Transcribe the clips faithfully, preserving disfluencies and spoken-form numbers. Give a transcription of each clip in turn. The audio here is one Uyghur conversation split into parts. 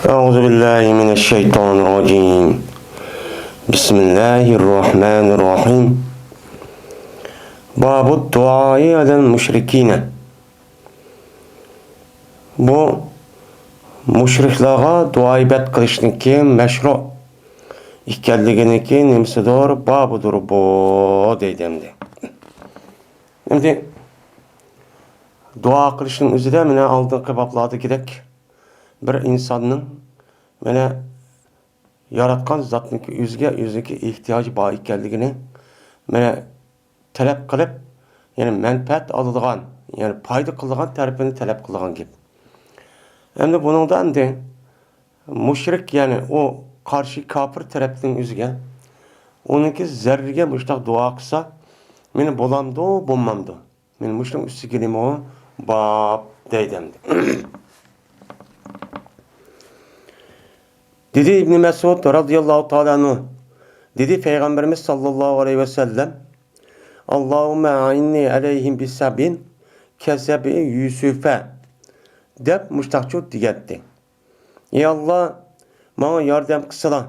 أعوذ بالله من الشيطان الرجيم. بسم الله الرحمن الرحيم. باب الدعاء على المشركين. بۇ مۇشرىكلارغا دۇئا-ئىبادەت قىلىشنىڭكى مەشرۇ ئىكەنلىكىنىڭكى نېمىسىدۇر، بابىدۇر بۇ، دەيدۇ ئەمدى. ئەمدى دۇئا قىلىشنىڭ ئۆزىدە مانا ئالدىنقى بابلاردىكىدەك بىر ئىنساننىڭ مانا ياراتقان زاتنىڭكى ئۆزىگە، ئۆزىنىڭكى ئېھتىياجى بار ئىكەنلىكىنى مانا تەلەپ قىلىپ، يەنى مەنپەئەت ئالىدىغان، يەنى پايدا قىلىدىغان تەرىپىنى تەلەپ قىلىدىغان گەپ. ئەمدى بۇنىڭدا ئەمدى مۇشرىك، يەنى ئۇ قارشى كاپىر تەرەپنىڭ ئۆزىگە ئۇنىڭكى زەررىگە مۇشۇنداق دۇئا قىلسا، مېنى بولامدۇ، بولمامدۇ؟ مېنى مۇشۇنىڭ ئۈستىگە نېمە باب دەيدۇ ئەمدى. دېدى ئىبنى مەسئۇد رازىياللاھۇ تائالا ئەنھۇ، دېدى پەيغەمبىرىمىز ساللاللاھۇ ئەلەيھى ۋەسەللەم، «اللهم أعني عليهم بسبع كسبع يوسف» دەپ مۇشتاقچۇ دېگەنتى. «ئى ئاللا، ماڭا ياردەم قىلسىلا،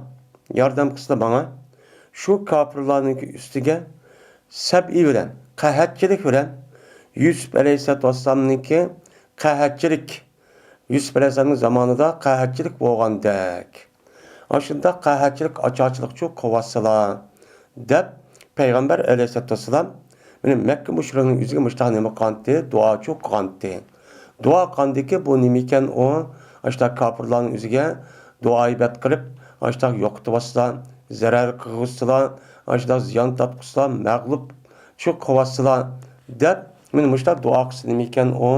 ياردەم قىلسىلا ماڭا، شۇ كاپىرلارنىڭكى ئۈستىگە سەبئى بىلەن، قەھەتچىلىك بىلەن، يۈسۈپ ئەلەيھىسسالاتۇ ۋەسسالامنىڭكى قەھەتچىلىك، يۈسۈپ ئەلەيھىسسالامنىڭ زامانىدا قەھەتچىلىك بولغاندەك، ئاشۇنداق قەھەتچىلىك، ئاچارچىلىقچۇ قىلىۋاتسىلا» دەپ، پەيغەمبەر ئەلەيھىسسالاتۇ ۋەسسالام مانا مەككە مۇشرىكىنىڭ ئۆزىگە مۇشتاق نېمە قىلغانتى؟ دۇئاچۇ قىلغانتى. دۇئا قىلغاندىكى بۇ نېمىكەن ئۇ؟ ئاشۇنداق كاپىرلارنىڭ ئۆزىگە دۇئا-ئىبادەت قىلىپ، ئاشۇنداق يوقىتىۋاتسىلا، زەرەر قىلغۇزسىلا، ئاشۇنداق زىيان تارتقۇزسىلا، مەغلۇپچۇ قىلىۋاتسىلا دەپ، مانا مۇشۇنداق دۇئا قىلسا نېمىكەن ئۇ؟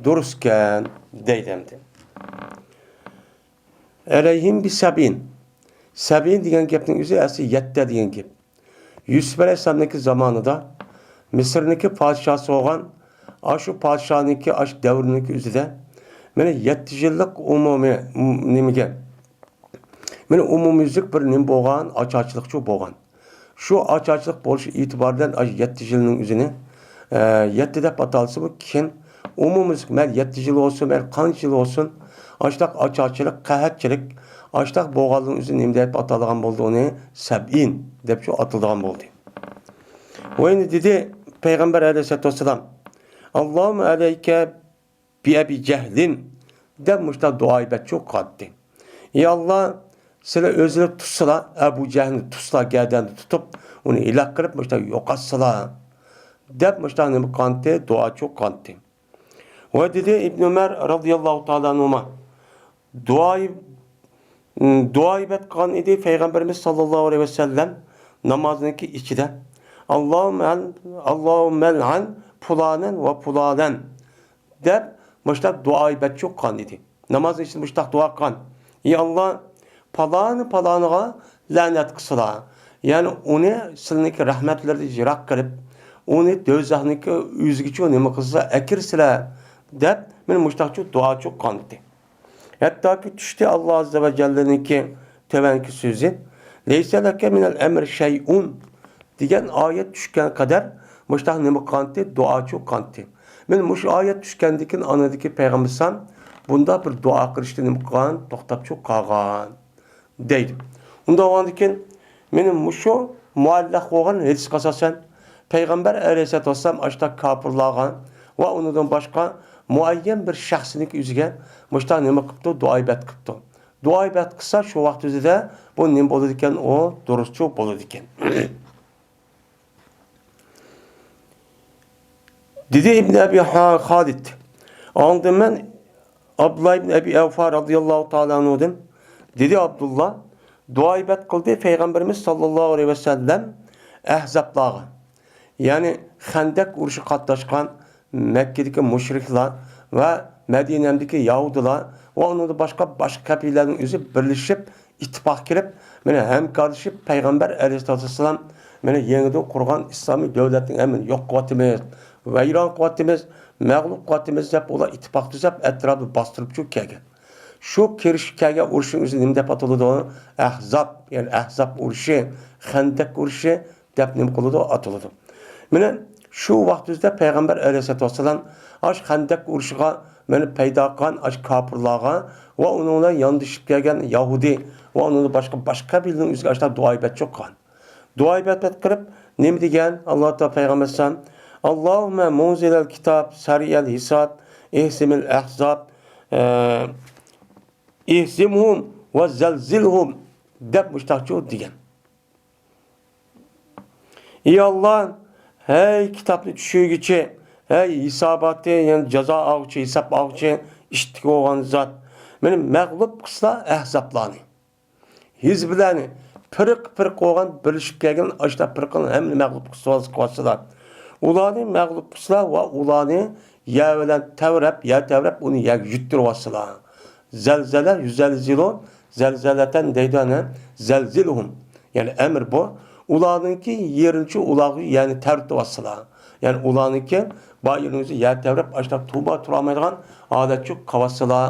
دۇرۇسكەن دەيدۇ ئەمدى. ئەلەيھىم بىسەبئىن. سەبئىن دېگەن گەپنىڭ ئۆزى ئەسلى يەتتە دېگەن گەپ. يۈسۈپ ئەلەيھىسسالامنىڭكى زامانىدا مىسىرنىڭكى پادىشاھى بولغان، ئاشۇ پادىشاھنىڭكى، ئاشۇ دەۋرنىڭكى ئۆزىدە مانا يەتتە يىللىق ئومۇمىي، م-، نېمىگە، مانا ئومۇميۈزلۈك بىر نېمە بولغان، ئاچارچىلىقچۇ بولغان. شۇ ئاچارچىلىق بولۇش ئېتىبارى بىلەن ئاشۇ يەتتە يىلنىڭ ئۆزىنى، ئە، يەتتە دەپ ئاتالسىمۇ، كېيىن ئومۇميۈزلۈك، مەيلى يەتتە يىل بولسۇن، مەيلى قانچە يىل بولسۇن، ئاشۇنداق ئاچارچىلىق، قەھەتچىلىك، ئاشۇنداق بولغانلىقنىڭ ئۆزى نېمە دەپ ئاتالغان بولدى؟ ئۇنى سەبئىن دەپچۇ ئاتىلىدىغان بولدى. ۋە ئەمدى دېدى پەيغەمبەر ئەلەيھىسسالاتۇ ۋەسسالام، «اللهم عليك بأبي جهل» دەپ مۇشۇنداق دۇئا-ئىبادەتچۇ قىلاتتى. «ئى ئاللا، سىلەر ئۆزلىرى تۇتسىلا، ئەبۇ جەھلنى تۇتسىلا، گەدەندە تۇتۇپ، ئۇنى ھېلاك قىلىپ، مۇشۇنداق يوقاتسىلا» دەپ مۇشۇنداق نېمە قىلاتتى؟ دۇئاچۇ قىلاتتى. ۋە دېدى ئىبن ئۆمەر رازىياللاھۇ تائالا ئەنھۇما، دۇئا، دۇئا-ئىبادەت قىلغان ئىدى پەيغەمبىرىمىز ساللاللاھۇ ئەلەيھى ۋەسەللەم نامازنىڭكى ئىچىدە، «اللهم، اللهم العن فلانا وفلانا» دەپ مۇشۇنداق دۇئا-ئىبادەتچۇ قىلغان ئىدى. نامازنىڭ ئىچىدە مۇشۇنداق دۇئا قىلغان، «ئى ئاللا، پالانى پالانىغا لەنەت قىلسىلا، يەنى ئۇنى سىلىنىڭكى رەھمەتلىرىدىن يىراق قىلىپ، ئۇنى دوزاخنىڭكى ئۆزىگىچۇ نېمە قىلسىلا، ئەكىرسىلە» دەپ مانا مۇشۇنداقچۇ دۇئاچۇ قىلغان ئىدى. ھەتتاكى چۈشتى ئاللا ئاززا ۋە جەللىنىڭكى تۆۋەنكى سۆزى، «ليس لك من الأمر شيء» دېگەن ئايەت چۈشكەن قەدەر مۇشۇنداق نېمە قىلغانتى؟ دۇئاچۇ قىلغانتى. مانا مۇشۇ ئايەت چۈشكەندىن كېيىن ئانىدىكى پەيغەمبەر ئەلەيھىسسالام بۇنداق بىر دۇئا قىلىشتا نېمە قىلغان؟ توختاپچۇ قالغان. دەيدۇ. ئۇنداق بولغاندىكىن، مانا مۇشۇ مۇئەللەق بولغان ھەدىسكە ئاساسەن، پەيغەمبەر ئەلەيھىسسالاتۇ ۋەسسالام ئاشۇنداق كاپىرلارغا ۋە ئۇنىڭدىن باشقا مۇئەييەن بىر شەخسنىڭكى ئۆزىگە مۇشۇنداق نېمە قىپتۇ؟ دۇئا ئىبادەت قىپتۇ. دۇئا ئىبادەت قىلسا، شۇ ۋاقىت ئۆزىدە بۇ نېمە بولىدىكەن؟ ئۇ دۇرۇسچۇ بولىدىكەن. دېدى ئىبن ئەبى خالىد. ئاڭلىدىم مەن ئابدۇللا ئىبن ئەبى ئەۋفا رازىياللاھۇ تائالا ئەنھۇدىن. دېدى ئابدۇللا، دۇئا ئىبادەت قىلدى پەيغەمبىرىمىز ساللاللاھۇ ئەلەيھى ۋەسەللەم ئەھزابلارغا، يەنى خەندەك ئۇرۇشىغا قاتناشقان مەككىدىكى مۇشرىكلار ۋە مەدىنەمدىكى يەھۇدىيلار ۋە ئۇنىڭدىن باشقا، باشقا قەبىلىلەرنىڭ ئۆزى بىرلىشىپ، ئىتتىپاق كېلىپ، مانا ھەمكارلىشىپ، پەيغەمبەر ئەلەيھىسسالاتۇ ۋەسسالام، مانا يېڭىدىن قۇرغان ئىسلامىي دۆلەتنى ھەممىنى يوق قىلىۋاتىمىز، ۋەيران قىلىۋاتىمىز، مەغلۇپ قىلىۋاتىمىز دەپ، ئۇلار ئىتتىپاق تۈزەپ، ئەتراپىنى باستۇرۇپچۇ كەلگەن. شۇ كىرىشىپ كەلگەن ئۇرۇشنىڭ ئۆزى نېمە دەپ ئاتىلىدۇ؟ ئەھزاب، يەنى ئەھزاب ئۇرۇشى، خەندەك ئۇرۇشى دەپ نېمە قىلىدۇ؟ ئاتىلىدۇ. مانا شۇ ۋاقتىمىزدا پەيغەمبەر ئەلەيھىسسالاتۇ ۋەسسالام ئاشۇ خەندەك ئۇرۇشىغا مېنى پەيدا قىلغان ئاشۇ كاپىرلارغا ۋە ئۇنىڭ بىلەن ياندىشىپ كەلگەن يەھۇدىي ۋە ئۇنىڭدىن باشقا، باشقا قەبىلىنىڭ ئۆزىگە ئاشۇنداق دۇئا ئىبادەت قىلغان. دۇئا ئىبادەت قىلىپ، نېمە دېگەن؟ ئاللا تائالا پەيغەمبەر ئەلەيھىسسالام، «ئاللاھۇممە مۇنزىلەل كىتاب، سەرىئەل ھىساب، ئېھزىمىل ئەھزاب، ئە، ئېھزىمھۇم ۋە زەلزىلھۇم» دەپ مۇشتاقچۇ دېگەن. ئى ئاللا، ھەي كىتابنى چۈشۈرگۈچى، ھەي ھېساباتى، يەنى جازا ئالغۇچى، ھېساب ئالغۇچى، ئىشتىكى بولغان زات، مېنى مەغلۇپ قىلسا ئەھزابلارنى، ھىزبلارنى، پىرقە-پىرقە بولغان، بىرلىشىپ كەلگەن ئاشۇنداق پىرقىنىڭ ھەممىنى مەغلۇپ قىلسىلا، ئۇلارنى مەغلۇپ قىلسىلا ۋە ئۇلارنى يەر بىلەن تەۋرەپ، يەر تەۋرەپ، ئۇنى يەرگە يۈتتۈرۈۋالسىلا. زەلزەلە، يۇزەلزىلۇ، زەلزەلەتەن دەيدۇ، ئەنە، زەلزىلھۇم. يەنى ئەمر بۇ. ئۇلارنىڭكى يېرىنچە ئۇلارغا يەنى تەۋرىتىۋالسىلا. يەنى ئۇلارنىڭكى بار يېرىنىڭ ئۆزى يەر تەۋرەپ، ئاشۇنداق تۇرما تۇرالمايدىغان ھالەتچۇ قىلىۋالسىلا،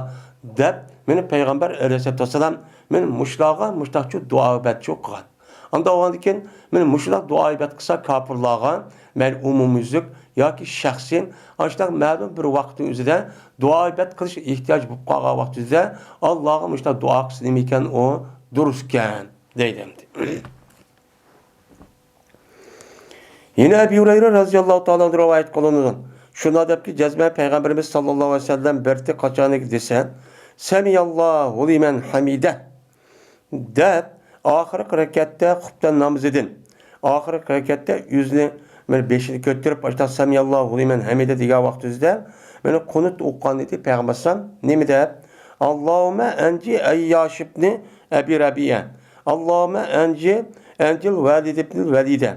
دەپ مېنى پەيغەمبەر ئەلەيھىسسالاتۇ ۋەسسالام مېنى مۇشۇلارغا مۇشتاقچۇ دۇئا ئىبادەتچۇ قىلغان. ئاندىن ئاۋاندىن كېيىن مېنى مۇشۇنداق دۇئا ئىبادەت قىلسا كاپىرلارغا، مەيلى ئومۇميۈزلۈك ياكى شەخسىي، ئاشۇنداق مەلۇم بىر ۋاقىتنىڭ ئۆزىدە دۇئا ئىبادەت قىلىش ئېھتىياجى بولۇپ قالغان ۋاقتىدا ئاللاغا مۇشۇنداق دۇئا قىلسا نېمىكەن ئۇ دۇرۇسكەن دەيدۇ ئەمدى. يەنە ئەبى ھۇرەيرە رەزىياللاھۇ تائالا ئەنھۇ رىۋايەت قىلىنىدۇ. شۇنداق دەپكى، جەزمەن پەيغەمبىرىمىز ساللاللاھۇ ئەلەيھى ۋەسەللەم بىر قاچانىكى دېسە، سەمىئاللاھۇ لىمەن ھەمىدەھ دەپ، ئاخىرقى رەكەتتە خۇپتەن نامىزىدىن، ئاخىرقى رەكەتتە ئۆزىنى، مانا، بېشىنى كۆتۈرۈپ، ئاشۇنداق سەمىئاللاھۇ لىمەن ھەمىدە دېگەن ۋاقتىدا، مانا، قۇنۇت ئوقۇغان ئىدى پەيغەمبەر ئەلەيھىسسالام. نېمە دەپ؟ «ئاللاھۇممە ئەنجى ئەيياش ئىبنى ئەبى رەبىئە. ئاللاھۇممە ئەنجى، ئەنجىل ۋەلىد ئىبنى ۋەلىدە،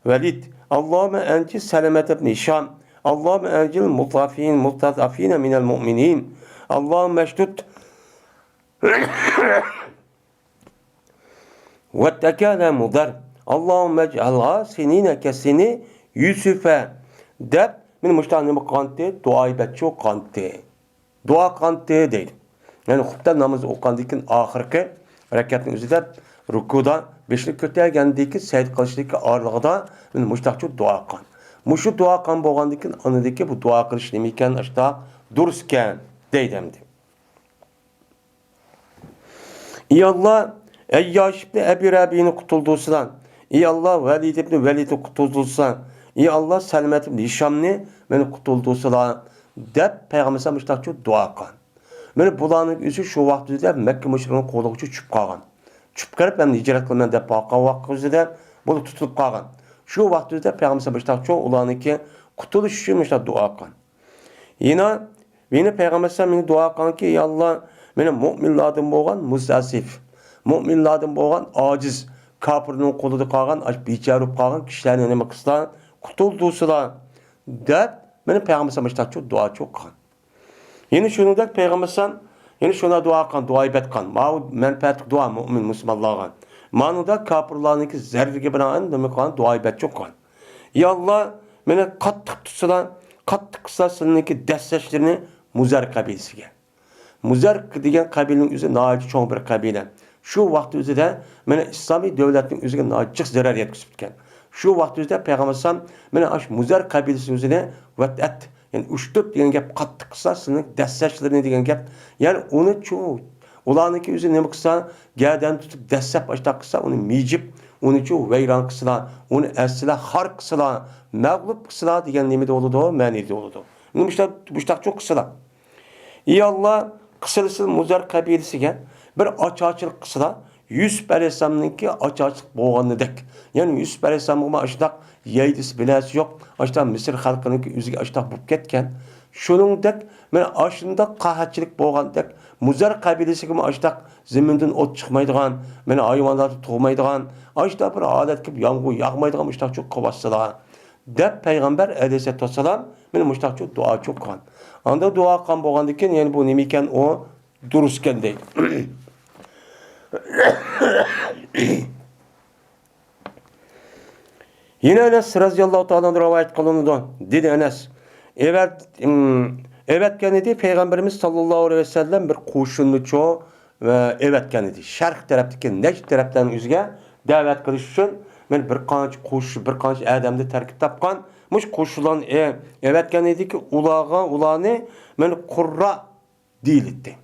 ۋەلىد. ئاللاھۇممە ئەنجى سەلەمەت ئىبنى ھىشام. ئاللاھۇممە ئەنجىل مۇستەضئەفىن، مۇستەضئەفىنە مىنەل مۇئمىنىن. ئاللاھۇممە شدۇد ۋەتتەكەلە مۇدەر. ئاللاھۇممە ئىجئەلھا سىنىنە كەسىنى يۈسۈفە» دەپ، مانا مۇشۇنداق نېمە قىلغانتى؟ دۇئا ئىبادەتچۇ قىلغانتى. دۇئا قىلغانتى دەيدۇ. يەنى خۇپتەن نامىزى ئوقۇغاندىن كېيىن ئاخىرقى رەكەتنىڭ ئۆزىدە رۇكۇدا بېشىنى كۆتەرگەندىكى سەجدە قىلىشتىكى ئارىلىقىدا مانا مۇشۇنداقچۇ دۇئا قىلغان. مۇشۇ دۇئا قىلغان بولغاندىن كېيىن ئاندىن كېيىن بۇ دۇئا قىلىش نېمىكەن؟ ئاشۇنداق دۇرۇسكەن دەيدۇ ئەمدى. ئى ئاللا، ئەيياش ئىبنى ئەبى رەبىئەنى قۇتۇلدۇرسىلا. ئى ئاللا، ۋەلىد ئىبنى ۋەلىدنى قۇتۇلدۇرسىلا. ئى ئاللا، سەلەمەت ئىبنى ھىشامنى مانا قۇتۇلدۇرسىلا، دەپ پەيغەمبەر ئەلەيھىسسالام مۇشۇنداقچۇ دۇئا قىلغان. مانا بۇلارنىڭ ئۆزى شۇ ۋاقىت ئۆزىدە مەككە مۇشرىكلىرىنىڭ قولىغىچۇ چۈشۈپ قالغان. چۈشۈپ قېلىپ، ھەم ھىجرەت قىلىمەن دەپ باققان ۋاقىت ئۆزىدە بۇلار تۇتۇلۇپ قالغان. شۇ ۋاقىت ئۆزىدە پەيغەمبەر ئەلەيھىسسالام مۇشۇنداقچۇ ئۇلارنىڭكى قۇتۇلۇش ئۈچۈن مۇشۇنداق دۇئا قىلغان. يەنە، يەنە پەيغەمبەر ئەلەيھىسسالام مېنى دۇئا قىلغانكى، يا ئاللا، مېنى مۆمىنلاردىن بولغان مۇستەزئەف، مۆمىنلاردىن بولغان ئاجىز، كاپىرنىڭ قولىدا قالغان، ئاشۇ بىچارە بولۇپ قالغان كىشىلەرنى نېمە قىلسىلا، قۇتۇلدۇرسىلا، دەپ، مېنى پەيغەمبەر ئەلەيھىسسالام مۇشۇنداقچۇ دۇئاچۇ قىلغان. يەنە شۇنىڭدەك پەيغەمبەر ئەلەيھىسسالام يەنە شۇنداق دۇئا قىلغان، دۇئا ئىبادەت قىلغان. ماۋۇ مەنپەئەتلىك دۇئا مۆمىن مۇسۇلمانلارغا. مانىدا كاپىرلارنىڭكى زەررىگە بىنائەن نېمە قىلغان؟ دۇئا ئىبادەتچۇ قىلغان. يا ئاللا، مېنى قاتتىق تۇتسىلا، قاتتىق قىلسا سىلىنىڭكى دەسسەشلىرىنى مۇزەر قەبىلىسىگە. مۇزەر دېگەن قەبىلىنىڭ ئۆزى ناھايىتى چوڭ بىر قەبىلە. شۇ ۋاقىت ئۆزىدە مانا ئىسلامىي دۆلەتنىڭ ئۆزىگە ناھايىتى جىق زەرەر يەتكۈزۈپتىكەن. شۇ ۋاقىت ئۆزىدە پەيغەمبەر ئەلەيھىسسالام مانا ئاشۇ مۇزەر قەبىلىسىنىڭ ئۆزىنى ۋەتئەت، يەنى ئۇشتۇت دېگەن گەپ، قاتتىق قىلسا سىلىنىڭ دەسسەشلىرىنى دېگەن گەپ. يەنى ئۇنى چۇ-، ئۇلارنىڭكى ئۆزى نېمە قىلسا، گەدەن تۇتۇپ دەسسەپ ئاشۇنداق قىلسا، ئۇنى مىجىپ، ئۇنى چۇ ۋەيران قىلسىلا، ئۇنى ئەزسىلا، خار قىلسىلا، مەغلۇپ قىلسىلا دېگەن نېمىدە بولىدۇ؟ مەنىدە بولىدۇ. مۇشۇنداق، مۇشۇنداقچۇ قىلسىلا. ئى ئاللا، قىسىلسىل مۇزەر قەبىلىسىگە بىر ئاچارچىلىق قىلسىلا، يۈسۈپ ئەلەيھىسسالامنىڭكى ئاچارچىلىق بولغىنىدەك. يەنى يۈسۈپ ئەلەيھىسسالامغىمۇ ئاشۇنداق يەيدىسى بىلەسى يوق، ئاشۇنداق مىسىر خەلقىنىڭكى ئۆزىگە ئاشۇنداق بولۇپ كەتكەن. شۇنىڭدەك، مانا ئاشۇنداق قاھەتچىلىك بولغاندەك، مۇزەر قەبىلىسىگىمۇ ئاشۇنداق زېمىندىن ئوت چىقمايدىغان، مانا ھايۋانلار تۇغمايدىغان، ئاشۇنداق بىر ھالەتكە يامغۇر ياغمايدىغان مۇشۇنداقچۇ قىلىۋاتسىلا، دەپ پەيغەمبەر ئەلەيھىسسالاتۇ ۋەسسالام مانا مۇشۇنداقچۇ دۇئاچۇ قىلغان. ئاندىن دۇئا قىلغان بولغاندىن كېيىن، يەنە بۇ نېمىكەن ئۇ؟ دۇرۇسكەن دەيدۇ. يەنە ئەنەس رەزىياللاھۇ تائالا ئەنھۇ رىۋايەت قىلىنىدۇ. دېدى ئەنەس، ئەۋەت-، ئىم، ئەۋەتكەن ئىدى پەيغەمبىرىمىز ساللاللاھۇ ئەلەيھى ۋەسەللەم بىر قوشۇننىچۇ ۋە ئەۋەتكەن ئىدى. شەرق تەرەپتىكى نەجد تەرەپلەرنىڭ ئۆزىگە دەۋەت قىلىش ئۈچۈن مەن بىر قانچە قوش-، بىر قانچە ئادەمنى تەركىب تاپقان، مۇشۇ قوشۇنلارنى ئە-، ئەۋەتكەن ئىدىكى، ئۇلارغا، ئۇلارنى مانا قۇررا دېيىلەتتى.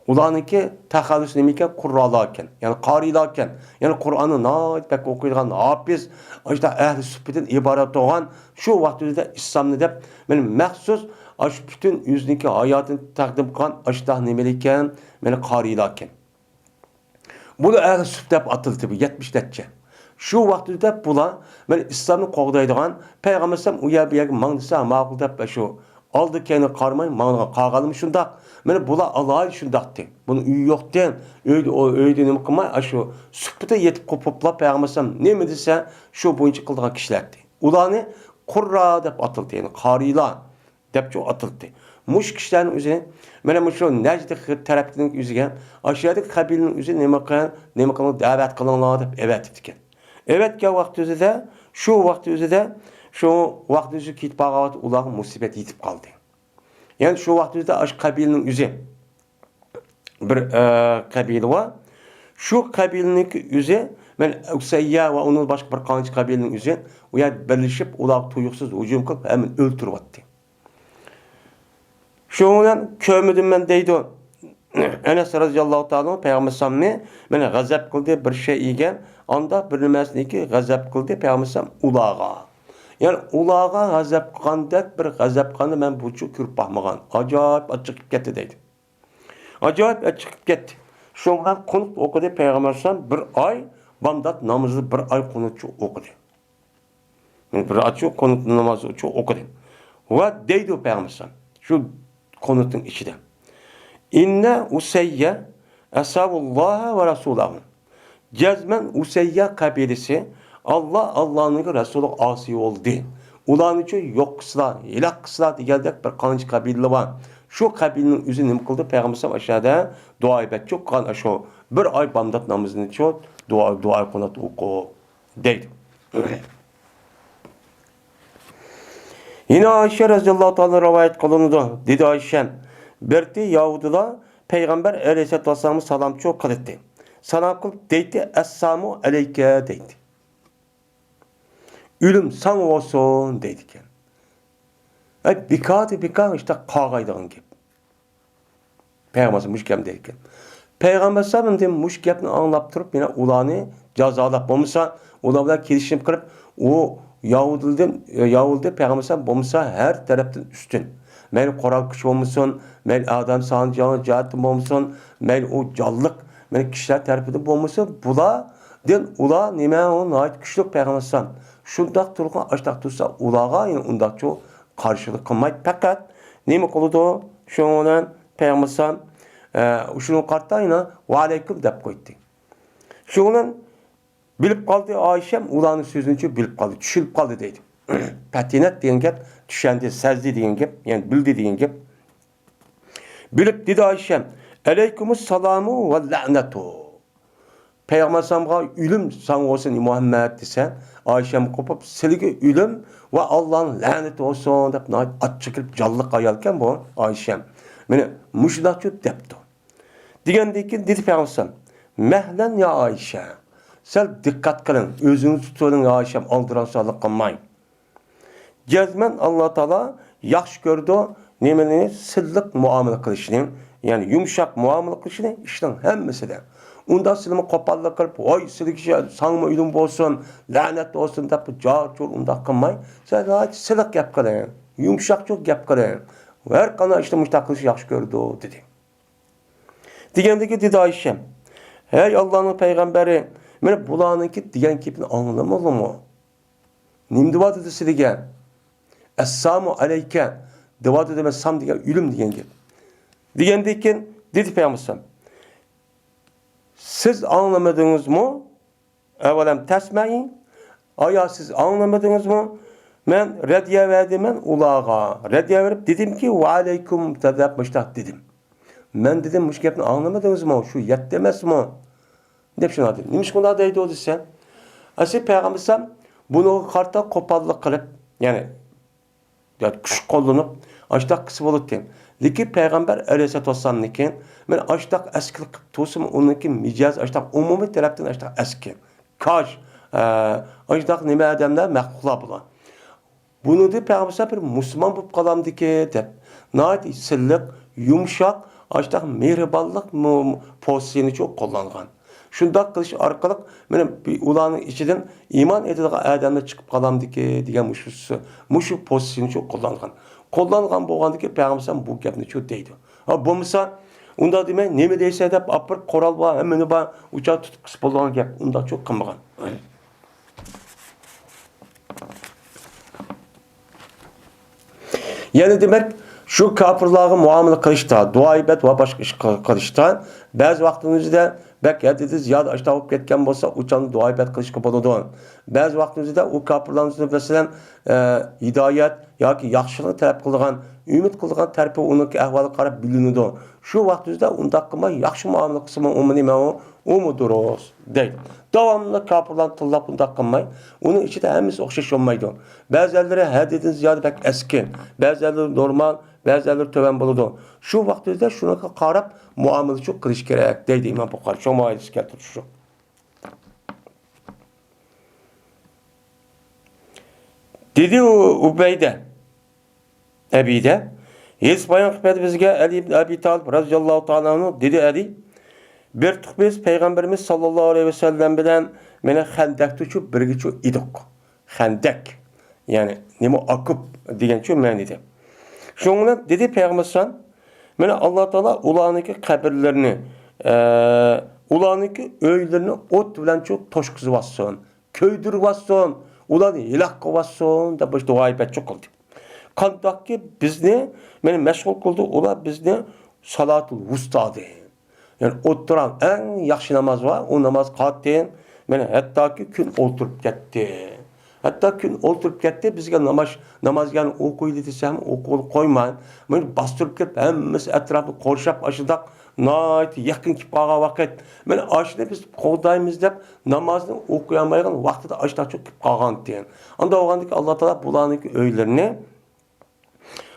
ئۇلارنىڭكى تەخەللۇسى نېمىكەن؟ قۇررالاركەن، يەنى قارىيلاركەن، يەنى قۇرئاننى ناھايىتى بەك ئوقۇيدىغان ھاپىز، ئاشۇنداق ئەھلى سۇپپىدىن ئىبارەت بولغان، شۇ ۋاقتىدا ئىسلامنى دەپ، مانا مەخسۇس ئاشۇ پۈتۈن ئۆزىنىڭكى ھاياتىنى تەقدىم قىلغان ئاشۇنداق نېمىلىكەن؟ مانا قارىيلاركەن. بۇلار ئەھلى سۇپ دەپ ئاتىلىدۇ، بۇ يەتمىش نەچچە. شۇ ۋاقتىدا دەپ بۇلار، مانا ئىسلامنى قوغدايدىغان، پەيغەمبەر ئەلەيھىسسالام ئۇ يەر بۇ يەرگە ماڭدىسا ماقۇل دەپ، شۇ ئالدى كەينىگە قارىماي ماڭىدىغان، قالغانلىرىمۇ شۇنداق. مانا بۇلار ئالاھىدە شۇنداقتى. بۇنىڭ ئۆيى يوقتى، ئۆيدە، ئۆيدە نېمە قىلماي، ئاشۇ سۇپىدا يېتىپ قوپۇپلا پەيغەمبەر ئەلەيھىسسالام نېمە دېسە، شۇ بويىچە قىلىدىغان كىشىلەردى. ئۇلارنى قۇررا دەپ ئاتىلدى، يەنى قارىيلار دەپچۇ ئاتىلدى. مۇشۇ كىشىلەرنىڭ ئۆزىنى، مانا مۇشۇ نەجد تەرەپنىڭ ئۆزىگە، ئاشۇ يەردىكى قەبىلىنىڭ ئۆزى نېمە قىل-، نېمە قىلىڭ، دەۋەت قىلىڭلار دەپ ئەۋەتىپتىكەن. ئەۋەتكەن ۋاقتى ئۆزىدە، شۇ ۋاقتى ئۆزىدە، شۇ ۋاقتى ئۆزى كېتىپ قالغان ۋاقىتتا ئۇلارغا مۇسىبەت يېتىپ قالدى. يەنى شۇ ۋاقتى ئۆزىدە ئاشۇ قەبىلىنىڭ ئۆزى، بىر، ئە، قەبىلە بار. شۇ قەبىلىنىڭكى ئۆزى، مەن ئۇسەييە ۋە ئۇنىڭ باشقا بىر قانچە قەبىلىنىڭ ئۆزى، ئۇ يەر بىرلىشىپ، ئۇلارغا تۇيۇقسىز ھۇجۇم قىلىپ، ھەممىنى ئۆلتۈرۈۋەتتى. شۇنىڭ بىلەن كۆرمىدىم مەن دەيدۇ. ئەنەس رەزىياللاھۇ تائالا پەيغەمبەر ئەلەيھىسسالامنى مانا غەزەپ قىلدى، بىر شەيئىگە، ئاندا بىر نېمەسىنىكى غەزەپ قىلدى پەيغەمبەر ئەلەيھىسسالام ئۇلارغا. يەنى ئۇلارغا غەزەپ قىلغاندەك بىر غەزەپ قىلغاننى مەن بۇچۇ كۆرۈپ باقمىغان. ئاجايىپ ئاچچىقىپ كەتتى دەيدۇ. ئاجايىپ ئاچچىقىپ كەتتى. شۇنىڭ بىلەن قۇنۇت ئوقۇدى پەيغەمبەر ئەلەيھىسسالام بىر ئاي بامدات نامىزىنى بىر ئاي قۇنۇتچۇ ئوقۇدى. بىر ئاچۇ قۇنۇت نامازى ئوقۇدى. ۋە دەيدۇ پەيغەمبەر ئەلەيھىسسالام شۇ قۇنۇتنىڭ ئىچىدە. ئىننە ئۇسەييە ئەسەۋۇللاھە ۋە رەسۇلەھۇ. جەزمەن ئۇسەييە قەبىلىسى ئاللا، ئاللانىڭ رەسۇلىغا ئاسىي بولدى. ئۇلارنىچۇ يوق قىلسىلا، ھېلاك قىلسىلا دېگەندەك بىر قانچە قەبىلىلەر بار. شۇ قەبىلىنىڭ ئۆزى نېمە قىلدى؟ پەيغەمبەر ئەلەيھىسسالام ئاشۇ يەردە دۇئا ئىبادەتچۇ قىلغان، ئاشۇ بىر ئاي بامدات نامىزىنىچۇ دۇئا، دۇئا قۇنۇت ئوقۇپ دەيدۇ. يەنە ئائىشە رەزىياللاھۇ تائالا رىۋايەت قىلىنىدۇ. دېدى ئائىشەم، بىرتى يەھۇدىيلار پەيغەمبەر ئەلەيھىسسالاتۇ ۋەسسالامغا سالامچۇ قىلىتتى. سالام قىلىپ دەيتتى، ئەسسامۇ ئەلەيكە دەيتتى. ئۆلۈم ساڭا بولسۇن دەيدىكەن. ئەي، بىكاردىن بىكار ئىشتا قاغايدىغان گەپ. پەيغەمبەر مۇشۇ گەپنى دەيدىكەن. پەيغەمبەر ئەلەيھىسسالام ئەمدى مۇشۇ گەپنى ئاڭلاپ تۇرۇپ، يەنە ئۇلارنى جازالاپ بولمىسا، ئۇلار بىلەن كېلىشىم قىلىپ، ئۇ يەھۇدىيدىن، يەھۇدىي پەيغەمبەر ئەلەيھىسسالام بولمىسا ھەر تەرەپتىن ئۈستۈن. مەيلى قورال كۈچ بولمىسۇن، مەيلى ئادەم سانى جەھەتتىن بولمىسۇن، مەيلى ئۇ جانلىق، مەيلى كىشىلەر تەرىپىدىن بولمىسۇن، بۇلاردىن ئۇلار نېمە، ئۇ ناھايىتى كۈچلۈك پەيغەمبەر ئەلەيھىسسالام. شۇنداق تۇرغان ئاشتاق تۇرسا، ئۇلارغا يەنە ئۇنداقچۇ قارشىلىق قىلمايدۇ. پەقەت نېمە قىلىدۇ؟ شۇنىڭ بىلەن پەيغەمبەر ئەلەيھىسسالام، ئە، شۇنىڭغا قارىتا يەنە ۋەئەلەيكۇم دەپ قويدى. شۇنىڭ بىلەن بىلىپ قالدى ئائىشەم، ئۇلارنىڭ سۆزىنىچۇ بىلىپ قالدى، چۈشىنىپ قالدى دەيدۇ. پەتىنەت دېگەن گەپ، چۈشەندى، سەزدى دېگەن گەپ، يەنى بىلدى دېگەن گەپ. بىلىپ دېدى ئائىشەم، ئەلەيكۇمۇس سالامۇ ۋە لەنەتۇ. پەيغەمبەر ئەلەيھىسسالامغا ئۆلۈم ساڭا بولسۇن، ئى مۇھەممەد دېسە، ئائىشەم قوپۇپ، سىلىگە ئۆلۈم ۋە ئاللانىڭ لەنىتى بولسۇن دەپ ناھايىتى ئاچچىقىپ جانلىق ئايالكەن بۇ ئائىشەم. مانا مۇشۇنداقچۇ دەپتۇ. دېگەندىن كېيىن دېدى پەيغەمبەر ئەلەيھىسسالام، مەھلەن يا ئائىشە، سەل دىققەت قىلىڭ، ئۆزىڭىزنى تۇتۇۋېلىڭ يا ئائىشەم، ئالدىراشچانلىق قىلماي. جەزمەن ئاللا تائالا ياخشى كۆرىدۇ نېمىنى؟ سىلىق مۇئامىلە قىلىشنى، يەنى يۇمشاق مۇئامىلە قىلىشنى ئىشنىڭ ھەممىسىدە. ئۇنداق سىلىمۇ قوپاللىق قىلىپ، ۋاي سىلىگە، ساڭىمۇ ئۆلۈم بولسۇن، لەنەت بولسۇن دەپ جار-جۇر ئۇنداق قىلماي، سىلىق گەپ قىلىڭ، يۇمشاقچۇ گەپ قىلىڭ. ھەر قانداق ئىشتا مۇشۇنداق قىلىشنى ياخشى كۆرىدۇ دېدى. دېگەندىكى دېدى ئائىشەم، ھەي ئاللانىڭ پەيغەمبىرى، مانا بۇلارنىڭكى دېگەن گېپىنى ئاڭلىمىدىڭمۇ؟ نېمە دېۋاتىدۇ سىلىگە؟ ئەسسامۇ ئەلەيكە دېۋاتىدۇ، مەن سام دېگەن ئۆلۈم دېگەن گەپ. دېگەندىن كېيىن دېدى پەيغەمبەر، سىز ئاڭلىمىدىڭىزمۇ؟ ئەۋەلەم تەسمەئى، ئايا سىز ئاڭلىمىدىڭىزمۇ؟ مەن رەددىيە بەردىمەن ئۇلارغا. رەددىيە بېرىپ دېدىمكى، ۋەئەلەيكۇم دەپ مۇشتاق دېدىم. مەن دېدىم، مۇشۇ گەپنى ئاڭلىمىدىڭىزمۇ؟ شۇ يەتتە ئەمەسمۇ؟ دەپ شۇنداق دېدى. نېمىشقا ئۇنداق دەيدۇ دېسە، ئەسلى پەيغەمبەر ئەلەيھىسسالام بۇنىڭغا قارىتا قوپاللىق قىلىپ، يەنى يا كۈچ قوللىنىپ، ئاشتاق قىلسا بولاتتى. لېكىن پەيغەمبەر ئەلەيھىسسالاتۇ ۋەسسالامنىڭكى، مەن ئاشتاق ئەسكىلىك قىلىپ تۇرسىمۇ، ئۇنىڭكى مىجەزى ئاشتاق ئومۇمىي تەرەپتىن ئاشتاق ئەسكى. كاش، ئە، ئاشتاق نېمە ئادەملەر، مەخلۇقلار بۇلار. بۇنىڭدىن پەيغەمبەر بىر مۇسۇلمان بولۇپ قالامدىكى دەپ، ناھايىتى سىلىق، يۇمشاق، ئاشتاق مېھرىبانلىق مۇ-، پوزىتسىيىنى شۇ قوللانغان. شۇنداق قىلىش ئارقىلىق، مانا، بى-، ئۇلارنىڭ ئىچىدىن ئىمان ئېيتىدىغان ئادەملەر چىقىپ قالامدىكى دېگەن مۇشۇ، مۇشۇ پوزىتسىيىنى شۇ قوللانغان. قوللانغان بولغاندىكى پەيغەمبەر بۇ گەپنى شۇ دەيدۇ. ھا، بولمىسا، ئۇنداق دېمەي، نېمە دەيسەن دەپ، ئاپىرىپ قورال بار، ھەممىنى بار، ئۇچار تۇتۇپ قىسىپ بولىدىغان گەپ، ئۇنداق چوق قىلمىغان. يەنى دېمەك، شۇ كاپىرلارغا مۇئامىلە قىلىشتا، دۇئا-ئىبادەت ۋە باشقا ئىش قىل-، قىلىشتا، بەزى ۋاقىتنىڭ ئۆزىدە بەك ھەددىدىن زىيادە ئاشتاق بولۇپ كەتكەن بولسا، ئۇ چاغدا دۇئا-ئىبادەت قىلىشقا بولىدۇ. بەزى ۋاقىتنىڭ ئۆزىدە ئۇ كاپىرلارنىڭ ئۆزىدە، مەسىلەن، ئە، ھىدايەت ياكى ياخشىلىقنى تەلەپ قىلىدىغان، ئۈمىد قىلىدىغان تەرىپى ئۇنىڭكى ئەھۋالىغا قاراپ بىلىنىدۇ. شۇ ۋاقىت ئۆزىدە ئۇنداق قىلماي، ياخشى مۇئامىلە قىلسىمۇ، ئۇمۇ نېمە ئۇ؟ ئۇمۇ دۇرۇس، دەيدۇ. داۋاملىق كاپىرلارنى تىللاپ ئۇنداق قىلماي، ئۇنىڭ ئىچىدە ھەممىسى ئوخشاش بولمايدۇ. بەزىلىرى ھەددىدىن زىيادە بەك ئەسكى، بەزىلىرى نورمال، بەزىلىرى تۆۋەن بولىدۇ. شۇ ۋاقىت ئۆزىدە شۇنىڭغا قاراپ مۇئامىلە شۇ قىلىش كېرەك، دەيدۇ ئىمام بۇخارى. شۇ مۇئايىنىسى كەلتۈرۈش شۇ. دېدى ئۇ ئۇبەيدە. ئەبىدە ھېس بايان قىلىپ بەردى بىزگە ئەلى ئىبن ئەبى تالىپ رەزىياللاھۇ تائالا ئەنھۇ، دېدى ئەلى، بىر تۇق بىز پەيغەمبىرىمىز ساللاللاھۇ ئەلەيھى ۋەسەللەم بىلەن مانا خەندەكتىچۇ بىرگىچۇ ئىدۇق. خەندەك، يەنى نېمە، ئاكوپ دېگەنچۇ مەنىدە. شۇنىڭ بىلەن دېدى پەيغەمبەر سان، مانا ئاللا تائالا ئۇلارنىڭكى قەبرىلىرىنى، ئە، ئۇلارنىڭكى ئۆيلىرىنى ئوت بىلەنچۇ توشقۇزۇۋاتسۇن، كۆيدۈرۈۋاتسۇن، ئۇلارنى ھېلاك قىلىۋاتسۇن دەپ مۇشۇ دۇئا ئىبادەتچۇ قىلدى. قانداقكى بىزنى، مانا مەشغۇل قىلدى، ئۇلار بىزنى سالاتۇل ۋۇستادىن، يەنى ئوتتۇرا ئەڭ ياخشى ناماز بار، ئۇ ناماز قاتىن، مانا ھەتتاكى كۈن ئولتۇرۇپ كەتتى. ھەتتا كۈن ئولتۇرۇپ كەتتى، بىزگە ناماز، ناماز يەنى ئوقۇيلى دېسەم، ئوقۇغىلى قويماي، مانا باستۇرۇپ كېلىپ، ھەممىسى ئەتراپنى قورشاپ، ئاشۇنداق ناھايىتى يېقىن كېلىپ قالغان ۋاقىت، مانا ئاشۇنى بىز قوغدايمىز دەپ، نامازنى ئوقۇيالمايدىغان ۋاقتىدا ئاشۇنداق چوقۇپ قالغانتى. ئاندا بولغاندىكىن ئاللا تائالا بۇلارنىڭكى ئۆيلىرىنى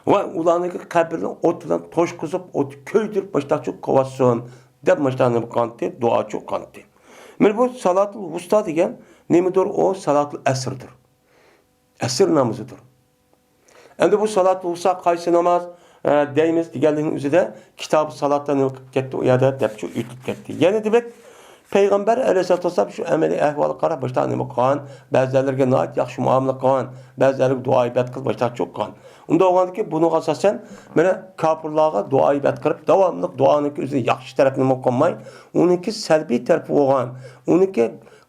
ۋە ئۇلارنىڭكى قەبرىنى ئوت بىلەن توشقۇزۇپ، ئوت كۆيدۈرۈپ، مۇشتاقچۇ قىلىۋاتسۇن دەپ، مۇشتاق نېمە قىلغانتى، دۇئاچۇ قىلغانتى. مانا بۇ سالاتۇل ۋۇستا دېگەن نېمىدۇر؟ ئۇ سالاتۇل ئەسىردۇر. ئەسىر نامىزىدۇر. ئەمدى بۇ سالاتۇل ۋۇستا قايسى ناماز، ئە، دەيمىز دېگەنلىكنىڭ ئۆزىدە كىتابى سالاتتا نېمە قىلىپ كەتتى، ئۇ يەردە دەپچۇ ئۆتۈپ كەتتى. يەنە دېمەك، پەيغەمبەر ئەلەيھىسسالاتۇ ۋەسسالام شۇ ئەمەلىي ئەھۋالغا قاراپ مۇشۇنداق نېمە قىلغان، بەزىلەرگە ناھايىتى ياخشى مۇئامىلە قىلغان، بەزىلەرگە دۇئا ئىبادەت قىلىپ مۇشۇنداق چوققان. ئۇنداق بولغاندىكىن بۇنىڭغا ئاساسەن مانا كاپىرلارغا دۇئا ئىبادەت قىلىپ، داۋاملىق دۇئانىڭكى ئۆزىنى ياخشى تەرەپنى قىلماي، ئۇنىڭكى سەلبىي تەرىپى بولغان، ئۇنىڭكى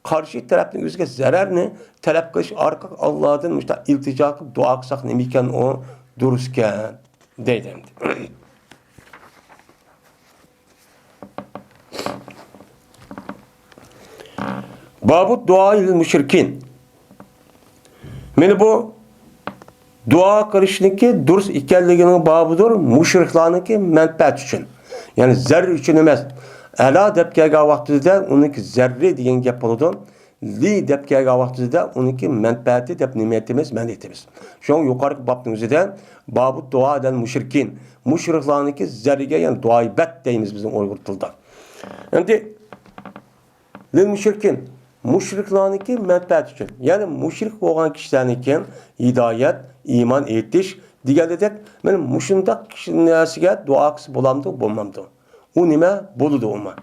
قارشى تەرەپنىڭ ئۆزىگە زەرەرنى تەلەپ قىلىش ئارقىلىق ئاللادىن مۇشۇنداق ئىلتىجا قىلىپ دۇئا قىلساق نېمىكەن ئۇ؟ دۇرۇسكەن. دەيدۇ ئەمدى. بابۇ دۇئا لىل مۇشرىكىن. مانا بۇ دۇئا قىلىشنىڭكى دۇرۇس ئىكەنلىكىنىڭ بابىدۇر، مۇشرىكلارنىڭكى مەنپەئەتى ئۈچۈن. يەنى زەررى ئۈچۈن ئەمەس. ئەلا دەپ كەلگەن ۋاقتىدا ئۇنىڭكى زەررى دېگەن گەپ بولىدۇ. لى دەپ كەلگەن ۋاقتىدا ئۇنىڭكى مەنپەئەتى دەپ نېمە ئېيتىمىز؟ مەنە ئېيتىمىز. شۇڭا يۇقىرىقى بابنىڭ ئۆزىدە بابۇ دۇئا لىل مۇشرىكىن، مۇشرىكلارنىڭكى زەررىگە، يەنى دۇئايىبەت دەيمىز بىزنىڭ ئۇيغۇر تىلىدا. ئەمدى لىل مۇشرىكىن، مۇشرىكلارنىڭكى مەنپەئەتى ئۈچۈن، يەنى مۇشرىك بولغان كىشىلەرنىڭكى ھىدايەت، ئىمان ئېيتىش دېگەندەك، مانا مۇشۇنداق كىشى نەرسىگە دۇئا قىلسا بولامدۇ، بولمامدۇ؟ ئۇ نېمە بولىدۇ ئۇمۇ؟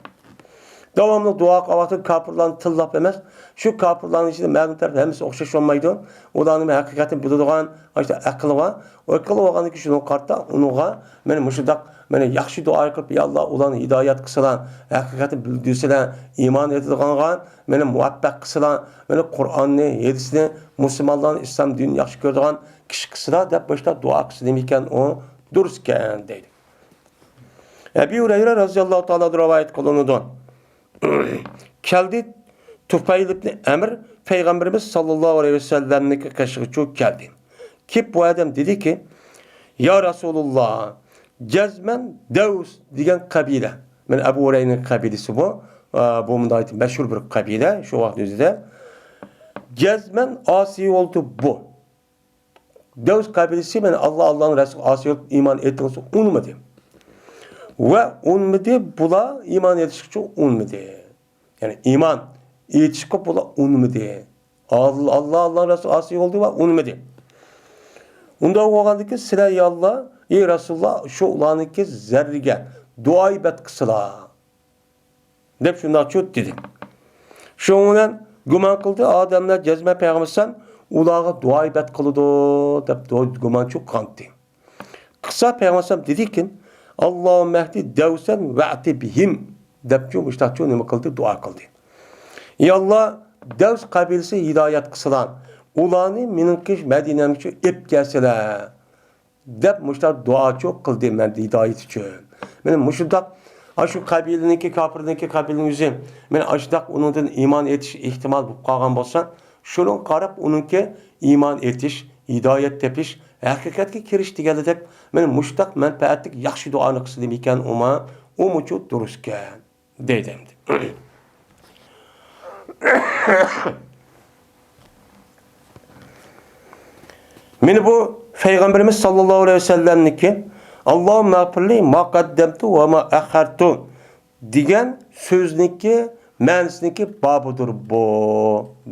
داۋاملىق دۇئا قىلغان ۋاقتىدا كاپىرلارنى تىللاپ ئەمەس، شۇ كاپىرلارنىڭ ئىچىدە مەلۇم تەرەپ ھەممىسى ئوخشاش بولمايدۇ. ئۇلارنى ھەقىقەتنى بىلىدىغان، ئاشۇ ئەقىلى بار. ئەقىلى بولغاندىن كېيىن شۇنىڭغا قارىتا ئۇنىڭغا مانا مۇشۇنداق، مانا ياخشى دۇئا قىلىپ، يا ئاللا، ئۇلارنى ھىدايەت قىلسىلا، ھەقىقەتنى بىلدۈرسىلە، ئىمان ئېيتىدىغانغا، مانا مۇۋەپپەق قىلسىلا، مانا قۇرئاننى، ھەدىسنى، مۇسۇلمانلارنى، ئىسلام دىنىنى ياخشى كۆرىدىغان كىشى قىلسىلا دەپ مۇشۇنداق دۇئا قىلسا نېمىكەن ئۇ؟ دۇرۇسكەن دەيدۇ. ئەبى ھۇرەيرە رەزىياللاھۇ تائالا رىۋايەت قىلىنىدۇ. كەلدى، تۇفەيل ئىبنى ئەمر پەيغەمبىرىمىز ساللاللاھۇ ئەلەيھى ۋەسەللەمنىڭكى قېشىغىچۇ كەلدى. كېلىپ بۇ ئادەم دېدىكى، يا رەسۇلۇللا، جەزمەن دەۋس دېگەن قەبىلە. مانا ئەبۇ ھۇرەيرىنىڭ قەبىلىسى بۇ. ئا، بۇ مۇنداق مەشھۇر بىر قەبىلە شۇ ۋاقىت ئۆزىدە. جەزمەن ئاسىي بولدى بۇ. دەۋس قەبىلىسى مانا ئاللا، ئاللانىڭ رەسۇلىغا ئاسىي بولۇپ ئىمان ئېيتقىنىسى ئۇنىمىدى. ۋە ئۇنىمىدى، بۇلار ئىمان ئېيتىشقىچۇ ئۇنىمىدى. يەنى ئىمان ئېيتىشقا بۇلار ئۇنىمىدى. ئاللا، ئاللا، ئاللانىڭ رەسۇلىغا ئاسىي بولدى ۋە ئۇنىمىدى. ئۇنداق بولغاندىكىن سىلەر يا ئاللا، ئى رەسۇلۇللا، شۇ ئۇلارنىڭكى زەررىگە دۇئايى بەت قىلسىلا، دەپ شۇنداقچۇ دېدى. شۇنىڭ بىلەن گۇمان قىلدى ئادەملەر جەزمەن پەيغەمبەر ئەلەيھىسسالام ئۇلارغا دۇئايى بەت قىلىدۇ دەپ گۇمانچۇ قىلغانتى. قىسا پەيغەمبەر ئەلەيھىسسالام دېدىكىن، «ئاللاھۇممە ئەھدى دەۋسەن ۋەئتى بىھىم» دەپچۇ مۇشتاقچۇ نېمە قىلدى؟ دۇئا قىلدى. «يا ئاللا، دەۋس قەبىلىسى ھىدايەت قىلسىلا، ئۇلارنى مېنىڭكى مەدىنەمگىچۇ ئېپ كەلسىلە» دەپ مۇشتاق دۇئاچۇ قىلدى مەن ھىدايەت ئۈچۈن. مانا مۇشۇنداق ئاشۇ قەبىلىنىڭكى، كاپىرنىڭكى قەبىلىنىڭ ئۆزى مانا ئاشۇنداق ئۇنىڭدىن ئىمان ئېتىش ئېھتىمال بولۇپ قالغان بولسا، شۇنىڭغا قاراپ ئۇنىڭكى ئىمان ئېتىش، ھىدايەت تېپىش، ھەقىقەتكە كىرىش دېگەنلىدەك، مانا مۇشۇنداق مەنپەئەتلىك ياخشى دۇئانى قىلسىدىمىكەن ئۇما، ئۇمۇچۇ دۇرۇسكەن دەيدۇ ئەمدى. مانا بۇ پەيغەمبىرىمىز ساللاللاھۇ ئەلەيھى ۋەسەللەمنىڭكى «ئاللاھۇممەغفىرلى ما قەددەمتۇ ۋە ما ئەخخەرتۇ» دېگەن سۆزنىڭكى مەنىسىنىڭكى بابىدۇر بۇ،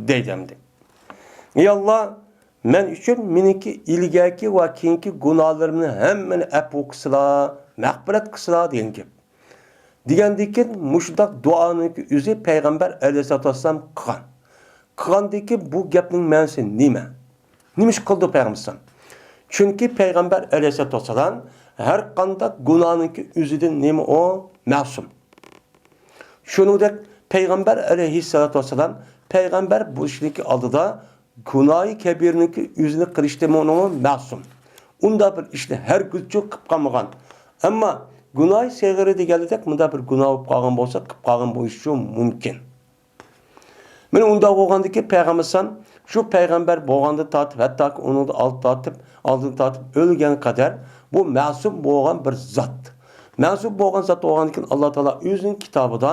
دەيدۇ ئەمدى. «ئى ئاللا، مەن ئۈچۈن مېنىڭكى ئىلگەركى ۋە كېيىنكى گۇناھلىرىمنى ھەممىنى ئەپۇ قىلسىلا، مەغپىرەت قىلسىلا» دېگەن گەپ. دېگەندىكىن مۇشۇنداق دۇئانىڭكى ئۆزى پەيغەمبەر ئەلەيھىسسالاتۇ ۋەسسالام قىلغان. قىلغاندىكىن بۇ گەپنىڭ مەنىسى نېمە؟ نېمە ئىش قىلدى پەيغەمبەر ئەلەيھىسسالام؟ چۈنكى پەيغەمبەر ئەلەيھىسسالاتۇ ۋەسسالام ھەر قانداق گۇناھنىڭكى ئۆزىدىن نېمە ئۇ؟ مەسۇم. شۇنىڭدەك پەيغەمبەر ئەلەيھىسسالاتۇ ۋەسسالام پەيغەمبەر بولۇشنىڭكى ئالدىدا گۇناھى كەبىرىنىڭكى ئۆزىنى قىلىشتىنمۇ مەسۇم. ئۇنداق بىر ئىشنى ھەرگىزچۇ قىلىپ قالمىغان. ئەمما گۇناھى سەغىرى دېگەنلىدەك مۇنداق بىر گۇناھ بولۇپ قالغان بولسا، قىلىپ قالغان بولۇشى مۇمكىن. مانا ئۇنداق بولغاندىكىن پەيغەمبەر ئەلەيھىسسالام شۇ پەيغەمبەر بولغاندىن تارتىپ، ھەتتاكى ئۇنىڭدىن ئالدىن تارتىپ، ئالدىن تارتىپ ئۆلگەنگە قەدەر بۇ مەسۇم بولغان بىر زات. مەسۇم بولغان زات بولغاندىكىن ئاللا تائالا ئۆزىنىڭ كىتابىدا،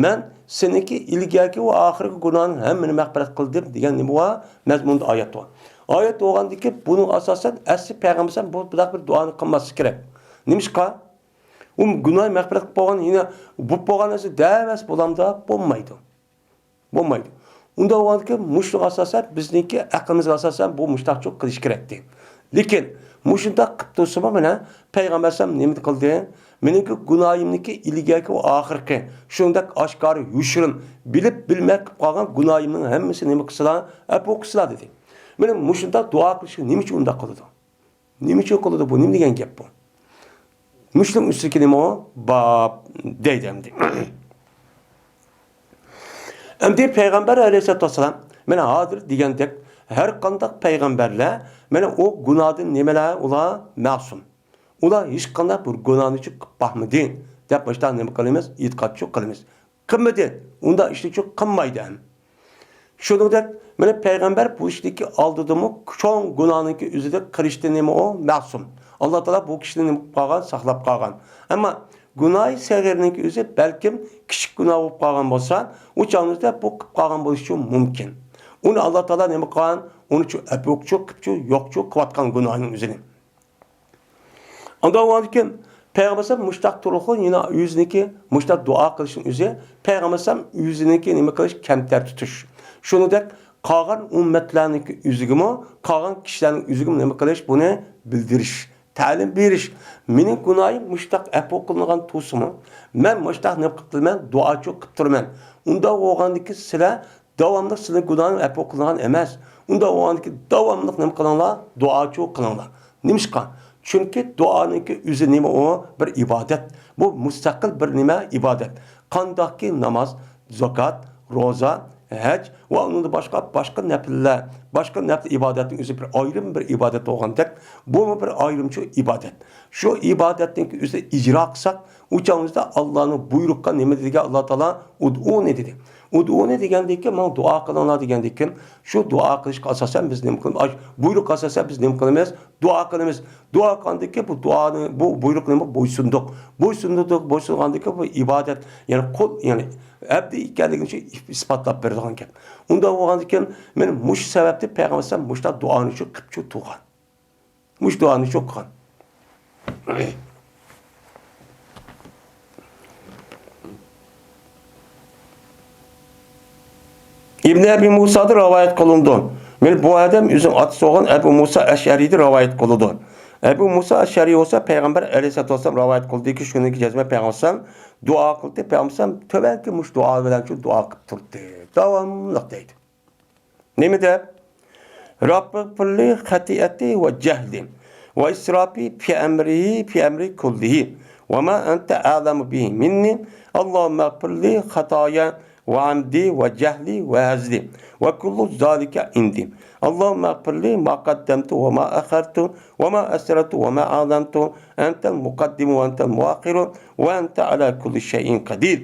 «مەن سېنىڭكى ئىلگەركى ۋە ئاخىرقى گۇناھىڭنى ھەممىنى مەغپىرەت قىلدىم» دېگەن نېمە بار؟ مەزمۇندا ئايەت بار. ئايەت بولغاندىكىن بۇنىڭ ئاساسەن ئەسلى پەيغەمبەر ئەلەيھىسسالام بۇ، بۇنداق بىر دۇئانى قىلماسلىقى كېرەك. نېمىشقا؟ ئۇ گۇناھ مەغپىرەت قىلىپ بولغان، يەنە بولۇپ بولغان نەرسە دەۋەرسە بولامدا؟ بولمايدۇ. بولمايدۇ. ئۇنداق بولغاندىكىن مۇشۇنىڭغا ئاساسەن، بىزنىڭكى ئەقلىمىزگە ئاساسەن بۇ مۇشتاقچۇ قىلىش كېرەكتى. لېكىن مۇشۇنداق قىلىپ تۇرسىمۇ، مانا پەيغەمبەر ئەلەيھىسسالام نېمە قىلدى؟ «مېنىڭكى گۇناھىمنىڭكى ئىلگەركى ۋە ئاخىرقى، شۇنىڭدەك ئاشكارا يوشۇرۇن، بىلىپ بىلمەي قىلىپ قالغان گۇناھىمنىڭ ھەممىسىنى نېمە قىلسىلا، ئەپۇ قىلسىلا» دېدى. مانا مۇشۇنداق دۇئا قىلىشنى نېمە ئۈچۈن ئۇنداق قىلىدۇ؟ نېمە ئۈچۈن قىلىدۇ بۇ؟ نېمە دېگەن گەپ بۇ؟ مۇشۇنىڭ ئۈستىدىكى نېمە ئۇ؟ باب دەيدۇ ئەمدى. ئەمدى پەيغەمبەر ئەلەيھىسسالاتۇ ۋەسسالام، مانا ھازىر دېگەندەك، ھەر قانداق پەيغەمبەرلەر، مانا ئۇ گۇناھدىن نېمىلەر ئۇلار؟ مەسۇم. ئۇلار ھېچقانداق بىر گۇناھنىچۇ قىلىپ باقمىدى، دەپ مۇشۇنداق نېمە قىلىمىز؟ ئېتىقادچۇ قىلىمىز. قىلمىدى. ئۇنداق ئىشنىچۇ قىلمايدۇ ھەم. شۇنىڭدەك، مانا پەيغەمبەر بولۇشنىڭكى ئالدىدىمۇ چوڭ گۇناھنىڭكى ئۆزىدە قىلىشتىن نېمە ئۇ؟ مەسۇم. ئاللا تائالا بۇ كىشىنى نېمە قىلىپ قالغان؟ ساقلاپ قالغان. ئەمما گۇناھى سەغىرنىڭكى ئۆزى بەلكىم كىچىك گۇناھ بولۇپ قالغان بولسا، ئۇ چاغنىڭدا بۇ قىلىپ قالغان بولۇشى مۇمكىن. ئۇنى ئاللا تائالا نېمە قىلغان؟ ئۇنىچۇ ئەپۇچۇ قىپچۇ يوقچۇ قىلىۋاتقان گۇناھنىڭ ئۆزىنى. ئاندىن ئۇنىڭدىن كېيىن پەيغەمبەر ئەلەيھىسسالام مۇشتاق تۇرۇقى يەنە ئۆزىنىڭكى مۇشتاق دۇئا قىلىشنىڭ ئۆزى، پەيغەمبەر ئەلەيھىسسالام ئۆزىنىڭكى نېمە قىلىش، كەمتەر تۇتۇش. شۇنىڭدەك قالغان ئۈممەتلەرنىڭكى ئۆزىگىمۇ، قالغان كىشىلەرنىڭ ئۆزىگىمۇ نېمە قىلىش، بۇنى بىلدۈرۈش، تەلىم بېرىش. مېنىڭ گۇناھىم مۇشتاق ئەپۇ قىلىنغان تۇرسىمۇ، مەن مۇشتاق نېمە قىلىپ تۇرىمەن؟ دۇئاچۇ قىلىپ تۇرىمەن. ئۇنداق بولغاندىكىن سىلەر داۋاملىق سىلەرنىڭ گۇناھىڭ ئەپۇ قىلىنغان ئەمەس. ئۇنداق بولغاندىكىن داۋاملىق نېمە قىلىڭلار؟ دۇئاچۇ قىلىڭلار. نېمىشقا؟ چۈنكى دۇئانىڭكى ئۆزى نېمە ئۇ؟ بىر ئىبادەت. بۇ مۇستەقىل بىر نېمە؟ ئىبادەت. قانداقكى ناماز، زاكات، روزا، ھەج ۋە ئۇنىڭدىن باشقا، باشقا نەپىللەر، باشقا نەپىل ئىبادەتنىڭ ئۆزى بىر ئايرىم بىر ئىبادەت بولغاندەك، بۇمۇ بىر ئايرىمچۇ ئىبادەت. شۇ ئىبادەتنىڭكى ئۆزىنى ئىجرا قىلساق، ئۇ چاغىمىزدا ئاللانىڭ بۇيرۇققا نېمە دېگەن؟ ئاللا تائالا «ئۇدئۇنى» دېدى. «ئۇدئۇنى» دېگەندىكىن، ماڭا دۇئا قىلىڭلار دېگەندىكىن، شۇ دۇئا قىلىشقا ئاساسەن بىز نېمە قىلىمىز؟ ئاش-، بۇيرۇققا ئاساسەن بىز نېمە قىلىمىز؟ دۇئا قىلىمىز. دۇئا قىلغاندىكىن بۇ دۇئانى، بۇ بۇيرۇقنى بويسۇندۇق. بويسۇندۇق، بويسۇنغاندىكىن بۇ ئىبادەت، يەنى قۇل، يەنى ئەبدى ئىكەنلىكىنى ئىسپاتلاپ بېرىدىغان گەپ. ئۇنداق بولغاندىكىن، مانا مۇشۇ سەۋەبتىن پەيغەمبەر ئەلەيھىسسالام مۇشۇنداق دۇئانى شۇ قىپچۇ تۇرغان. مۇشۇ دۇئانى شۇ قىلغان. ئىبن ئەبى مۇسادىن رىۋايەت قىلىنىدۇ. مانا بۇ ئادەم ئۆزىنىڭ ئاتىسى بولغان ئەبۇ مۇسا ئەشئەرىدىن رىۋايەت قىلىدۇ. ئەبۇ مۇسا ئەشئەرى بولسا پەيغەمبەر ئەلەيھىسسالاتۇ ۋەسسالام رىۋايەت قىلدىكى، شۇنىڭكى جەزمەن پەيغەمبەر دۇئا قىلدى، پەيغەمبەر تۆۋەنكى مۇشۇ دۇئا بىلەن شۇ دۇئا قىلىپ تۇردى. داۋاملىق دەيدۇ. نېمە دەپ؟ رەببىغفىرلى خەتىئەتى ۋە جەھلى ۋە ئىسرافى في أمري، في أمري كله، وما أنت أعلم به مني، اللهم اغفر لي خطاياي وعمدي وجهلي وهزلي، وكل ذلك عندي، اللهم اغفر لي ما قدمت وما أخرت وما أسررت وما أعلنت، أنت المقدم وأنت المؤخر، وأنت على كل شيء قدير.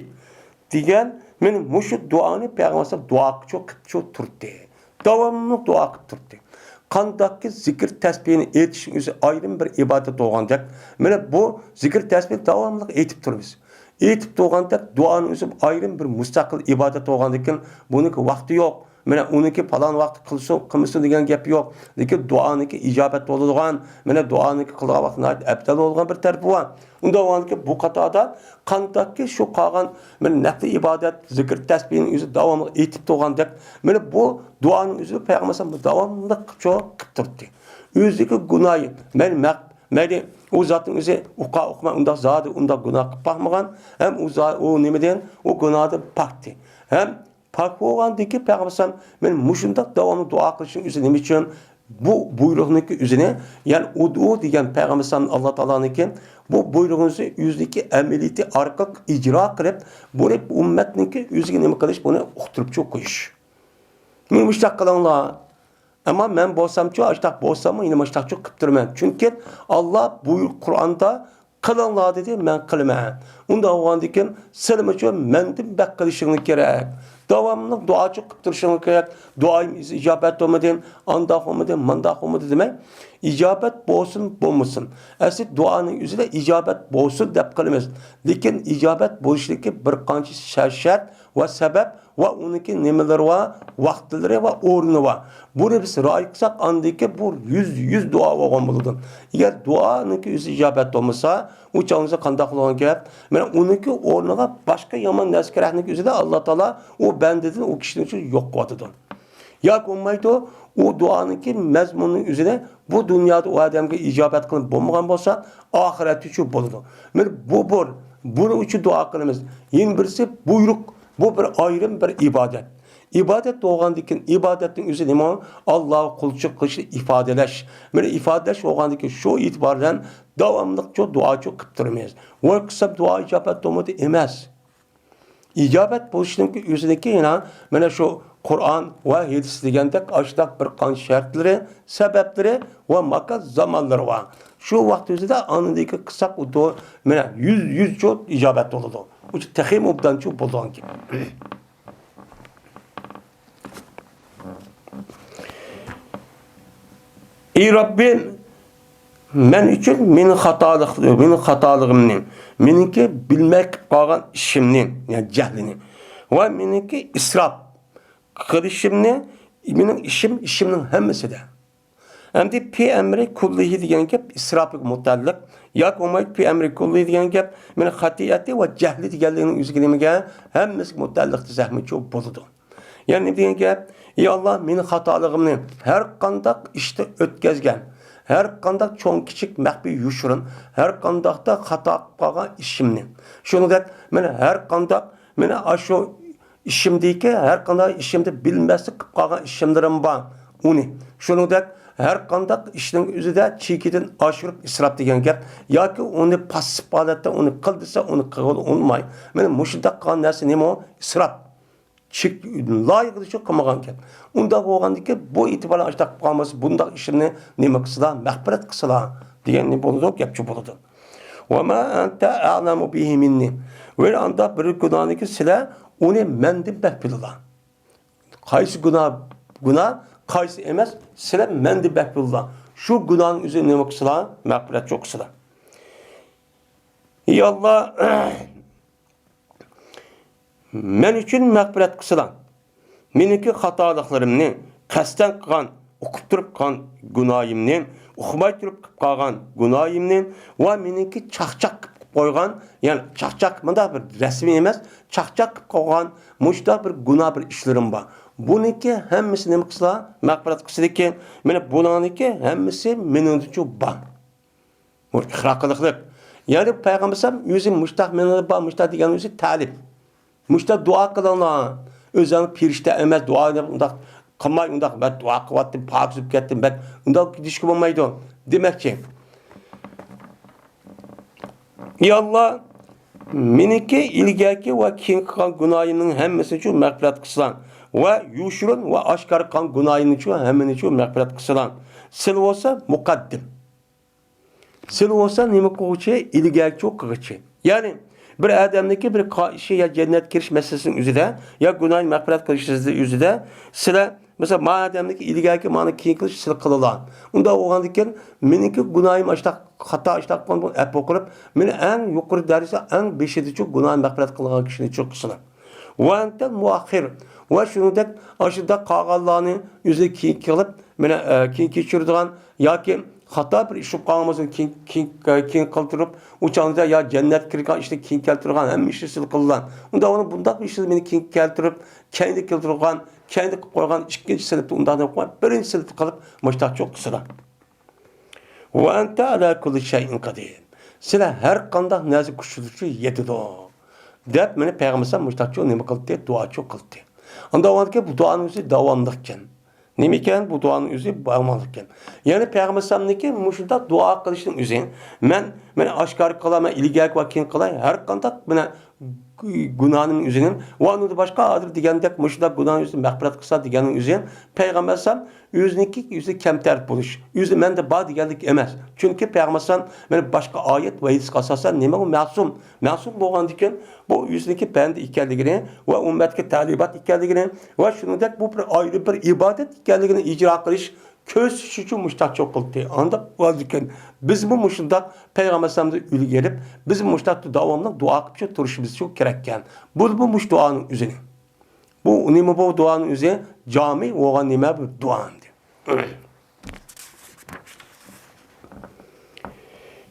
دېگەن، مانا مۇشۇ دۇئانى پەيغەمبەر دۇئا قىلىپ تۇردى. داۋاملىق دۇئا قىلىپ تۇردى. قانداقكى زىكىر تەسبىھنى ئېيتىشنىڭ ئۆزى ئايرىم بىر ئىبادەت بولغاندەك، مانا بۇ زىكىر تەسبىھنى داۋاملىق ئېيتىپ تۇرىمىز. ئېيتىپ تۇرغاندەك دۇئانىڭ ئۆزى ئايرىم بىر مۇستەقىل ئىبادەت بولغاندىكىن، بۇنىڭكى ۋاقتى يوق. مانا ئۇنىڭكى پالان ۋاقىتتا قىلسۇن، قىلمىسۇن دېگەن گەپ يوق. لېكىن دۇئانىڭكى ئىجابەت بولىدىغان، مانا دۇئانىڭكى قىلغان ۋاقتى ناھايىتى ئەپزەل بولغان بىر تەرىپى بار. ئۇنداق بولغاندىكىن بۇ قاتاردا قانداقكى شۇ قالغان مانا نەپلى ئىبادەت، زىكىر تەسبىھنىڭ ئۆزى داۋاملىق ئېيتىپ تۇرغاندەك، مانا بۇ دۇئانىڭ ئۆزى پەيغەمبەر داۋاملىق قىلىپ تۇردى. ئۆزىدىكى گۇناھى، مەيلى مەق-، مەيلى ئۇ زاتنىڭ ئۆزى ئوقۇ ئوقۇماي ئۇنداق زادى ئۇنداق گۇناھ قىلىپ باقمىغان، ھەم ئۇ زا-، ئۇ نېمىدىن، ئۇ گۇناھدىن پاكتى. ھەم پاك بولغاندىن كېيىن پەيغەمبەر ئەلەيھىسسالام مانا مۇشۇنداق داۋاملىق دۇئا قىلىشنىڭ ئۆزى نېمە ئۈچۈن؟ بۇ بۇيرۇقنىڭكى ئۆزىنى، يەنى ئۇدۇ دېگەن پەيغەمبەر ئەلەيھىسسالام ئاللا تائالانىڭكى بۇ بۇيرۇقنى ئۆزىنىڭكى ئەمەلىيىتى ئارقىلىق ئىجرا قىلىپ، بۇنى ئۈممەتنىڭكى ئۆزىگە نېمە قىلىش، بۇنى ئۇقتۇرۇپچۇ قويۇش. مانا مۇشۇنداق قىلىڭلار. ئەمما مەن بولسامچۇ، ئاشتاق بولساممۇ، يەنە مۇشتاقچۇ قىلىپ تۇرىمەن. چۈنكى ئاللا بۇيرۇق قۇرئاندا، «قىلىڭلار» دېدى، مەن قىلىمەن. ئۇنداق بولغاندىكىن، سىلىمۇچۇ مەندىن بەك قىلىشىڭلار كېرەك. داۋاملىق دۇئاچۇ قىلىپ تۇرۇشۇڭلار كېرەك. دۇئايىم ئىجابەت بولمىدى، ئانداق بولمىدى، مانداق بولمىدى دېمەي، ئىجابەت بولسۇن، بولمىسۇن. ئەسلى دۇئانىڭ ئۆزىدە ئىجابەت بولسۇن دەپ قىلىمىز. لېكىن ئىجابەت بولۇشتىكى بىر قانچە شەر-، شەرت ۋە سەۋەب ۋە ئۇنىڭكى نېمىلىرى بار، ۋاقىتلىرى ۋە ئورنى بار. بۇنى بىز رىئايە قىلساق، ئاندىن كېيىن بۇ يۈز، يۈز دۇئا بولغان بولىدۇ. ئەگەر دۇئانىڭكى ئۆزى ئىجابەت بولمىسا، ئۇ چاغدا قانداق بولغان گەپ؟ مانا ئۇنىڭكى ئورنىغا باشقا يامان نەرسە كىرەكنىڭكى ئۆزىدە ئاللا تائالا ئۇ بەندىدىن ئۇ كىشىنى يوق قىلىۋاتىدۇ. ياكى بولمايدۇ، ئۇ دۇئانىڭكى مەزمۇنىنىڭ ئۆزىنى بۇ دۇنيادا ئۇ ئادەمگە ئىجابەت قىلىنىپ بولمىغان بولسا، ئاخىرەتتىچۇ بولىدۇ. مانا بۇ بىر، بۇنىڭ ئۈچۈن دۇئا قىلىمىز. يەنە بىرسى بۇيرۇق، بۇ بىر ئايرىم بىر ئىبادەت. ئىبادەت بولغاندىن كېيىن، ئىبادەتنىڭ ئۆزى نېمە؟ ئاللاغا قۇلچىلىق قىلىشنى ئىپادىلەش. مانا ئىپادىلەش بولغاندىن كېيىن، شۇ ئېتىبار بىلەن داۋاملىقچۇ دۇئاچۇ قىلىپ تۇرىمىز. ۋاي قىلسام دۇئا ئىجابەت بولمىدى ئەمەس. ئىجابەت بولۇشنىڭكى ئۆزىنىڭكى يەنە مانا شۇ قۇرئان ۋە ھەدىس دېگەندەك ئاشۇنداق بىر قانچە شەرتلىرى، سەۋەبلىرى ۋە ماكان زامانلىرى بار. شۇ ۋاقىت ئۆزىدە ئاندىن كېيىن قىلساق، ئۇ دۇ-، مانا يۈز، يۈزچۇ ئىجابەت بولىدۇ. ئۇ تېخىمۇ ئوبدانچۇ بولىدىغان گەپ. ئى رەببى، مەن ئۈچۈن مېنىڭ خاتالىق-، مېنىڭ خاتالىقىمنى، مېنىڭكى بىلمەي قىلىپ قالغان ئىشىمنى، يەنى جەھلىنى ۋە مېنىڭكى ئىسراپ قىلىشىمنى، مېنىڭ ئىشىم، ئىشىمنىڭ ھەممىسىدە. ئەمدى پى ئەمرى كۇللىھى دېگەن گەپ ئىسراپىغا مۇتەئەللىق. ياكى بولمايدۇ پى ئەمرى كۇللىھى دېگەن گەپ مېنىڭ خاتىئەتى ۋە جەھلى دېگەنلىكنىڭ ئۆزىگە نېمىگە؟ ھەممىسىگە مۇتەئەللىق دېسەكمۇچۇ بولىدۇ. يەنى نېمە دېگەن گەپ؟ ئى ئاللا، مېنىڭ خاتالىقىمنى ھەر قانداق ئىشتا ئۆتكەزگەن، ھەر قانداق چوڭ-كىچىك، مەخپىي، يوشۇرۇن، ھەر قانداقتا خاتا قىلىپ قالغان ئىشىمنى، شۇنىڭدەك مەن ھەر قانداق، مانا ئاشۇ ئىشىمدىكى، ھەر قانداق ئىشىمدا بىلمەسلىك قىلىپ قالغان ئىشىملىرىم بار، ئۇنى، شۇنىڭدەك ھەر قانداق ئىشنىڭ ئۆزىدە چېكىدىن ئاشۇرۇپ ئىسراپ دېگەن گەپ، ياكى ئۇنى پاسسىپ ھالەتتە ئۇنى قىل دېسە، ئۇنى قىلغىلى ئۇنىماي. مانا مۇشۇنداق قىلغان نەرسە نېمە ئۇ؟ ئىسراپ. چېك لايىقىدا شۇ قىلمىغان گەپ. ئۇنداق بولغاندىكىن، بۇ ئېتىبار بىلەن ئاشۇنداق قىلىپ قالمىسا، بۇنداق ئىشىمنى نېمە قىلسىلا، مەغپىرەت قىلسىلا دېگەن نېمە بولىدۇ؟ گەپچۇ بولىدۇ. ۋە ما ئەنتە ئەلەمۇ بىھى مىننى. ۋە ئانداق بىر گۇناھنىكى سىلەر ئۇنى مەندىن بەك بىلىلا. قايسى گۇناھ گۇناھ، قايسى ئەمەس، سىلەر مەندىن بەك بىلىلا. شۇ گۇناھنىڭ ئۆزىنى نېمە قىلسىلا، مەغپىرەت شۇ قىلسىلا. ئى ئاللا، مەن ئۈچۈن مەغپىرەت قىلسىلا. مېنىڭكى خاتالىقلىرىمنى، قەستەن قىلغان، ئۇقۇپ تۇرۇپ قىلغان گۇناھىمنى، ئۇقماي تۇرۇپ قىلىپ قالغان گۇناھىمنى ۋە مېنىڭكى چاقچاق قىلىپ قويغان، يەنى چاقچاق مۇنداق بىر رەسمىي ئەمەس، چاقچاق قىلىپ قويغان مۇشۇنداق بىر گۇناھ بىر ئىشلىرىم بار. بۇنىڭكى ھەممىسى نېمە قىلسىلا، مەغپىرەت قىلسىدىكى، مانا بۇلارنىڭكى ھەممىسى مېنىڭدىچۇ بار. بۇ ئىقرار قىلىقلىق. يەنى پەيغەمبەر ئۆزى مۇشتاق مېنىڭدە بار، مۇشتاق دېگەن ئۆزى تەلىپ. مۇشتاق دۇئا قىلىڭلار. ئۆزۈڭ پىرىشتە ئەمەس، دۇئا دەپ ئۇنداق قىلماي، ئۇنداق مەن دۇئا قىلىۋاتتىم، پاكىز بولۇپ كەتتىم، مەن ئۇنداق دېيىشكە بولمايدۇ دېمەكچى. يا ئاللا، مېنىڭكى ئىلگەركى ۋە كېيىنكى قىلغان گۇناھىمنىڭ ھەممىسىنىچۇ مەغپىرەت قىلسىلا ۋە يوشۇرۇن ۋە ئاشكارا قىلغان گۇناھىمنىچۇ ھەممىنىچۇ مەغپىرەت قىلسىلا. سىلى بولسا مۇقەددىم. سىلى بولسا نېمە قىلغۇچى؟ ئىلگەركىچۇ قىلغۇچى. يەنى بىر ئادەمنىڭكى بىر قا-، ئىشى يا جەننەتكە كىرىش مەسىلىسىنىڭ ئۆزىدە، يا گۇناھىنى مەغپىرەت قىلىش ئۆزىدە سىلە، مەسىلەن، ما ئادەمنىڭكى ئىلگەركى مانا كېيىن قىلىش سىلى قىلىلا. ئۇنداق بولغاندىكىن مېنىڭكى گۇناھىم ئاشتاق، خاتا ئاشتاق بولغان بۇ ئەپۇ قىلىپ، مېنى ئەڭ يۇقىرى دەرىجىدە، ئەڭ بېشىدىچۇ گۇناھىنى مەغپىرەت قىلغان كىشىنىچۇ قىلسىلا. ۋە ئەنتەل مۇئەخخىر. ۋە شۇنىڭدەك ئاشۇنداق قالغانلارنى ئۆزى كېيىن قىلىپ، مانا، ئە، كېيىن كەچۈرىدىغان ياكى خاتا بىر ئىش بولۇپ قالغان بولسا، كېيىن، كېيىن، كېيىن قىلدۇرۇپ، ئۇ چاغدا يا جەننەتكە كىرگەن ئىشنى كېيىن كەلتۈرگەن، ھەممە ئىشنى سىلى قىلغان. ئۇنداق بولۇپ، بۇنداق بىر ئىشنى مېنى كېيىن كەلتۈرۈپ، كەينىدە كەلتۈرگەن، كەينىدە قىلىپ قويغان ئىككىنچى سىنىپتا ئۇنداق دەپ قويغان، بىرىنچى سىنىپتا قىلىپ، مۇشتاقچۇ قىلسىلا. ۋە ئەنتە ئەلا كۇللى شەيئىن قەدىر. سىلەر ھەر قانداق نەرسە كۈچلۈكچۇ يېتىدۇ. دەپ مېنى پەيغەمبەر مۇشتاقچۇ نېمە قىلدى؟ دۇئاچۇ قىلدى. ئاندا ئۇندىكى بۇ دۇئانىڭ ئۆزى داۋاملىقكەن. نېمىكەن؟ بۇ دۇئانىڭ ئۆزى داۋاملىقكەن. يەنى پەيغەمبەر ئەلەيھىسسالامنىڭكى مۇشۇنداق دۇئا قىلىشنىڭ ئۆزى، مەن، مەن ئاشكارا قىلىمەن، ئىلگەركى ۋە كېيىن قىلاي، ھەر قانداق مانا گۇناھنىڭ ئۆزىنى ۋە ئۇنىڭدىن باشقا ھازىر دېگەندەك مۇشۇنداق گۇناھنىڭ ئۆزىنى مەغپىرەت قىلسا دېگەننىڭ ئۆزى پەيغەمبەر ئەلەيھىسسالام ئۆزىنىڭكى ئۆزى كەمتەر بولۇش، ئۆزى مەندە بار دېگەنلىك ئەمەس. چۈنكى پەيغەمبەر ئەلەيھىسسالام مانا باشقا ئايەت ۋە ھەدىسكە ئاساسەن نېمە ئۇ مەسۇم. مەسۇم بولغاندىكىن بۇ ئۆزىنىڭكى بەندە ئىكەنلىكىنى ۋە ئۈممەتكە تەلىمات ئىكەنلىكىنى ۋە شۇنىڭدەك بۇ بىر ئايرى بىر ئىبادەت ئىكەنلىكىنى ئىجرا قىلىش كۆرسىتىش ئۈچۈن مۇشتاقچۇ قىلدى. ئانداق بولغاندىكىن بىزمۇ مۇشۇنداق پەيغەمبەر ئەلەيھىسسالامدىن ئۈلگە ئېلىپ، بىزمۇ مۇشۇنداق داۋاملىق دۇئا قىلىپ تۇرۇشىمىز كېرەككەن. بۇ، بۇ مۇشۇ دۇئانىڭ ئۆزىنى. بۇ نېمە بۇ دۇئانىڭ ئۆزى؟ جامى بولغان نېمە بىر دۇئا ئەمدى.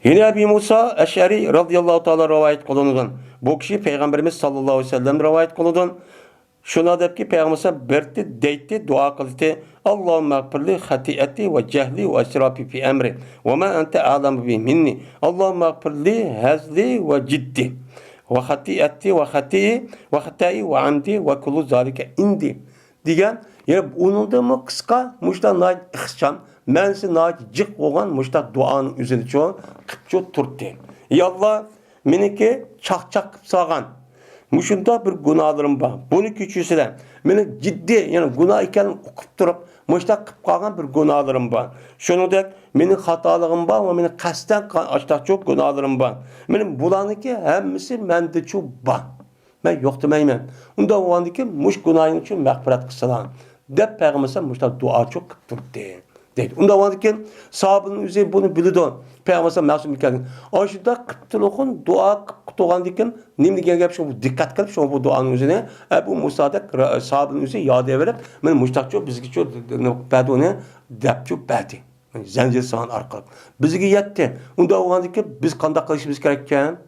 يەنە ئەبى مۇسا ئەشئەرى رەزىياللاھۇ تائالا رىۋايەت قىلىنىدۇ. بۇ كىشى پەيغەمبىرىمىز ساللاللاھۇ ئەلەيھى ۋەسەللەمدىن رىۋايەت قىلىنىدۇ. شۇنداق دەپكى، پەيغەمبەر بىرتى دەيتتى، دۇئا قىلدى. اللهم اغفر لي خطيئتي وجهلي وإسرافي في أمري وما أنت أعلم به مني. اللهم اغفر لي هزلي وجدي وخطيئتي وخطئي وخطئي وعمدي وكل ذلك عندي. دېگەن، يەنى ئۇنىڭدىنمۇ قىسقا، مۇشۇنداق ناھايىتى ئىخچام، مەنىسى ناھايىتى جىق بولغان مۇشۇنداق دۇئانىڭ ئۆزىنىچۇ قىپچۇ تۇرتتى. يا ئاللا، مېنىڭكى چاقچاق قىپ سالغان مۇشۇنداق بىر گۇناھلىرىم بار. بۇنى كەچۈرسىلە. مېنىڭ جىددىي، يەنى گۇناھ ئىكەنلىكىنى ئۇقۇپ تۇرۇپ، مۇشۇنداق قىپ قالغان بىر گۇناھلىرىم بار. شۇنىڭدەك مېنىڭ خاتالىقىم بار ۋە مېنىڭ قەستەن قىلغان ئاشتاقچۇ گۇناھلىرىم بار. مېنىڭ بۇلارنىڭكى ھەممىسى مەندىچۇ بار. مەن يوق دېمەيمەن. ئۇنداق بولغاندىكىن مۇشۇ گۇناھىڭ ئۈچۈن مەغپىرەت قىلسىلا، دەپ پەيغەمبەر مۇشۇنداق دۇئاچۇ قىپ تۇرۇپتى، دەيدۇ. ئۇنداق بولغاندىكىن ساھابىنىڭ ئۆزى بۇنى بىلىدۇ. پەيغەمبەر مەسۇم ئىكەن. ئاشۇنداق قىپ تۇرغان دۇئا قىپ تۇرغاندىكىن نېمە دېگەن گەپ؟ شۇ دىققەت قىلىپ، شۇ بۇ دۇئانىڭ ئۆزىنى ئەبۇ مۇسادەك ساھابىنىڭ ئۆزى ياد بېرىپ، مانا مۇشۇنداقچۇ بىزگىچۇ بەردى ئۇنى، دەپچۇ بەردى. زەنجىر سان ئارقىلىق بىزگە يەتتى. ئۇنداق بولغاندىكىن بىز قانداق قىلىشىمىز كېرەككەن؟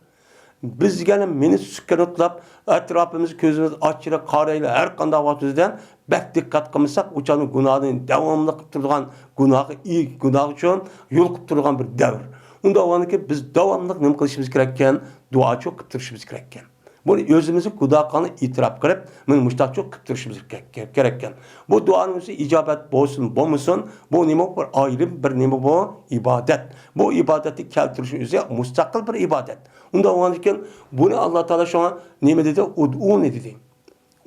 بىز يەنە مېنى سۈكۈناتلاپ، ئەتراپىمىزغا كۆزىمىز ئاچىلىپ قارايلى، ھەر قانداق ۋاقىتىمىزدا بەك دىققەت قىلمىساق، ئۇ چاغنىڭ گۇناھىنى داۋاملىق قىلىپ تۇرىدىغان، گۇناھقا، گۇناھ ئۈچۈن يول قىلىپ تۇرىدىغان بىر دەۋر. ئۇنداق بولغاندىكىن بىز داۋاملىق نېمە قىلىشىمىز كېرەككەن؟ دۇئاچۇ قىلىپ تۇرۇشىمىز كېرەككەن. بۇنى ئۆزىمىزنىڭ گۇناھقارلىقىنى ئېتىراپ قىلىپ، مانا مۇشۇنداقچۇ قىلىپ تۇرۇشىمىز كېرەك-، كېرەككەن. بۇ دۇئانىڭ ئۆزى ئىجابەت بولسۇن، بولمىسۇن، بۇ نېمە؟ بىر ئايرىم بىر نېمە بۇ؟ ئىبادەت. بۇ ئىبادەتنى كەلتۈرۈشنىڭ ئۆزى مۇستەقىل بىر ئىبادەت. ئۇنداق بولغاندىكىن، بۇنى ئاللا تائالا شۇڭا نېمە دېدى؟ ئۇدئۇنى دېدى.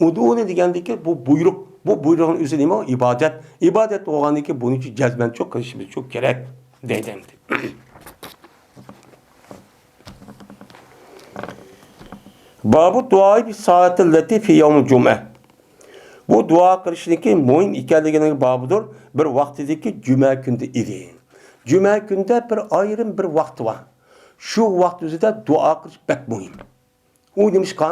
ئۇدئۇنى دېگەندىكى بۇ بۇيرۇق. بۇ بۇيرۇقنىڭ ئۆزى نېمە؟ ئىبادەت. ئىبادەت بولغاندىكىن بۇنى جەزمەنچۇ قىلىشىمىزچۇ كېرەك دەيدۇ ئەمدى. بابۇ دۇئائى بىسسائەتىللەتى فى يەۋمىل جۇمئە. بۇ دۇئا قىلىشنىڭكى مۇھىم ئىكەنلىكىنىڭ بابىدۇر، بىر ۋاقتىدىكى جۈمە كۈندە ئىدى. جۈمە كۈندە بىر ئايرىم بىر ۋاقتى بار. شۇ ۋاقىت ئۆزىدە دۇئا قىلىش بەك مۇھىم. ئۇ نېمىشقا؟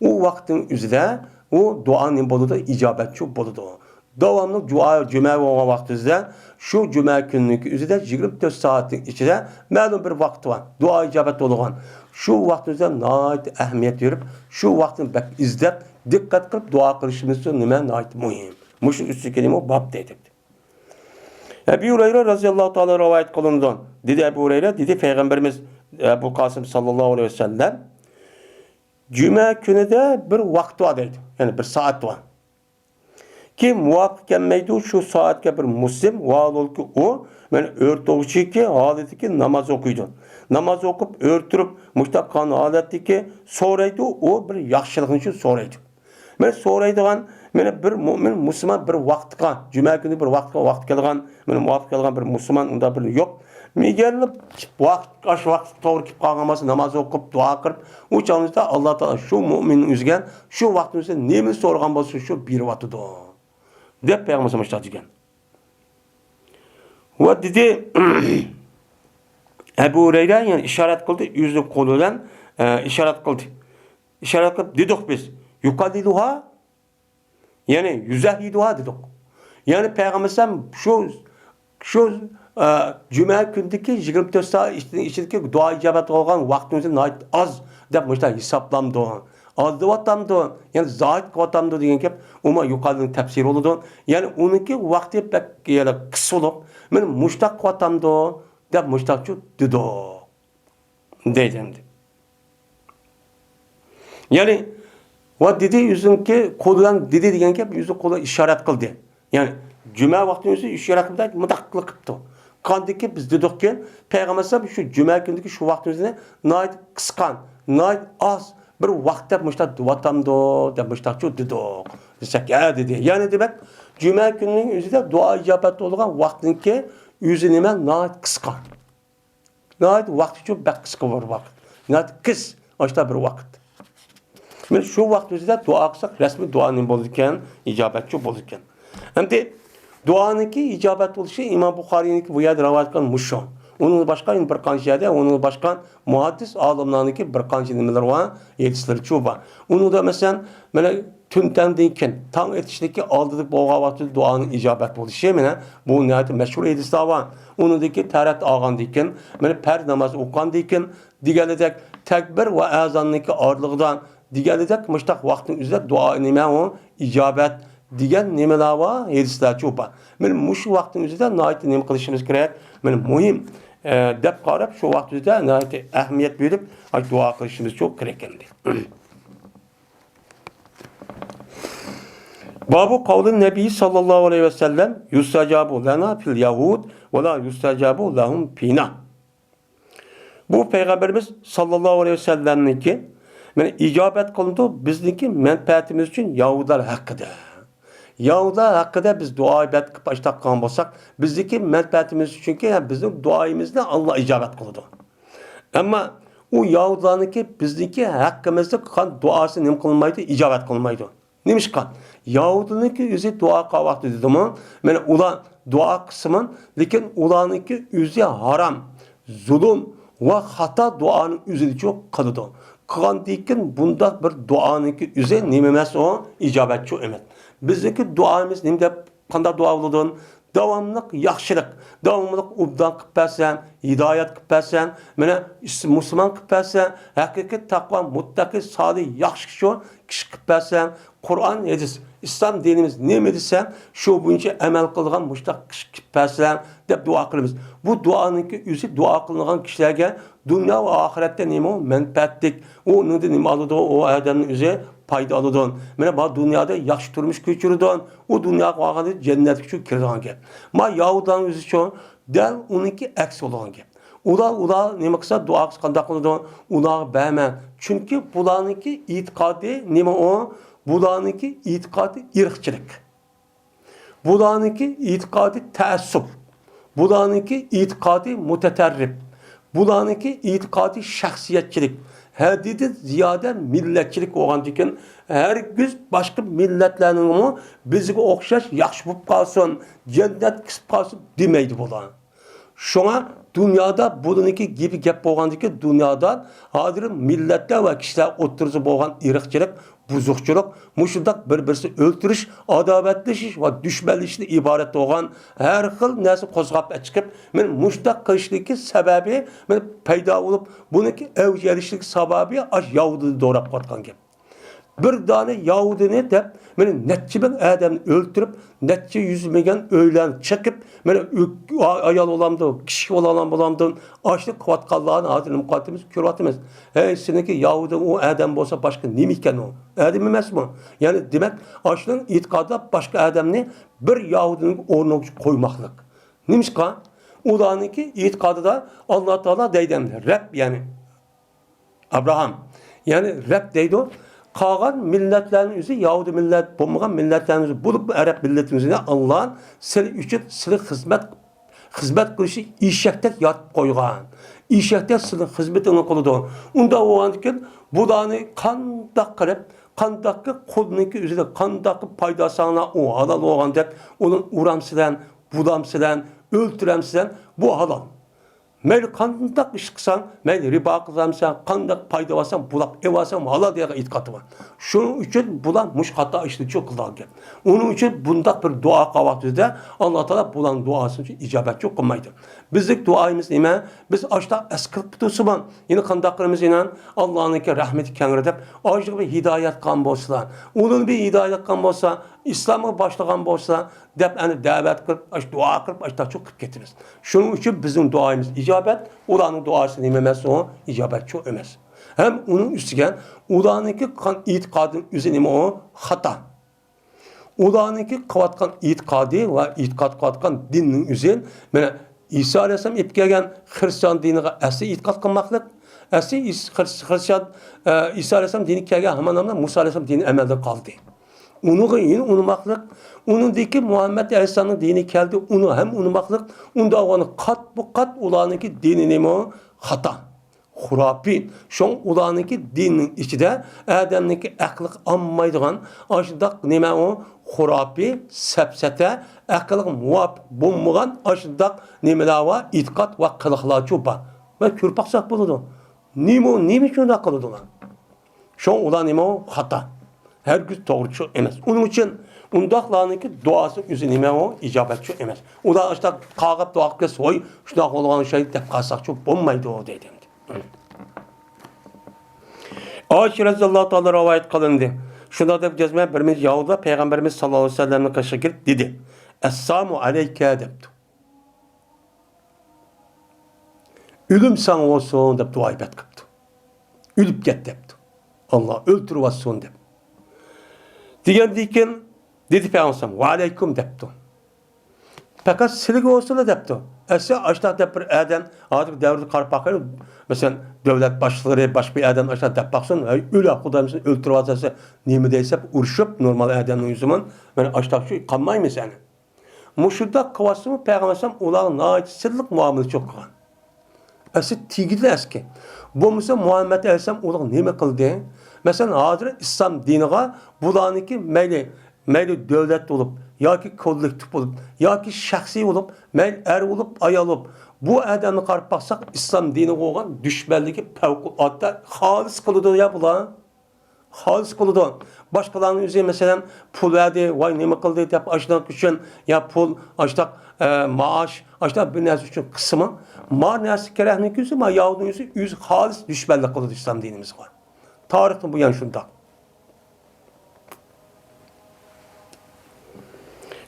ئۇ ۋاقىتنىڭ ئۆزىدە ئۇ دۇئا نېمە بولىدۇ؟ ئىجابەتچۇ بولىدۇ. داۋاملىق جۇئا-، جۈمە بولغان ۋاقتىمىزدا، شۇ جۈمە كۈنىنىڭكى ئۆزىدە يىگىرمە تۆت سائەتنىڭ ئىچىدە مەلۇم بىر ۋاقتى بار. دۇئا ئىجابەت بولىدىغان. شۇ ۋاقتىمىزدا ناھايىتى ئەھمىيەت بېرىپ، شۇ ۋاقىتنى بەك ئىزدەپ، دىققەت قىلىپ دۇئا قىلىشىمىز نېمە ناھايىتى مۇھىم. مۇشۇ ئۈستىدىكى نېمە باب دەيدۇ. ئەبۇ ھۇرەيرە رەزىياللاھۇ تائالا رىۋايەت قىلىنىدۇ. دېدى ئەبۇ ھۇرەيرە، دېدى پەيغەمبىرىمىز ئەبۇل قاسىم ساللاللاھۇ ئەلەيھى ۋەسەللەم، جۈمە كۈنىدە بىر ۋاقىت بار دەيدۇ. يەنى بىر سائەت بار. كىم مۇۋاپىق كەلمەيدۇ شۇ سائەتكە بىر مۇسلىم، ۋاھالۇلكى ئۇ، مەن ئۆرتوغچىكى ھالىتىكى ناماز ئوقۇيدۇ. ناماز ئوقۇپ ئۆرتۈرۈپ مۇشتاق قالغان ھالەتتىكى سورايدۇ، ئۇ بىر ياخشىلىقنى شۇ سورايدۇ. مەن سورايدىغان، مەن بىر مۇئمىن مۇسۇلمان بىر ۋاقىتقا، جۈمە كۈنى بىر ۋاقىتقا ۋاقىت كەلگەن، مەن مۇۋاپىق كەلگەن بىر مۇسۇلمان ئۇنداق بىر يوق. مېگەرلا ۋاقىت، ئاشۇ ۋاقىت توغرا كېلىپ قالغان بولسا، ناماز ئوقۇپ، دۇئا قىلىپ، ئۇ چاغدا ئاللا تائالا شۇ مۇئمىننىڭ ئۆزىگە شۇ ۋاقىتنىڭ ئۆزىدە نېمىنى سورىغان بولسا، شۇ بېرىۋاتىدۇ، دەپ پەيغەمبەر مۇشۇنداق دېگەن. ۋە دېدى، ئەبۇ ھۇرەيرە، يەنى ئىشارەت قىلدى، ئۆزىنىڭ قولى بىلەن، ئە، ئىشارەت قىلدى. ئىشارەت قىلىپ دېدۇق بىز، يۇقەللىلۇھا، يەنى يۇزەھھىدۇھا دېدۇق. يەنى پەيغەمبەر ئەلەيھىسسالام شۇ، شۇ، ئە، جۈمە كۈنىدىكى يىگىرمە تۆت سائەت ئىچ-، ئىچىدىكى دۇئا ئىجابەت بولغان ۋاقتىمىزنى ناھايىتى ئاز دەپ مۇشۇنداق ھېسابلامدۇ. ئاز دەۋاتامدۇ، يەنى زايىد قىلىۋاتامدۇ دېگەن گەپ، ئۇمۇ يۇقەرىدىن تەپسىر بولىدۇ. يەنى ئۇنىڭكى ۋاقتى بەك، يەنى قىس بولۇپ، مەن مۇشتاق قىلىۋاتامدۇ دەپ مۇشتاقچۇ دېدۇق. دەيدۇ ئەمدى. يەنى، ۋە دېدى، ئۆزىنىڭكى قولى بىلەن دېدى دېگەن گەپ، ئۆزى قولى ئىشارەت قىلدى. يەنى، جۈمە ۋاقتىنىڭ ئۆزى ئىشارەت قىلدى، مۇنداق قىلىپ قىپتۇ. قاندىكى بىز دېدۇقكى، پەيغەمبەر ئەلەيھىسسالام شۇ جۈمە كۈنىدىكى شۇ ۋاقتىمىزنى ناھايىتى قىسقا، ناھايىتى ئاز بىر ۋاقىت دەپ مۇشتاق دېۋاتامدۇ، دەپ مۇشتاقچۇ دېدۇق. دېسەك، ھە دېدى. يەنى دېمەك، جۈمە كۈنىنىڭ ئۆزىدە دۇئا ئىجابەت بولىدىغان ۋاقتىنىڭكى ئۆزى نېمە؟ ناھايىتى قىسقا. ناھايىتى ۋاقتىچۇ بەك قىسقا بىر ۋاقىت. ناھايىتى قىس، ئاشتا بىر ۋاقىت. مانا شۇ ۋاقىت ئۆزىدە دۇئا قىلساق، رەسمىي دۇئا نېمە بولىدىكەن؟ ئىجابەتچۇ بولىدىكەن. ئەمدى دۇئانىڭكى ئىجابەت بولۇشى ئىمام بۇخارىينىڭكى بۇ يەردە رىۋايەت قىلغان مۇشۇ. ئۇنىڭ باشقا يەنە بىر قانچە يەردە، ئۇنىڭ باشقا مۇھەددىس ئالىملارنىڭكى بىر قانچە نېمىلىرى بار، ھەدىسلىرىچۇ بار. ئۇنىڭدا مەسىلەن، مانا تۈن تەڭدىن كېيىن، تاڭ ئېتىشتىكى ئالدىدا بولغان ۋاقىتتا دۇئانىڭ ئىجابەت بولۇشى، مانا بۇ ناھايىتى مەشھۇر ھەدىسلەر بار. ئۇنىڭدىكى تەرەت ئالغاندىن كېيىن، مانا پەرز ناماز ئوقۇغاندىن كېيىن دېگەندەك، تەكبىر ۋە ئەزاننىڭكى ئارىلىقىدا دېگەندەك، مۇشتاق ۋاقىتنىڭ ئۆزىدە دۇئا نېمە ئۇ؟ ئىجابەت دېگەن نېمىلەر بار؟ ھەدىسلەرچۇ بار. مانا مۇشۇ ۋاقىتنىڭ ئۆزىدە ناھايىتى نېمە قىلىشىمىز كېرەك؟ مانا مۇھىم، ئە، دەپ قاراپ، شۇ ۋاقىت ئۆزىدە ناھايىتى ئەھمىيەت بېرىپ، ئاشۇ دۇئا قىلىشىمىزچۇ كېرەك ئەمدى. بابۇ قەۋلى نەبىي ساللاللاھۇ ئەلەيھى ۋەسەللەم، يۇستەجابۇ لەنا فىل يەھۇد ۋە لا يۇستەجابۇ لەھۇم فىنا. بۇ پەيغەمبىرىمىز ساللاللاھۇ ئەلەيھى ۋەسەللەمنىڭكى، مانا ئىجابەت قىلىنىدۇ بىزنىڭكى مەنپەئەتىمىز ئۈچۈن يەھۇدلار ھەققىدە. يەھۇدلار ھەققىدە بىز دۇئا ئىبادەت قىلىپ ئاشتاق قىلغان بولساق، بىزنىڭكى مەنپەئەتىمىز ئۈچۈنكى، يەنى بىزنىڭ دۇئايىمىزنى ئاللا ئىجابەت قىلىدۇ. ئەمما ئۇ يەھۇدلارنىڭكى بىزنىڭكى ھەققىمىزدە قىلغان دۇئاسى نېمە قىلمايدۇ؟ ئىجابەت قىلمايدۇ. نېمىشقا؟ يەھۇدىينىڭكى ئۆزى دۇئا قىلغان ۋاقتى دېدىمۇ، مانا ئۇلار دۇئا قىلسىمۇ، لېكىن ئۇلارنىڭكى ئۆزى ھارام، زۇلۇم ۋە خاتا دۇئانىڭ ئۆزىنىچۇ قىلىدۇ. قىلغاندىن كېيىن بۇنداق بىر دۇئانىڭكى ئۆزى نېمە ئەمەس ئۇ؟ ئىجابەتچۇ ئەمەس. بىزنىڭكى دۇئامىز نېمە دەپ، قانداق دۇئا بولىدۇ؟ داۋاملىق ياخشىلىق، داۋاملىق ئوبدان قىلىپ بەرسەن، ھىدايەت قىلىپ بەرسەن، مانا مۇسۇلمان قىلىپ بەرسەن، ھەقىقىي تەقۋا، مۇتتەقى، سالىھ، ياخشى كىشى، كىشى قىلىپ بەرسەن، قۇرئان، ھەدىس، ئىسلام دىنىمىز نېمە دېسە، شۇ بويىچە ئەمەل قىلىدىغان مۇشۇنداق كىشى قىلىپ بەرسەن، دەپ دۇئا قىلىمىز. بۇ دۇئانىڭكى ئۆزى دۇئا قىلىنغان كىشىلەرگە دۇنيا ۋە ئاخىرەتتە نېمە ئۇ؟ مەنپەئەتلىك. ئۇنىڭدىن نېمە ئالىدۇ؟ ئۇ ئادەمنىڭ ئۆزى پايدا ئالىدۇ. مانا بۇ دۇنيادا ياخشى تۇرمۇش كەچۈرىدۇ. ئۇ دۇنياغا بارغاندا جەننەتكىچۇ كىرىدىغان گەپ. ما يەھۇدلارنىڭ ئۆزىچۇ دەل ئۇنىڭكى ئەكسى بولىدىغان گەپ. ئۇلار، ئۇلار نېمە قىلسا، دۇئا قىلسا قانداق قىلىدۇ؟ ئۇلارغا بەرمە. چۈنكى بۇلارنىڭكى ئېتىقادى نېمە ئۇ؟ بۇلارنىڭكى ئېتىقادى ئىرقچىلىق. بۇلارنىڭكى ئېتىقادى تەئەسسۇپ. بۇلارنىڭكى ئېتىقادى مۇتەتەررىپ. بۇلارنىڭكى ئېتىقادى شەخسىيەتچىلىك. ھەددىدىن زىيادە مىللەتچىلىك بولغاندىكىن، ھەرگىز باشقا مىللەتلەرنىڭمۇ بىزگە ئوخشاش ياخشى بولۇپ قالسۇن، جەننەتكە كىرىپ قالسۇن دېمەيدۇ بۇلار. شۇڭا دۇنيادا بۇلىنىڭكى گېپى گەپ بولغاندىكىن، دۇنيادا ھازىر مىللەتلەر ۋە كىشىلەر ئوتتۇرىسىدا بولغان ئىرقچىلىق، بۇزۇقچىلىق، مۇشۇنداق بىر-بىرسىنى ئۆلتۈرۈش، ئاداۋەتلىشىش ۋە دۈشمەنلىشىشتىن ئىبارەت بولغان ھەر خىل نەرسە قوزغاپ ئەچىقىپ، مەن مۇشۇنداق قىلىشنىڭكى سەۋەبى، مەن پەيدا بولۇپ، بۇنىڭكى ئەۋج ئېلىشلىك سەۋەبى ئاش ياھۇدىيدا دوراپ قىلىۋاتقان گەپ. بىر دانە ياھۇدىينى دەپ، مانا نەچچە مىڭ ئادەمنى ئۆلتۈرۈپ، نەچچە يۈز مىڭ ئۆيلەرنى چېقىپ، مانا ئايال بولامدۇ، كىشى بولامدۇ، ئاشۇنى قىلىۋاتقانلارنى ھازىر نېمە قىلىۋاتىمىز، كۆرۈۋاتىمىز. ھەي، سېنىڭكى ياھۇدىي ئۇ ئادەم بولسا باشقا نېمە ئىكەن ئۇ؟ ئادەم ئەمەسمۇ؟ يەنى دېمەك، ئاشۇنىڭ ئېتىقادىدا باشقا ئادەمنى بىر ياھۇدىينىڭ ئورنىغا قويماقلىق. نېمىشقا؟ ئۇلارنىڭكى ئېتىقادىدا ئاللا تائالا دەيدۇ ئەمدى، رەب، يەنى ئابراھام، يەنى رەب دەيدۇ. قالغان مىللەتلەرنىڭ ئۆزى، ياھۇدىي مىللەت بولمىغان مىللەتلەرنىڭ ئۆزى، بولۇپمۇ ئەرەب مىللىتىنىڭ ئۆزىنى ئاللا سىلى ئۈچۈن، سىلى خىزمەت، خىزمەت قىلىشى ئېشەكتەك يارىتىپ قويغان. ئېشەكتەك سىلىنىڭ خىزمىتىنى قىلىدۇ. ئۇنداق بولغاندىكىن بۇلارنى قانداق قىلىپ، قانداققى قۇلنىڭكى ئۆزىدە قانداققى پايدا ئالساڭلار ئۇ ھالال بولغان دەپ، ئۇنى ئۇرامسىلەن، بۇلامسىلەن، ئۆلتۈرەمسىلەن، بۇ ھالال. مەيلى قانداق ئىش قىلساڭ، مەيلى رىبا قىلامسەن، قانداق پايدا ئالساڭ، بۇلاپ ئېۋالساڭ، ھالال دېگەن ئېتىقاد بار. شۇنىڭ ئۈچۈن بۇلار مۇشۇ خاتا ئىشنى چوق قىلىدىغان گەپ. ئۇنىڭ ئۈچۈن بۇنداق بىر دۇئا قىلغان ۋاقتىمىزدا ئاللا تائالا بۇلارنىڭ دۇئاسىنى ئىجابەت چوق قىلمايدۇ. بىزلىك دۇئايىمىز نېمە؟ بىز ئاشتاق ئەسكىلىپ تۇرسىمۇ، يەنە قانداق قىلىمىز يەنە؟ ئاللانىڭكى رەھمىتى كەڭرى دەپ، ئاشۇغا بىر ھىدايەت قىلغان بولسىلا، ئۇنى بىر ھىدايەت قىلغان بولسا، ئىسلامغا باشلىغان بولسا، دەپ ئەنە دەۋەت قىلىپ، ئاش دۇئا قىلىپ، ئاشتاق چوق قىلىپ كېتىمىز. شۇنىڭ ئۈچۈن بىزنىڭ دۇئايىمىز ئىجابەت، ئۇلارنىڭ دۇئاسى نېمە ئەمەس ئۇ؟ ئىجابەت چوق ئەمەس. ھەم ئۇنىڭ ئۈستىگە ئۇلارنىڭكى قان ئېتىقادىنىڭ ئۆزى نېمە ئۇ؟ خاتا. ئۇلارنىڭكى قىلىۋاتقان ئېتىقادى ۋە ئېتىقاد قىلىۋاتقان دىننىڭ ئۆزى، مانا، ئىسا ئەلەيھىسسالام ئېلىپ كەلگەن خرىستىيان دىنىغا ئەسلى ئېتىقاد قىلماقلىق. ئەسلى ئىس-، خرىس-، خرىستىيان، ئە، ئىسا ئەلەيھىسسالام دىنى كەلگەن ھامان ھامان مۇسا ئەلەيھىسسالام دىنى ئەمەلدىن قالدى. ئۇنىڭغا يەنە ئۇنىماقلىق، ئۇنىڭدىكى مۇھەممەد ئەلەيھىسسالامنىڭ دىنى كەلدى، ئۇنى ھەم ئۇنىماقلىق. ئۇنداق بولغاندا قات بۇ قات ئۇلارنىڭكى دىنى نېمە؟ خاتا. خۇراپىي. شۇڭا ئۇلارنىڭكى دىنىنىڭ ئىچىدە ئادەمنىڭكى ئەقلىگە ئالمايدىغان ئاشۇنداق نېمە ئۇ؟ خۇراپىي، سەپسەتە، ئەقىلگە مۇۋاپىق بولمىغان ئاشۇنداق نېمىلەر بار، ئېتىقاد ۋە قىلىقلارچۇ بار. مانا كۆرۈپ باقساق بولىدۇ. نېمە، نېمە ئۈچۈن ئۇنداق قىلىدۇ ئۇلار؟ شۇڭا ئۇلار نېمە ئۇ؟ خاتا. ھەرگىز توغرا چوق ئەمەس. ئۇنىڭ ئۈچۈن ئۇنداقلارنىڭكى دۇئاسى ئۆزى نېمە ئۇ؟ ئىجابەت چوق ئەمەس. ئۇلار ئاشۇنداق قاغاپ دۇئا قىلىپ كەتسە، ۋاي، شۇنداق بولغان ئوخشايدۇ دەپ قالساق چوق بولمايدۇ دەيدۇ. ئائىشە رەزىياللاھۇ تائالا رىۋايەت قىلىندى. شۇنداق دەپ جەزمەن بىر مىنچە ياھۇدىيلار پەيغەمبىرىمىز ساللاللاھۇ ئەلەيھى ۋەسەللەمنىڭ قېشىغا كېلىپ دېدى، ئەسسالامۇ ئەلەيكە دەپتۇ. ئۆلۈم ساڭا بولسۇن دەپ دۇئا ئىبادەت قىپتۇ. ئۆلۈپ كەت دەپتۇ. ئاللا ئۆلتۈرۈۋاتسۇن دەپ. دېگەندىن كېيىن دېدى پەيغەمبەر ۋەئەلەيكۇم دەپتۇ. پەقەت سىلىگە بولسىلا دەپتۇ. ئەسلى ئاشۇنداق دەپ بىر ئادەم ھازىرقى دەۋردە قاراپ باقايلى، مەسىلەن، دۆلەت باشلىقلىرى باشقا بىر ئادەم ئاشۇنداق دەپ باقسۇن، ھەي، ئۆلە خۇدايىم سېنى ئۆلتۈرۈۋاتسا نېمە دەيسەن دەپ ئۇرۇشۇپ، نورمال ئادەمنىڭ يۈزى مانا ئاشۇنداق شۇ قالمايمىز يەنى. مۇشۇنداق قىلىۋاتسىمۇ، پەيغەمبەر ئەلەيھىسسالام ئۇلارغا ناھايىتى سىرلىق مۇئامىلە چوق قىلغان. ئەسلى تېگىدىلا ئەسكى. بولمىسا مۇھەممەد ئەلەيھىسسالام ئۇلارغا نېمە قىلدى؟ مەسىلەن، ھازىر ئىسلام دىنىغا بۇلارنىڭكى مەيلى، مەيلى دۆلەت بولۇپ، ياكى كوللېكتىپ بولۇپ، ياكى شەخسىي بولۇپ، مەيلى ئەر بولۇپ، ئايال بولۇپ، بۇ ئادەمنى قاراپ باقساق، ئىسلام دىنىغا بولغان دۈشمەنلىكى پەۋقۇلئاددە خالىس قىلىدۇ يا بۇلار. خالىس قىلىدۇ. باشقىلارنىڭ ئۆزى، مەسىلەن، پۇل بەردى، ۋاي، نېمە قىلدى دەپ، ئاشۇنىڭ ئۈچۈن، يا پۇل، ئاشتاق، ئە، مائاش، ئاشتاق بىر نەرسە ئۈچۈن قىلسىمۇ، ما نەرسە كېرەكنىڭكى ئۆزى، ما ياھۇدىينىڭ ئۆزى، ئۆزى خالىس دۈشمەنلىك قىلىدۇ ئىسلام دىنىمىزغا. تارىختىن بۇيان شۇنداق.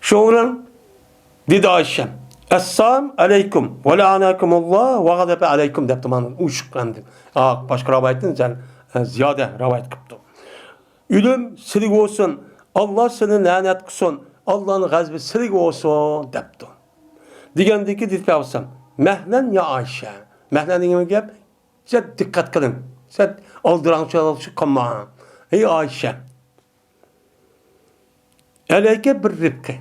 شۇنىڭ بىلەن دېدى ئائىشە، ئەسسالام ئەلەيكۇم ۋە لەئەنەكۇمۇللا ۋە غەزەبە ئەلەيكۇم دەپتۇ مانا ئوشۇق ئەمدى. ئا، باشقا رىۋايەتتىن زىيادە رىۋايەت قىپتۇ. ئۆلۈم سىلىگە بولسۇن، ئاللا سىلىنى لەنەت قىلسۇن، ئاللانىڭ غەزىپى سىلىگە بولسۇن دەپتۇ. دېگەندىكى دېدى پەيغەمبەر، مەھلەن يا ئائىشە. مەھلەن دېگەن گەپ، سەل دىققەت قىلىڭ. سەل ئالدىراڭچىلىق قىلماڭ. ئەي ئائىشە. ئەلەيكە بىر رىپقى.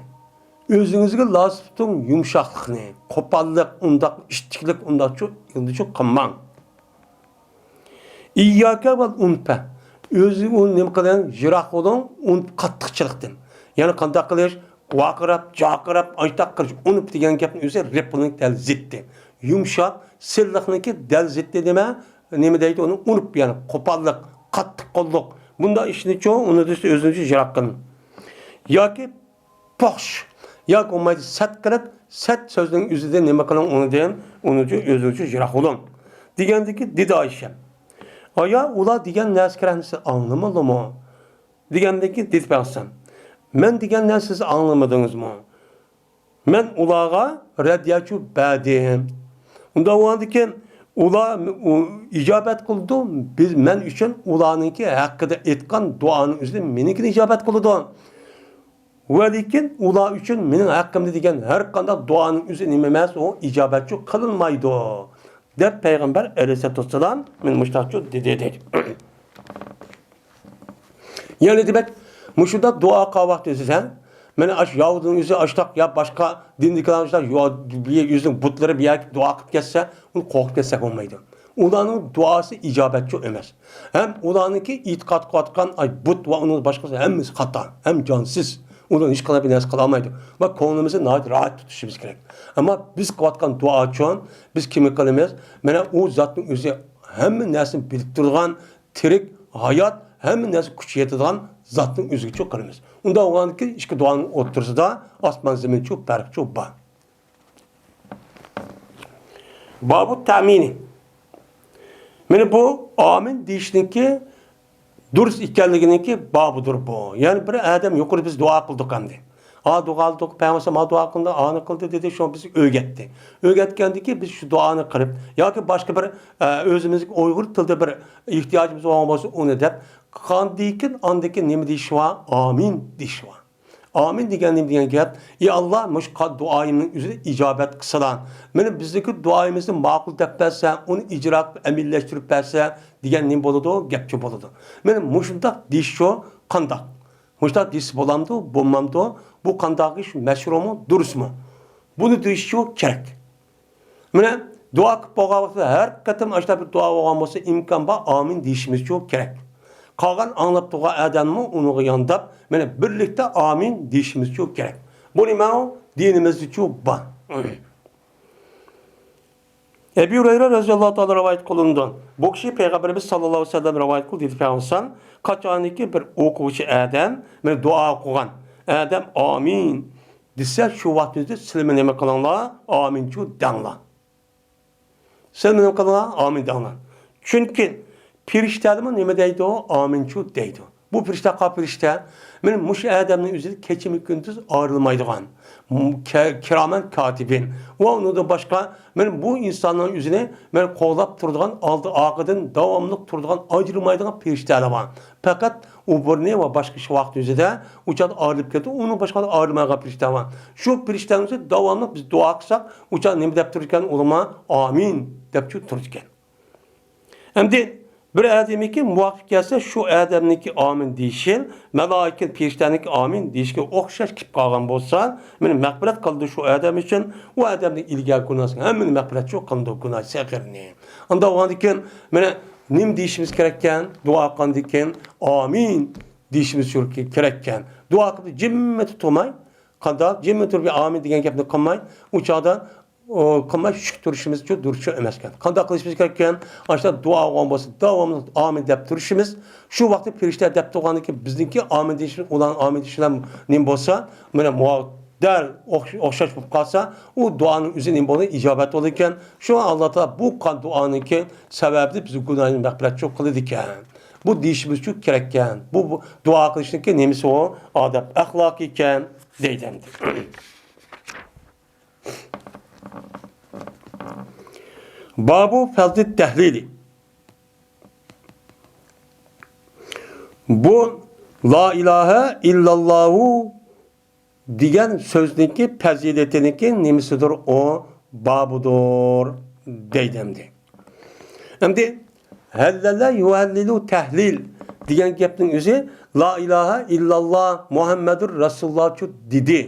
ئۆزىڭىزگە لازىم تۇتۇڭ يۇمشاقلىقنى، قوپاللىق، ئۇنداق ئىتتىكلىك، ئۇنداقچۇ، ئۇنداقچۇ قىلماڭ. ئىيياكە ۋەل ئۇنپە. ئۆزى ئۇنى نېمە قىلىڭ، يىراق بولۇڭ، ئۇنپ قاتتىقچىلىقتىن. يەنى قانداق قىلىش؟ ۋارقىراپ، جارقىراپ، ئاشتاق قىلىش. ئۇنپ دېگەن گەپنىڭ ئۆزى رىپقىنىڭ دەل زىتى. يۇمشاق، سىللىقنىڭكى دەل زىتى نېمە؟ نېمە دەيدۇ ئۇنى؟ ئۇنپ، يەنى قوپاللىق، قاتتىق قوللۇق. بۇنداق ئىشنىچۇ، ئۇنى دېسە ئۆزىنىچۇ يىراق قىلىڭ. ياكى پوخش، ياكى بولمايدۇ سەت قىلىپ، سەت سۆزنىڭ ئۆزىدىن نېمە قىلىڭ ئۇنىدىن، ئۇنىچۇ ئۆزىچۇ يىراق بولۇڭ. دېگەندىكى دېدى ئائىشە. ئايا، ئۇلار دېگەن نەرسە كېرەكنى سىز ئاڭلىمىدىمۇ؟ دېگەندىن كېيىن دېدى پەيغەمبەر، مەن دېگەننى سىز ئاڭلىمىدىڭىزمۇ؟ مەن ئۇلارغا رەددىيەچۇ بەردىم. ئۇنداق بولغاندىكىن ئۇلار ئۇ ئىجابەت قىلىدۇ. بىز، مەن ئۈچۈن ئۇلارنىڭكى ھەققىدە ئېيتقان دۇئانىڭ ئۆزى مېنىڭكىنى ئىجابەت قىلىدۇ. ۋە لېكىن ئۇلار ئۈچۈن مېنىڭ ھەققىمدە دېگەن ھەر قانداق دۇئانىڭ ئۆزى نېمە ئەمەس، ئۇ ئىجابەتچۇ قىلىنمايدۇ، دەپ پەيغەمبەر ئەلەيھىسسالاتۇ ۋەسسالام مېنى مۇشتاقچۇ دېدى، دەيدۇ. يەنى دېمەك، مۇشۇنداق دۇئا قىلغان ۋاقتى ئۆزى سەن، مانا ئاشۇ ياھۇدىنىڭ ئۆزى ئاشتاق يا باشقا دىندىكىلەر ئاشتاق يو-، بۇ يۈزنىڭ بۇتلىرى بۇ يەرگە دۇئا قىلىپ كەتسە، ئۇنى قورقۇپ كەتسەك بولمايدۇ. ئۇلارنىڭ دۇئاسى ئىجابەتچۇ ئەمەس. ھەم ئۇلارنىڭكى ئېتىقاد قىلىۋاتقان ئاي بۇت ۋە ئۇنىڭ باشقىسى ھەممىسى خاتا، ھەم جانسىز. ئۇلار ھېچقانداق بىر نەرسە قىلالمايدۇ. ۋە كۆڭلىمىزنى ناھايىتى راھەت تۇتۇشىمىز كېرەك. ئەمما بىز قىلىۋاتقان دۇئا ئۈچۈن بىز كىمنى قىلىمىز؟ مانا ئۇ زاتنىڭ ئۆزى ھەممە نەرسىنى بىلىپ تۇرىدىغان، تىرىك، ھايات، ھەممە نەرسە كۈچى يېتىدىغان زاتنىڭ ئۆزىگىچۇ قىلىمىز. ئۇنداق بولغاندىكىن ئىككى دۇئانىڭ ئوتتۇرىسىدا ئاسمان زېمىنچۇ پەرقچۇ بار. بابۇ تەمىنى. مانا بۇ ئامىن دېيىشنىڭكى دۇرۇس ئىكەنلىكىنىڭكى بابىدۇر بۇ. يەنى بىر ئادەم يۇقىرى بىز دۇئا قىلدۇق ئەمدى. ھا، دۇئا قىلدۇق، پەيغەمبەر ما دۇئا قىلدى، ئانى قىلدى دېدى، شۇ بىز ئۆگەتتى. ئۆگەتكەندىن كېيىن بىز شۇ دۇئانى قىلىپ، ياكى باشقا بىر، ئە، ئۆزىمىزنىڭ ئۇيغۇر تىلىدا بىر ئېھتىياجىمىز بولغان بولسا ئۇنى دەپ، قاندىكىن، ئاندىكىن نېمە دېيىش بار؟ ئامىن دېيىش بار. ئامىن دېگەن نېمە دېگەن گەپ؟ ئى ئاللا، مۇشۇ قا-، دۇئايىمنىڭ ئۆزىنى ئىجابەت قىلسىلا. مانا بىزنىڭكى دۇئايىمىزنى ماقۇل دەپ بەرسە، ئۇنى ئىجرا قىلىپ ئەمەلىيلەشتۈرۈپ بەرسە دېگەن نېمە بولىدۇ؟ گەپچۇ بولىدۇ. مانا مۇشۇنداق دېيىشچۇ قانداق؟ مۇشۇنداق دېيىشسە بولامدۇ، بولمامدۇ؟ بۇ قانداق ئىش؟ مەشرۇمۇ، دۇرۇسمۇ؟ بۇنى دېيىشچۇ كېرەك. مانا دۇئا قىلىپ بولغان ۋاقىتتا ھەر قېتىم ئاشۇنداق بىر دۇئا بولغان بولسا ئىمكان بار ئامىن دېيىشىمىزچۇ كېرەك. قالغان ئاڭلاپ تۇرغان ئادەممۇ ئۇنىڭغا يانداپ، مانا بىرلىكتە ئامىن دېيىشىمىزچۇ كېرەك. بۇ نېمە ئۇ؟ دىنىمىزدىچۇ بار. ئەبى ھۇرەيرە رەزىياللاھۇ تائالا رىۋايەت قىلىنىدۇ. بۇ كىشى پەيغەمبىرىمىز ساللاللاھۇ ئەلەيھى ۋەسەللەم رىۋايەت قىلدى دېدى پەيغەمبەر، قاچانكى بىر ئوقۇغۇچى ئادەم مانا دۇئا قىلغان ئادەم ئامىن دېسە، شۇ ۋاقىت ئۆزىدە سىلىمۇ نېمە قىلىڭلار؟ ئامىنچۇ دەڭلار. سىلىمۇ نېمە قىلىڭلار؟ ئامىن دەڭلار. چۈنكى پىرىشتەلىرىمۇ نېمە دەيدۇ؟ ئامىنچۇ دەيدۇ. بۇ پىرىشتە قا پىرىشتە، مانا مۇشۇ ئادەمنىڭ ئۆزىدە كېچىمۇ كۈندۈز ئايرىلمايدىغان، م-، كە-، كىرامەن كاتىبىن ۋە ئۇنىڭدىن باشقا، مانا بۇ ئىنساننىڭ ئۆزىنى مانا قوغلاپ تۇرىدىغان، ئالدى ئارقىدىن داۋاملىق تۇرىدىغان، ئايرىلمايدىغان پىرىشتەلەر بار. پەقەت ئۇ بىرنى ۋە باشقا ئىش ۋاقىت ئۆزىدە ئۇ چاغدا ئايرىلىپ كېتىدۇ، ئۇنىڭ باشقا ئايرىلمايدىغان پىرىشتە بار. شۇ پىرىشتەنىڭ ئۆزى داۋاملىق بىز دۇئا قىلساق، ئۇ چاغدا نېمە دەپ تۇرىدىكەن ئۇلىما؟ ئامىن دەپ تۇرىدىكەن. ئەمدى بىر ئادەمنىڭكى مۇۋاپىق كەلسە، شۇ ئادەمنىڭكى ئامىن دېيىشى، مالائىكە، پىرىشتەنىڭكى ئامىن دېيىشىگە ئوخشاش كېلىپ قالغان بولسا، مانا مەغپىرەت قىلىدۇ شۇ ئادەم ئۈچۈن، ئۇ ئادەمنىڭ ئىلگەرى گۇناھسىنى ھەممىنى مەغپىرەت شۇ قىلىدۇ، گۇناھ سەغىرنى. ئانداق بولغاندىكىن، مانا نېمە دېيىشىمىز كېرەككەن؟ دۇئا قىلغاندىكىن ئامىن دېيىشىمىز كېرەككەن. دۇئا قىلىپ جىممىتى تۇرماي، قانداق؟ جىممىتى تۇرۇپ ئامىن دېگەن گەپنى قىلماي، ئۇ چاغدا ئۇ، قىلماي شۈك تۇرۇشىمىزچۇ دۇرۇسچۇ ئەمەسكەن. قانداق قىلىشىمىز كېرەككەن؟ ئاشۇنداق دۇئا بولغان بولسا، داۋاملىق ئامىن دەپ تۇرۇشىمىز. شۇ ۋاقىتتا پىرىشتە دەپ تۇرغاندىن كېيىن بىزنىڭكى ئامىن دېيىشىمىز، ئۇلارنىڭ ئامىن دېيىشى بىلەن نېمە بولسا، مانا مۇ-، دەل ئوخش-، ئوخشاش بولۇپ قالسا، ئۇ دۇئانىڭ ئۆزى نېمە بولىدۇ؟ ئىجابەت بولىدىكەن. شۇڭا ئاللا تائالا بۇ قان دۇئانىڭكى سەۋەبىدىن بىزنىڭ گۇناھىمىزنى مەغپىرەتچۇ قىلىدىكەن. بۇ دېيىشىمىزچۇ كېرەككەن. بۇ، بۇ دۇئا قىلىشنىڭكى نېمىسى ئۇ؟ ئادەپ، ئەخلاقى ئىكەن، دەيدۇ ئەمدى. بابۇ فەزلىت تەھلىلى. بۇ لا ئىلاھە ئىللاللاھۇ دېگەن سۆزنىڭكى پەزىلىتىنىڭكى نېمىسىدۇر ئۇ؟ بابىدۇر دەيدۇ ئەمدى. ئەمدى ھەللەلە يۇھەللىلۇ تەھلىل دېگەن گەپنىڭ ئۆزى لا ئىلاھە ئىللاللا مۇھەممەدۇر رەسۇلۇللاچۇ دېدى.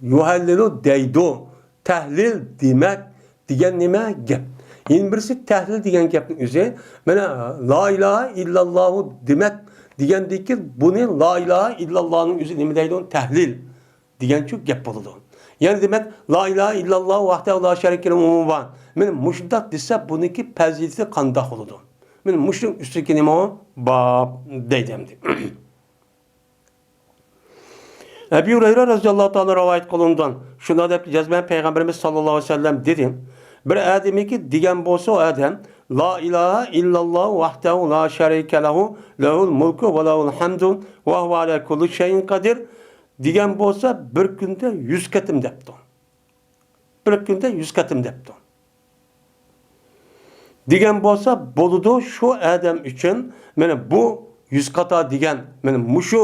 يۇھەللىلۇ دەيدۇ. تەھلىل دېمەك دېگەن نېمە گەپ؟ يەنە بىرسى تەھلىل دېگەن گەپنىڭ ئۆزى، مانا، لا ئىلاھە ئىللاللاھۇ دېمەك دېگەندىكى بۇنى لا ئىلاھە ئىللاللانىڭ ئۆزى نېمە دەيدۇ؟ تەھلىل دېگەنچۇ گەپ بولىدۇ. يەنى دېمەك، لا ئىلاھە ئىللاللا ۋەھدەھۇ لا شەرىكە لەھۇ ئومۇمى بار. مانا مۇشۇنداق دېسە بۇنىڭكى پەزىلىتى قانداق بولىدۇ؟ مانا مۇشۇنىڭ ئۈستىدىكى نېمە ئۇ؟ باب دەيدۇ ئەمدى. ئەبى ھۇرەيرە رەزىياللاھۇ تائالا رىۋايەت قىلىنىدۇ. شۇنداق دەپ جەزمەن پەيغەمبىرىمىز ساللاللاھۇ ئەلەيھى ۋەسەللەم دېدى، بىر ئادەمنىڭكى دېگەن بولسا ئۇ ئادەم لا ئىلاھە ئىللاللاھۇ ۋەھدەھۇ لا شەرىكە لەھۇ، لەھۇل مۇلكۇ ۋە لەھۇل ھەمدۇ ۋە ھۇۋە ئەلا كۇللى شەيئىن قەدىر دېگەن بولسا، بىر كۈندە يۈز قېتىم دەپتۇ. بىر كۈندە يۈز قېتىم دەپتۇ. دېگەن بولسا بولىدۇ، شۇ ئادەم ئۈچۈن مانا بۇ يۈز قاتا دېگەن، مانا مۇشۇ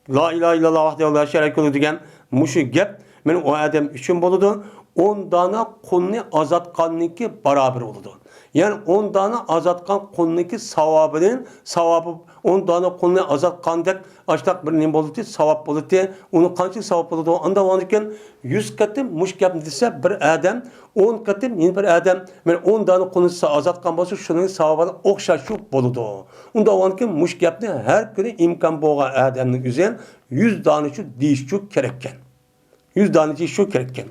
لا ئىلاھە ئىللاللا ۋەھدەھۇ لا شەرىكە لەھۇ دېگەن مۇشۇ گەپ مانا ئۇ ئادەم ئۈچۈن بولىدۇ. ئون دانە قۇلنى ئازاد قىلغاننىڭكى باراۋىرى بولىدۇ. يەنى ئون دانە ئازاد قىلغان قۇلنىڭكى ساۋابىدىن، ساۋابى ئون دانە قۇلنى ئازاد قىلغاندەك ئاشتاق بىر نېمە بولىدۇ، ساۋاب بولىدۇ. ئۇنىڭ قانچىلىك ساۋاب بولىدۇ؟ ئاندا ئۇنىڭدىن كېيىن يۈز قېتىم مۇشۇ گەپنى دېسە، بىر ئادەم ئون قېتىم، يەنە بىر ئادەم مانا ئون دانە قۇلنى ئازاد قىلغان بولسا، شۇنىڭ ساۋابى ئوخشاش شۇ بولىدۇ. ئۇندا ئۇنىڭدىن كېيىن مۇشۇ گەپنى ھەر كۈنى ئىمكان بولغان ئادەمنىڭ ئۆزى يۈز دانىچۇ دېيىشچۇ كېرەككەن. يۈز دانىچۇ دېيىشچۇ كېرەككەن.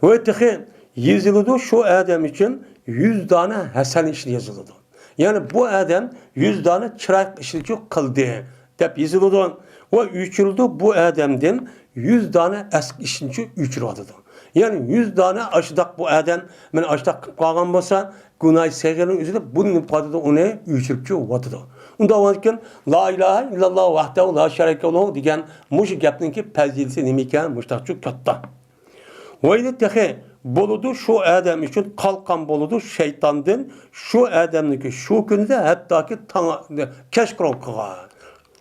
ۋە تېخى يېزىلىدۇ، شۇ ئادەم ئۈچۈن يۈز دانە ھەسەن ئىشى يېزىلىدۇ. يەنى بۇ ئادەم يۈز دانە چىرايلىق ئىشنىچۇ قىلدى دەپ يېزىلىدۇ. ۋە ئۆچۈرۈلىدۇ، بۇ ئادەمدىن يۈز دانە ئەسكى ئىشنىچۇ ئۆچۈرۈۋاتىدۇ. يەنى يۈز دانە ئاشۇنداق بۇ ئادەم مانا ئاشۇنداق قىلىپ قالغان بولسا، گۇناھى سەغىرنىڭ ئۆزىدە بۇ نېمە قىلىۋاتىدۇ، ئۇنى ئۆچۈرۈپچۇ ئۇۋاتىدۇ. ئۇنداق بولغاندىكىن، لا ئىلاھە ئىللاللا ۋەھدەھۇ لا شەرىكە لەھۇ دېگەن مۇشۇ گەپنىڭكى پەزىلىتى نېمە ئىكەن، مۇشۇنداقچۇ كاتتا. ۋەيلى تېخى بولىدۇ، شۇ ئادەم ئۈچۈن قالقان بولىدۇ شەيتاندىن، شۇ ئادەمنىڭكى شۇ كۈنىدە ھەتتاكى تاڭ، كەچقۇرۇنغىغا.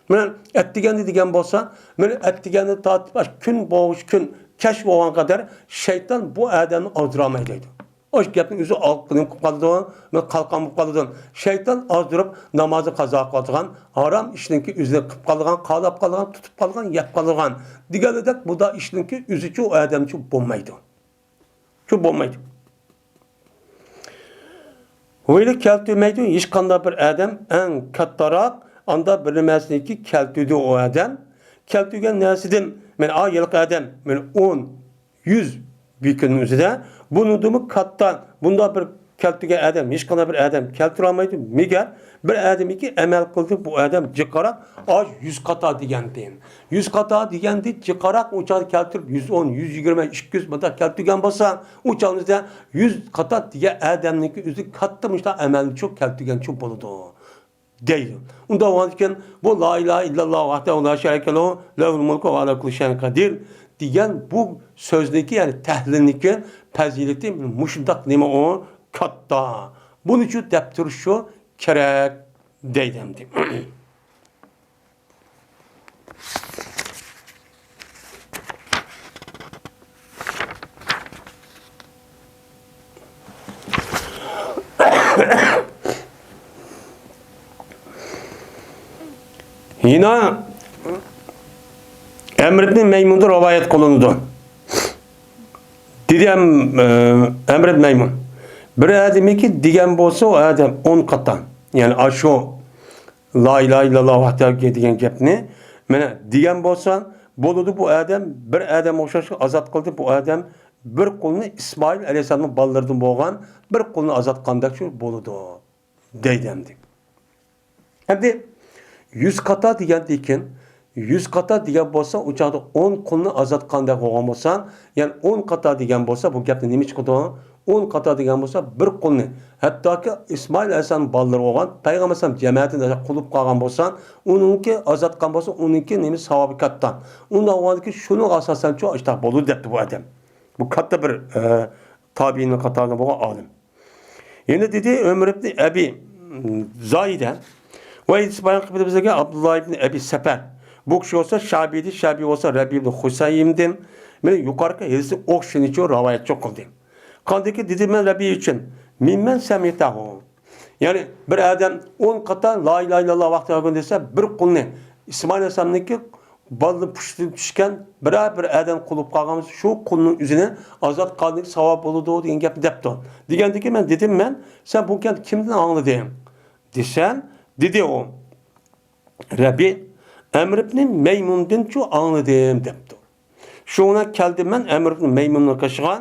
مانا ئەتىگەندە دېگەن بولسا، مانا ئەتىگەندە تارتىپ ئاشۇ كۈن بولغۇچە كۈن، كەچ بولغان قەدەر شەيتان بۇ ئادەمنى ئازدۇرالمايدۇ دەيدۇ. ئاشۇ گەپنىڭ ئۆزى ئال-، نېمە قىلىپ قالىدۇ، مانا قالقان بولۇپ قالىدۇ. شەيتان ئازدۇرۇپ نامازنى قازا قىلىۋاتىدىغان، ھارام ئىشنىڭكى ئۆزىنى قىلىپ قالىدىغان، قالاپ قالىدىغان، تۇتۇپ قالىدىغان، يەپ قالىدىغان دېگەندەك، بۇنداق ئىشنىڭكى ئۆزىچۇ ئۇ ئادەمچۇ بولمايدۇ. شۇ بولمايدۇ. ھويلا كەلتۈرمەيدۇ ھېچقانداق بىر ئادەم، ئەڭ كاتتىراق ئاندا بىر نەرسىنىكى كەلتۈردى ئۇ ئادەم. كەلتۈرگەن نەرسىدىن، مانا ئا ھېلىقى ئادەم، مانا ئون، يۈز بىر كۈننىڭ ئۆزىدە. بۇنىڭدىنمۇ كاتتا، بۇنداق بىر كەلتۈرگەن ئادەم، ھېچقانداق بىر ئادەم كەلتۈرەلمەيدۇ. مەگەر بىر ئادەمكى ئەمەل قىلدى، بۇ ئادەم جىقراق، ئاز يۈز قاتا دېگەنتى. يۈز قاتا دېگەندى جىقراق، ئۇ چاغدا كەلتۈرۈپ، يۈز ئون، يۈز يىگىرمە، ئىككى يۈز مۇنداق كەلتۈرگەن بولسا، ئۇ چاغدا يۈز قاتا دېگەن ئادەمنىڭكى ئۆزى كاتتا مۇشۇنداق ئەمەلنىچۇ كەلتۈرگەنچۇ بولىدۇ دەيدۇ. ئۇنداق بولغاندىكىن، بۇ لا ئىلاھە ئىللاللا ۋەھدەھۇ لا شەرىكە لەھۇ، لەھۇل مۇلكۇ ۋە ئەلا كۇللى شەيئىن قەدىر دېگەن بۇ سۆزنىڭكى، يەنى تەھلىلنىڭكى پەزىلىتى مۇشۇنداق نېمە ئۇ؟ كاتتا. بۇنىچۇ دەپ تۇرۇشچۇ كېرەك دەيدۇ ئەمدى. يەنە ئەمر ئىبنى مەيمۇندىن رىۋايەت قىلىنىدۇ. دېدى ئەم-، ئە، ئەمر ئىبن مەيمۇن، بىر ئادەمكى دېگەن بولسا، ئۇ ئادەم ئون قاتا، يەنى ئاشۇ لا ئىلاھە ئىللاللا ۋەھدەھۇ دېگەن گەپنى، مانا، دېگەن بولسا، بولىدۇ، بۇ ئادەم بىر ئادەم ئوخشاش ئازاد قىلدى، بۇ ئادەم بىر قۇلنى، ئىسمائىل ئەلەيھىسسالامنىڭ بالىلىرىدىن بولغان بىر قۇلنى ئازاد قىلغاندەك شۇ بولىدۇ دەيدۇ ئەمدى. ئەمدى يۈز قاتا دېگەندىن كېيىن، يۈز قاتا دېگەن بولسا، ئۇ چاغدا ئون قۇلنى ئازاد قىلغاندەك بولغان بولسا، يەنى ئون قاتا دېگەن بولسا، بۇ گەپنى نېمە چىقىدۇ؟ ئون قاتا دېگەن بولسا، بىر قۇلنى، ھەتتاكى ئىسمائىل ئەلەيھىسسالام بالىلىرى بولغان، پەيغەمبەر ئەلەيھىسسالام جەمەتىدە قۇلۇپ قالغان بولسا، ئۇنىڭكى ئازاد قىلغان بولسا، ئۇنىڭكى نېمە ساۋابى كاتتا. ئۇنداق بولغاندىكىن شۇنىڭغا ئاساسەن شۇ ئاشتاق بولىدۇ دەپتۇ بۇ ئادەم. بۇ كاتتا بىر، ئە، تابىئىنىڭ قاتارىدا بولغان ئالىم. يەنە دېدى، ئۆمەر ئىبنى ئەبى زاھىدە ۋە ئىسمائىل قىبلە بىزگە ئابدۇللا ئىبنى ئەبى سەپەر. بۇ كىشى بولسا شەبىدىن، شەبى بولسا رەبىئە ئىبنى خۇسەيمدىن. مانا يۇقىرىقى ھەدىسنى ئوخشىشىچە رىۋايەتچى قىلدى. قاندىكى دېدى مەن رەبىئە ئۈچۈن، مىممەن سەمىئتەھۇ. يەنى بىر ئادەم ئون قاتا لا ئىلاھە ئىللاللا ۋەھدەھۇ دېسە، بىر قۇلنى، ئىسمائىل ئەلەيھىسسالامنىڭكى بالىنىڭ پۇشتىدىن چۈشكەن بىرەر بىر ئادەم قۇلۇپ قالغان بولسا، شۇ قۇلنىڭ ئۆزىنى ئازاد قىلغاندىكى ساۋاب بولىدۇ دېگەن گەپنى دەپتۇ. دېگەندىكىن مەن دېدىم، مەن، سەن بۇ گەپنى كىمدىن ئاڭلىدىڭ؟ دېسەم، دېدى ئۇ، رەبىئە ئەمر ئىبنى مەيمۇندىنچۇ ئاڭلىدىم دەپتۇ. شۇڭا كەلدىم مەن ئەمر ئىبنى مەيمۇننىڭ قېشىغا،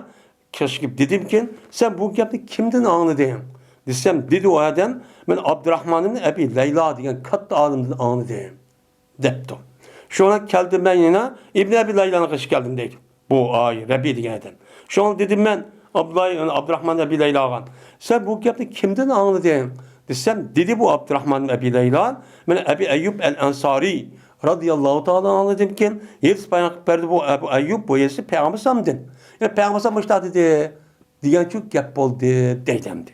قېشىغا دېدىمكىن، سەن بۇ گەپنى كىمدىن ئاڭلىدىڭ؟ دېسەم، دېدى ئۇ ئادەم، مەن ئابدۇراخمان ئىبنى ئەبى لەيلا دېگەن كاتتا ئالىمدىن ئاڭلىدىم دەپتۇ. شۇڭا كەلدىم مەن يەنە ئىبنى ئەبى لەيلانىڭ قېشىغا كەلدىم دەيدۇ. بۇ ئاي رەبىئە دېگەن ئادەم. شۇڭا دېدىم مەن، ئابدۇللا، يەنى ئابدۇراخمان ئەبى لەيلاغا، سەن بۇ گەپنى كىمدىن ئاڭلىدىڭ؟ دېسەم، دېدى بۇ ئابدۇراخمان ئەبى لەيلا، مەن ئەبى ئەييۇب ئەل ئەنسارى رازىياللاھۇ تائالا ئاڭلىدىمكىن، ھەدىس بايان قىلىپ بەردى بۇ ئەبۇ ئەييۇب، بۇ ھەدىسنى پەيغەمبەر ئەلەيھىسسالامدىن. يەنى پەيغەمبەر ئەلەيھىسسالام مۇشۇنداق دېدى، دېگەنچۇ گەپ بولدى، دەيدۇ ئەمدى.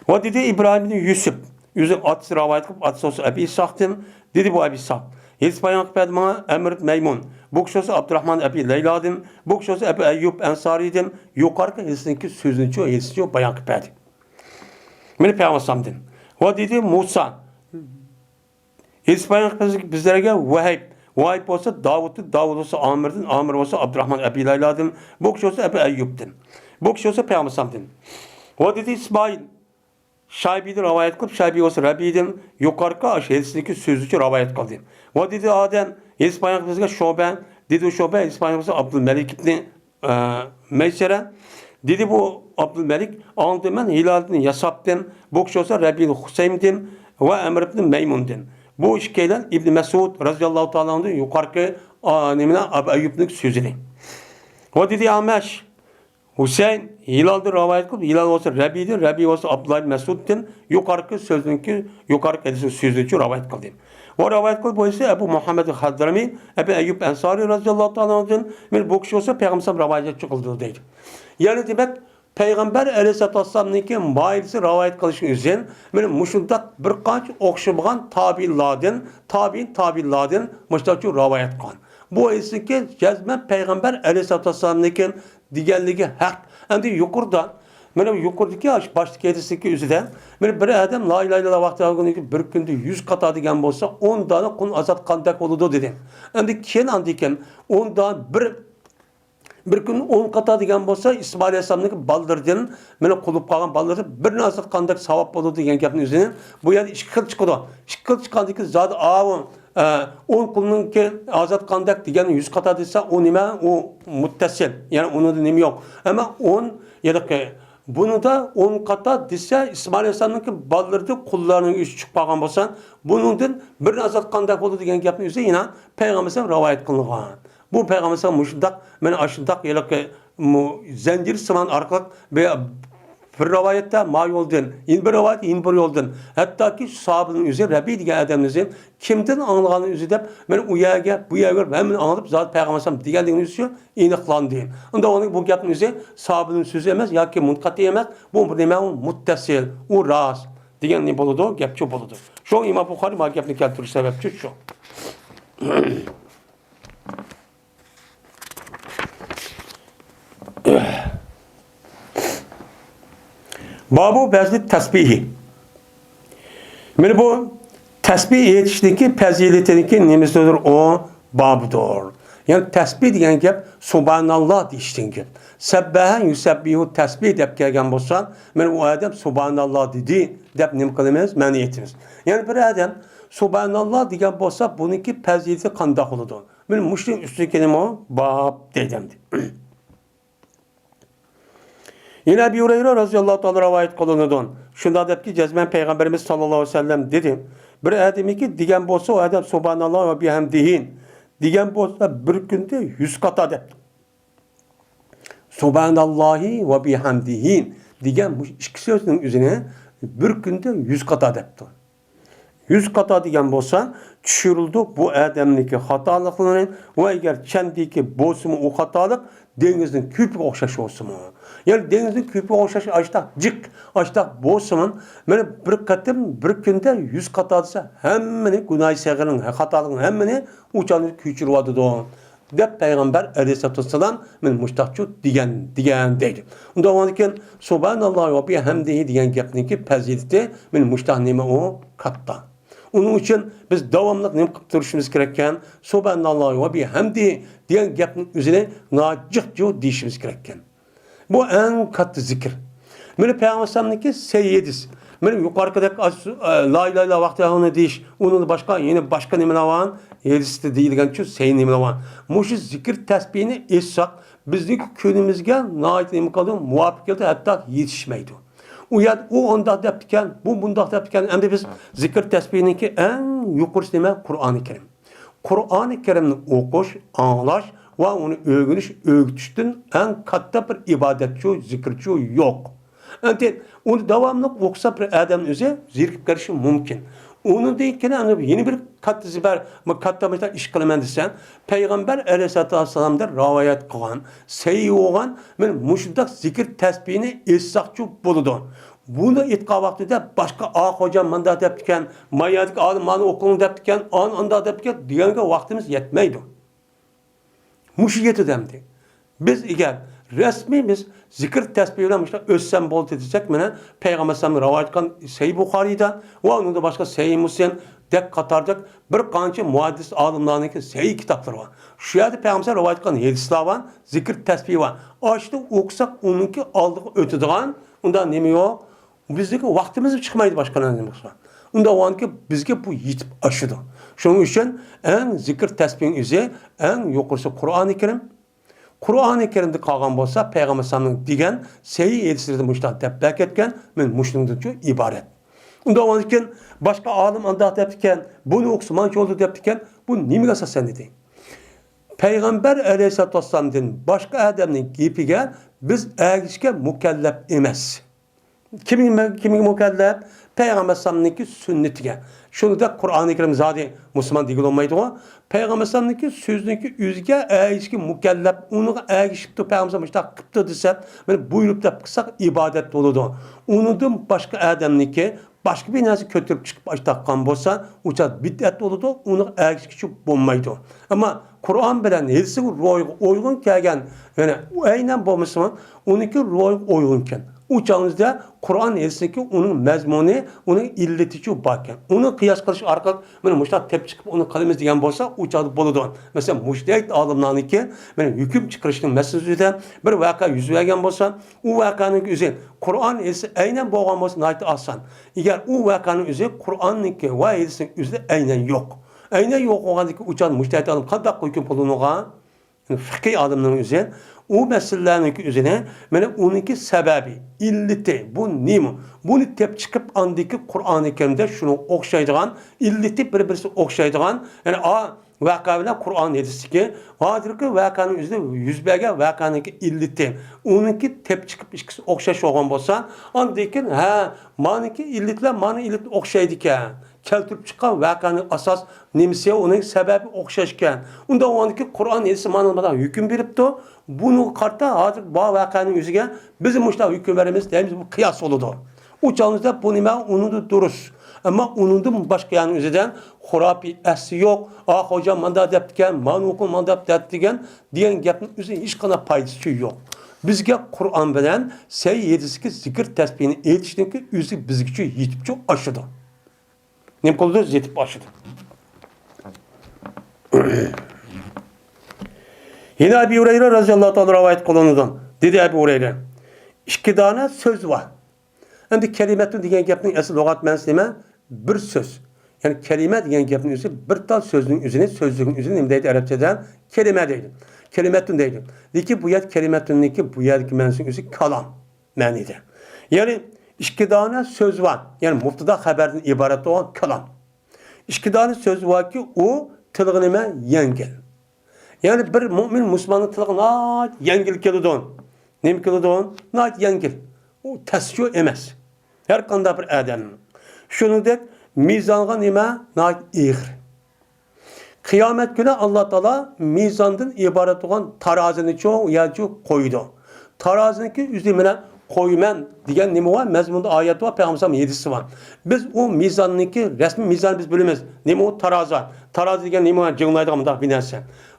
ۋە دېدى ئىبراھىم ئىبنى يۈسۈپ، ئۆزىنىڭ ئاتىسى رىۋايەت قىلىپ، ئاتىسى بولسا ئەبى ئىسھاقتىن، دېدى بۇ ئەبى ئىسھاق، ھەدىس بايان قىلىپ بەردى ماڭا ئەمر ئىبن مەيمۇن، بۇ كىشى بولسا ئابدۇراخمان ئەبى لەيلادىن، بۇ كىشى بولسا ئەبۇ ئەييۇب ئەنسارىيدىن، يۇقىرىقى ھەدىسنىڭكى سۆزىنىچۇ، ھەدىسنىچۇ بايان قىلىپ بەردى. مانا پەيغەمبەر ئەلەيھىسسالامدىن. ۋە دېدى مۇسا، ھەدىس بايان قىلىپ بىز-، بىزلەرگە ۋەھىي. ۋەھىي بولسا داۋۇتتىن، داۋۇت بولسا ئامىردىن، ئامىر بولسا ئابدۇراخمان ئەبى لەيلادىن، بۇ كىشى بولسا ئەبۇ ئەييۇبتىن، بۇ كىشى بولسا پەيغەمبەر ئەلەيھىسسالامدىن. ۋە دېدى ئىسمائىل، شايبىدىن رىۋايەت قىلىپ، شايبى بولسا رەبىدىن، يۇقىرىقى ئاشۇ ھەدىسنىڭكى سۆزىچۇ رىۋايەت قىلدى. ۋە دېدى ئادەم، ھەدىس بايان قىلىپ بىزگە شۇبە، دېدى شۇبە، ھەدىس بايان قىلسا ئابدۇلمەلىك ئىبنى ئە، مەيسەرە. دېدى بۇ ئابدۇلمەلىك، ئاڭلىدىم مەن ھىلال ئىبنى يەساپتىن، بۇ كىشى بولسا رەبىئىل خۇسەيمدىن ۋە ئەمر ئىبنى مەيمۇندىن. بۇ ئىككىيلەن ئىبنى مەسئۇد رازىياللاھۇ تائالا ئەنھۇدىن يۇقىرىقى، ئا، نېمىنى، ئەبۇ ئەييۇبنىڭ سۆزىنى. ۋە دېدى ئەمەش، ھۈسەيىن ھىلالدىن رىۋايەت قىلىپ، ھىلال بولسا رەبىئدىن، رەبىئ بولسا ئابدۇللا ئىبنى مەسئۇدتىن، يۇقىرىقى سۆزنىڭكى، يۇقىرىقى ھەدىسنىڭ سۆزىنىچۇ رىۋايەت قىلدى. ۋە رىۋايەت قىلىپ بولسا ئەبۇ مۇھەممەد خەزرەمى، ئەبۇ ئەييۇب ئەنسارى رازىياللاھۇ تائالا ئەنھۇدىن، مانا بۇ كىشى بولسا پەيغەمبەر رىۋايەتچى قىلدى دەيدۇ. يەنى دېمەك، پەيغەمبەر ئەلەيھىسسالاتۇ ۋەسسالامنىڭكى ماھىيىتى رىۋايەت قىلىش ئۈچۈن، مانا مۇشۇنداق بىر قانچە ئوخشىمىغان تابىئىنلاردىن، تابىئىن تابىئىنلاردىن مۇشۇنداقچە رىۋايەت قىلغان. بۇ ھەدىسنىڭكى جەزمەن پەيغەمبەر ئەلەيھىسسالاتۇ ۋەسسالامنىڭكى دېگەنلىكى ھەق. ئەمدى يۇقىرىدا، مانا يۇقىرىدىكى ئاشۇ باشتىكى ھەدىسنىڭكى ئۆزىدە، مانا بىر ئادەم لا ئىلاھە ئىللاللا ۋەھدەھۇ بىر كۈندە يۈز قاتا دېگەن بولسا، ئون دانە قۇلنى ئازاد قىلغاندەك بولىدۇ دېدى. ئەمدى كېيىن ئاندىن كېيىن ئون دانە بىر، بىر كۈندە ئون قاتا دېگەن بولسا، ئىسمائىل ئەلەيھىسسالامنىڭكى بالىلىرىدىن، مانا قۇلۇپ قالغان بالىلىرىدىن بىرنى ئازاد قىلغاندەك ساۋاب بولىدۇ دېگەن گەپنى ئۆزىنى، بۇ يەردە ئىككى خىل چىقىدۇ. ئىككى خىل چىققاندىن كېيىن زادى ئاۋۇ ئە، ئون قۇلنىڭكى ئازاد قىلغاندەك دېگەن يۈز قاتا دېسە، ئۇ نېمە؟ ئۇ مۇتتەسىل. يەنى ئۇنىڭدا نېمە يوق. ئەمما ئون، يەنى بۇنىڭدا ئون قاتا دېسە، ئىسمائىل ئەلەيھىسسالامنىڭكى بالىلىرىدىن قۇللارنىڭ ئۈچى چىقىپ قالغان بولسا، بۇنىڭدىن بىرنى ئازاد قىلغاندەك بولىدۇ دېگەن گەپنى ئۆزى يەنە پەيغەمبەر رىۋايەت قىلغان. بۇ پەيغەمبەر مۇشۇنداق، مانا ئاشۇنداق ھېلىقى مۇ-، زەنجىر سىمان ئارقىلىق بىر، بىر رىۋايەتتە ما يولدىن، يەنە بىر رىۋايەت يەنە بىر يولدىن، ھەتتاكى ساھابىنىڭ ئۆزى، رەبىئ دېگەن ئادەمنىڭ ئۆزى كىمدىن ئاڭلىغاننىڭ ئۆزى دەپ، مانا ئۇ يەرگە، بۇ يەرگە ھەممىنى ئاڭلاپ، زادى پەيغەمبەر ئەلەيھىسسالام دېگەندىكىنى ئۆزى ئېنىقلاندى. ئۇنداق بولغاندا بۇ گەپنىڭ ئۆزى ساھابىنىڭ سۆزى ئەمەس ياكى مۇنقەتئى ئەمەس، بۇ بىر نېمە؟ ئۇ مۇتتەسىل، ئۇ راست دېگەن نېمە بولىدۇ؟ گەپچۇ بولىدۇ. شۇ ئىمام بۇخارى ما گەپنى كەلتۈرۈش سەۋەبچۇ شۇ. بابۇ پەزلى تەسبىھى. مانا بۇ تەسبىھ ئېيتىشنىڭكى پەزىلىتىنىڭكى نېمىسىدۇر ئۇ بابىدۇر. يەنى تەسبىھ دېگەن گەپ سۇبھاناللا دېيىشتىن گەپ. سەببەھە يۇسەببىھۇ تەسبىھ دەپ كەلگەن بولسا، مانا ئۇ ئادەم سۇبھاناللا دېدى دەپ نېمە قىلىمىز؟ مەنە ئېيتىمىز. يەنى بىر ئادەم سۇبھاناللا دېگەن بولسا، بۇنىڭكى پەزىلىتى قانداق بولىدۇ؟ مانا مۇشۇنىڭ ئۈستىدىكى نېمە؟ باب دەيدۇ ئەمدى. يەنە ئەبى ھۇرەيرە رازىياللاھۇ تائالا رىۋايەت قىلىنىدۇ. شۇنداق دەپتىكى، جەزمەن پەيغەمبىرىمىز ساللاللاھۇ ئەلەيھى ۋەسەللەم دېدى، بىر ئادەمكى دېگەن بولسا، ئۇ ئادەم سۇبھاناللا ۋە بىھەمدىھى دېگەن بولسا، بىر كۈندە يۈز قاتا دەپتۇ. سۇبھاناللاھى ۋە بىھەمدىھى دېگەن مۇشۇ ئىككى سۆزنىڭ ئۆزىنى بىر كۈندە يۈز قاتا دەپتۇ. يۈز قاتا دېگەن بولسا، چۈشۈرۈلىدۇ بۇ ئادەمنىڭكى خاتالىقلىرى ۋە ئەگەر چەندىكى بولسىمۇ ئۇ خاتالىق دېڭىزنىڭ كۆپىگە ئوخشاش بولسىمۇ. يەنى دېڭىزنىڭ كۆپىگە ئوخشاش ئاشتاق جىق، ئاشتاق بولسىمۇ، مانا بىر قېتىم، بىر كۈندە يۈز قاتا دېسە، ھەممىنى گۇناھى سەغىرنىڭ خاتالىقىنىڭ ھەممىنى ئۇ چاغدا كۆچۈرۈۋاتىدۇ. دەپ پەيغەمبەر ئەلەيھىسسالاتۇ ۋەسسالام مانا مۇشتاقچۇ دېگەن، دېگەن دەيدۇ. ئۇنداق بولغاندىكىن، سۇبھاناللاھى ۋە بىھەمدىھى دېگەن گەپنىڭكى پەزىلىتى مانا مۇشتاق نېمە ئۇ؟ كاتتا. ئۇنىڭ ئۈچۈن بىز داۋاملىق نېمە قىلىپ تۇرۇشىمىز كېرەككەن؟ سۇبھاناللاھى ۋە بىھەمدىھى دېگەن گەپنىڭ ئۆزىنى ناجىقجۇ دېيىشىمىز كېرەككەن. بۇ ئەڭ كاتتا زىكىر. مانا پەيغەمبەر ئەلەيھىسسالامنىڭكى سەھىھ ھەدىس. مانا يۇقىرىقىدەك ئاز-، ئە، لا ئىلاھە ئىللا ۋەھدەھۇنى دېيىش، ئۇنىڭدىن باشقا، يەنە باشقا نېمىلەر بار؟ ھەدىستە دېيىلگەنچۇ سەھىھ نېمىلەر بار؟ مۇشۇ زىكىر تەسبىھنى ئېيتساق، بىزنىڭكى كۈنىمىزگە ناھايىتى نېمە قىلىدۇ؟ مۇۋاپىق كېلىدۇ، ھەتتا يېتىشمەيدۇ. ئۇ يەردە ئۇ ئۇنداق دەپتىكەن، بۇ مۇنداق دەپتىكەن. ئەمدى بىز زىكىر تەسبىھنىڭكى ئەڭ يۇقىرىسى نېمە؟ قۇرئانى كەرىم. قۇرئانى كەرىمنى ئوقۇش، ئاڭلاش ۋە ئۇنى ئۆگىنىش، ئۆگىتىشتىن ئەڭ كاتتا بىر ئىبادەتچۇ، زىكىرچۇ يوق. ئەنتى ئۇنى داۋاملىق ئوقۇسا بىر ئادەمنىڭ ئۆزى زېرىكىپ قېلىشى مۇمكىن. ئۇنىڭدىن كېيىن ئەنە يەنە بىر كاتتا زىبەر، بۇ كاتتا مۇشۇنداق ئىش قىلىمەن دېسە، پەيغەمبەر ئەلەيھىسسالاتۇ ۋەسسالامدىن رىۋايەت قىلغان، سەھىھ بولغان، مانا مۇشۇنداق زىكىر تەسبىھنى ئېيتساقچۇ بولىدۇ. بۇنى ئېيتقان ۋاقتىدا باشقا ئا خوجام مۇنداق دەپتىكەن، ما يەردىكى ئالىم مانا ئوقۇڭ دەپتىكەن، ئان ئانداق دەپتىكەن دېگەنگە ۋاقتىمىز يەتمەيدۇ. مۇشۇ يېتىدۇ ئەمدى. بىز ئەگەر رەسمىي بىز زىكىر تەسبىھ بىلەن مۇشۇنداق ئۆتسەم بولدى دېسەك، مانا پەيغەمبەر ئەلەيھىسسالام رىۋايەت قىلغان سەھىھ بۇخارىيدا ۋە ئۇنىڭدىن باشقا سەھىھ مۇسلىمدەك قاتاردەك بىر قانچە مۇھەددىس ئالىملارنىڭكى سەھىھ كىتابلىرى بار. شۇ يەردە پەيغەمبەر ئەلەيھىسسالام رىۋايەت قىلغان ھەدىسلەر بار، زىكىر تەسبىھ بار. ئاشۇنى ئوقۇساق ئۇنىڭكى ئالدىغا ئۆتىدىغان ئۇنداق نېمە يوق؟ بىزنىڭكى ۋاقتىمىز چىقمايدۇ باشقا نەرسە قىلسا. ئۇنداق بولغاندىكىن بىزگە بۇ يېتىپ ئاشىدۇ. شۇنىڭ ئۈچۈن ئەڭ زىكىر تەسبىھنىڭ ئۆزى، ئەڭ يۇقىرىسى قۇرئانى كەرىم. قۇرئانى كەرىمدە قالغان بولسا، پەيغەمبەر ئەلەيھىسسالامنىڭ دېگەن سەھىھ ھەدىسلىرىدە مۇشۇنداق دەپ بەرگەن، مانا مۇشۇنىڭدىنچۇ ئىبارەت. ئۇنداق بولغاندىكىن باشقا ئالىم ئانداق دەپتىكەن، بۇنى ئوقۇسا مانچە بولىدۇ دەپتىكەن، بۇ نېمىگە ئاساسەن دېدى؟ پەيغەمبەر ئەلەيھىسسالاتۇ ۋەسسالامدىن باشقا ئادەمنىڭ گېپىگە بىز ئەگىشىشكە مۇكەللەپ ئەمەس. كىم، كىمگە مۇكەللەپ؟ پەيغەمبەر ئەلەيھىسسالامنىڭكى سۈننىتىگە. شۇنىڭدەك قۇرئانى كەرىم زادى مۇسۇلمان دېگىلى بولمايدىغۇ. پەيغەمبەر ئەلەيھىسسالامنىڭكى سۆزىنىڭكى ئۆزىگە ئەگىشىشكە مۇكەللەپ، ئۇنىڭغا ئەگىشىپتۇ، پەيغەمبەر ئەلەيھىسسالام مۇشۇنداق قىپتۇ دېسە، مانا بۇيرۇپ دەپ قىلساق ئىبادەت بولىدۇ. ئۇنىڭدىن باشقا ئادەمنىڭكى باشقا بىر نەرسە كۆتۈرۈپ چىقىپ ئاشتاققان بولسا، ئۇ چاغ بىدئەت بولىدۇ، ئۇنىڭغا ئەگىشكۈچە بولمايدۇ. ئەمما قۇرئان بىلەن ھەدىسنىڭ روھىغا ئۇيغۇن كەلگەن، يەنى ئۇ ئەينەن بولمىسىمۇ، ئۇنىڭكى روھىغا ئۇيغۇنكەن. ئۇ چاغىمىزدا قۇرئان ھەدىسنىڭكى ئۇنىڭ مەزمۇنى، ئۇنىڭ ئىللىتىچۇ باركەن. ئۇنى قىياس قىلىش ئارقىلىق، مانا مۇشۇنداق تېپ چىقىپ ئۇنى قىلىمىز دېگەن بولسا، ئۇ چاغدا بولىدۇ. مەسىلەن، مۇجتەھىد ئالىملارنىڭكى، مانا ھۆكۈم چىقىرىشنىڭ مەسىلىسىدە بىر ۋەقە يۈز بەرگەن بولسا، ئۇ ۋەقەنىڭ ئۆزى قۇرئان ھەدىس ئەينەن بولغان بولسا ناھايىتى ئاسان. ئەگەر ئۇ ۋەقەنىڭ ئۆزى قۇرئاننىڭكى ۋە ھەدىسنىڭ ئۆزىدە ئەينەن يوق. ئەينەن يوق بولغاندىكى ئۇ چاغدا مۇجتەھىد ئالىم قانداق ھۆكۈم قىلىنغان؟ فىقھىي ئالىمنىڭ ئۆزى ئۇ مەسىلىلەرنىڭكى ئۆزىنى، مانا ئۇنىڭكى سەۋەبى، ئىللىتى، بۇ نېمە؟ بۇنى تېپ چىقىپ ئاندىكى قۇرئانى كەرىمدە شۇنىڭغا ئوخشايدىغان، ئىللىتى بىر-بىرسىگە ئوخشايدىغان، يەنى ئا ۋەقە بىلەن قۇرئان ھەدىستىكى ھازىرقى ۋەقەنىڭ ئۆزىدە يۈز بەرگەن ۋەقەنىڭكى ئىللىتى، ئۇنىڭكى تېپ چىقىپ ئىككىسى ئوخشاش بولغان بولسا، ئاندىن كېيىن، ھە، مانىكى ئىللىتلەر مانا ئىللىتى ئوخشايدىكەن، كەلتۈرۈپ چىققان ۋەقەنىڭ ئاساس نېمىسى، ئۇنىڭ سەۋەبى ئوخشاشكەن. ئۇنداق بولغاندىكىن قۇرئان ھەدىسى مانا مۇنداق ھۆكۈم بېرىپتۇ، بۇنىڭغا قارىتا ھازىر بار ۋەقەنىڭ ئۆزىگە بىز مۇشۇنداق ھۆكۈم بېرىمىز دەيمىز، بۇ قىياس بولىدۇ. ئۇ چاغىمىزدا بۇ نېمە ئۇنىڭدا دۇرۇس. ئەمما ئۇنىڭدىن باشقا يەرنىڭ ئۆزىدە خۇراپىي ئەسلى يوق، ئا خوجام مانداق دەپتىكەن، مانا ئوقۇڭ مانداق دەپتىكەن دېگەن گەپنىڭ ئۆزى ھېچقانداق پايدىسى يوق. بىزگە قۇرئان بىلەن سەھىھ ھەدىستىكى زىكىر تەسبىھنى ئېيتىشنىڭكى ئۆزى بىزگىچە يېتىپچۇ ئاشىدۇ. نېمە قىلىدۇ؟ يېتىپ ئاشىدۇ. يەنە ئەبى ھۇرەيرە رەزىياللاھۇ تائالا رىۋايەت قىلىنىدۇ. دېدى ئەبۇ ھۇرەيرە، ئىككى دانە سۆز بار. ئەمدى كەلىمەتۇن دېگەن گەپنىڭ ئەسلى لۇغەت مەنىسى نېمە؟ بىر سۆز. يەنى كەلىمە دېگەن گەپنىڭ ئۆزى بىر تال سۆزنىڭ ئۆزىنى، سۆزلۈكنىڭ ئۆزىنى نېمە دەيدۇ ئەرەبچىدە؟ كەلىمە دەيدۇ. كەلىمەتۇن دەيدۇ. لېكىن بۇ يەردە كەلىمەتۇننىڭكى بۇ يەردىكى مەنىسىنىڭ ئۆزى كالام مەنىدە. يەنى ئىككى دانە سۆز بار. يەنى مۇبتادا خەبەردىن ئىبارەت بولغان كالام. ئىككى دانە سۆز باركى، ئۇ تىلغا نېمە؟ يەڭگىل. يەنى بىر مۇئمىن مۇسۇلماننىڭ تىلىغا ناھايىتى يەڭگىل كېلىدۇ. نېمە كېلىدۇ؟ ناھايىتى يەڭگىل. ئۇ تەسچۇ ئەمەس. ھەر قانداق بىر ئادەم. شۇنىڭدەك مىزانغا نېمە؟ ناھايىتى ئېغىر. قىيامەت كۈنى ئاللا تائالا مىزاندىن ئىبارەت بولغان تارازىنىچۇ يەرچۇ قويىدۇ. تارازىنىڭكى ئۆزى مانا قويىمەن دېگەن نېمە بار؟ مەزمۇندا ئايەت بار، پەيغەمبەر ھەدىسى بار. بىز ئۇ مىزاننىڭكى رەسمىي مىزاننى بىز بىلىمىز. نېمە ئۇ؟ تارازا. تارازا دېگەن نېمە؟ جىڭلايدىغان مۇنداق بىر نەرسە.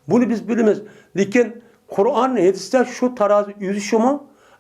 بۇنى بىز بىلىمىز. لېكىن قۇرئان ھەدىستە شۇ تارازا ئۆزى شۇمۇ؟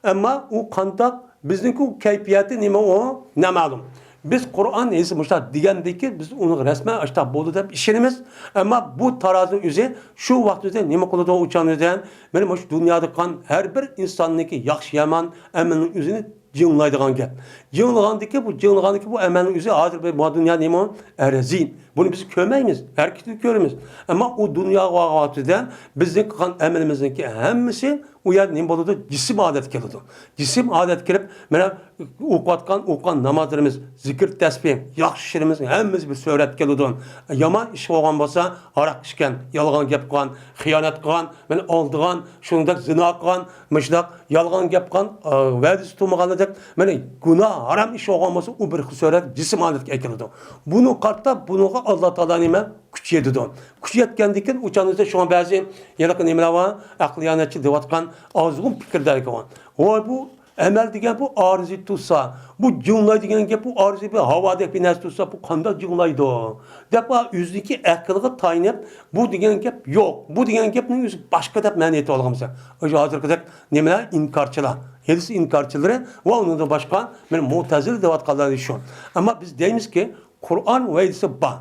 ئەمما ئۇ قانداق، بىزنىڭكى ئۇ كەيپىياتى نېمە ئۇ؟ نامەلۇم. بىز قۇرئان ھەدىس مۇشۇنداق دېگەندىكىن بىز ئۇنىڭغا رەسمەن ئاشتاق بولدى دەپ ئىشىنىمىز. ئەمما بۇ تارازىنىڭ ئۆزى شۇ ۋاقىت ئۆزىدە نېمە قىلىدۇ ئۇ چاغنى ئۆزىدە؟ مانا مۇشۇ دۇنيادا قىلغان ھەر بىر ئىنساننىڭكى ياخشى يامان ئەمىلىنىڭ ئۆزىنى جىڭلايدىغان گەپ. جىڭلىغاندىكى بۇ، جىڭلىغاندىكى بۇ ئەمەلنىڭ ئۆزى ھازىر بۇ دۇنيا نېمە ئۇ؟ ئەرزىي. بۇنى بىز كۆرمەيمىز، ھەرىكىتىنى كۆرىمىز. ئەمما ئۇ دۇنياغا بارغان ۋاقتىدا بىزنىڭ قىلغان ئەمىلىمىزنىڭكى ھەممىسى ئۇ يەردە نېمە بولىدۇ؟ جىسىم ھالەتكە كېلىدۇ. جىسىم ھالەتكە كېلىپ، مانا ئوقۇۋاتقان، ئوقۇغان نامازلىرىمىز، زىكىر تەسبىھ، ياخشى ئىشلىرىمىز ھەممىسى بىر سۈرەتكە كېلىدۇ. يامان ئىش بولغان بولسا، ھاراق ئىچكەن، يالغان گەپ قىلغان، خىيانەت قىلغان، مانا ئالدىغان، شۇنداق زىنا قىلغان، مۇشۇنداق يالغان گەپ قىلغان، ئا، ۋەدىسى تۇرمىغاندەك، مانا گۇناھ، ھارام ئىش بولغان بولسا، ئۇ بىر سۈرەت جىسىم ھالەتكە كېلىدۇ. بۇنى قارىتا، بۇنىڭغا ئاللا تائالا نېمە؟ كۈچ يېتىدۇ. كۈچ يەتكەندىن كېيىن ئۇ چاغنىڭىزدا شۇڭا بەزى ھېلىقى نېمىلەر بار، ئەقلىيانەتچى دەۋاتقان ئازغۇن پىكىردە بار. ۋاي بۇ ئەمەل دېگەن بۇ ئارزى تۇرسا، بۇ جىڭلاي دېگەن گەپ، بۇ ئارزى بىر ھاۋادەك بىر نەرسە تۇرسا، بۇ قانداق جىڭلايدۇ؟ دەپ، ئۆزىنىڭكى ئەقلىگە تايىنىپ، بۇ دېگەن گەپ يوق، بۇ دېگەن گەپنىڭ ئۆزى باشقا دەپ مەنە ئېيتىۋالغان بولسا. ئاشۇ ھازىرقىدەك نېمىلەر؟ ئىنكارچىلار، ھەدىس ئىنكارچىلىرى ۋە ئۇنىڭدىن باشقا مانا مۇتەزىلە دەۋاتقانلار شۇ. ئەمما بىز دەيمىزكى، قۇرئان ۋە ھەدىستە بار.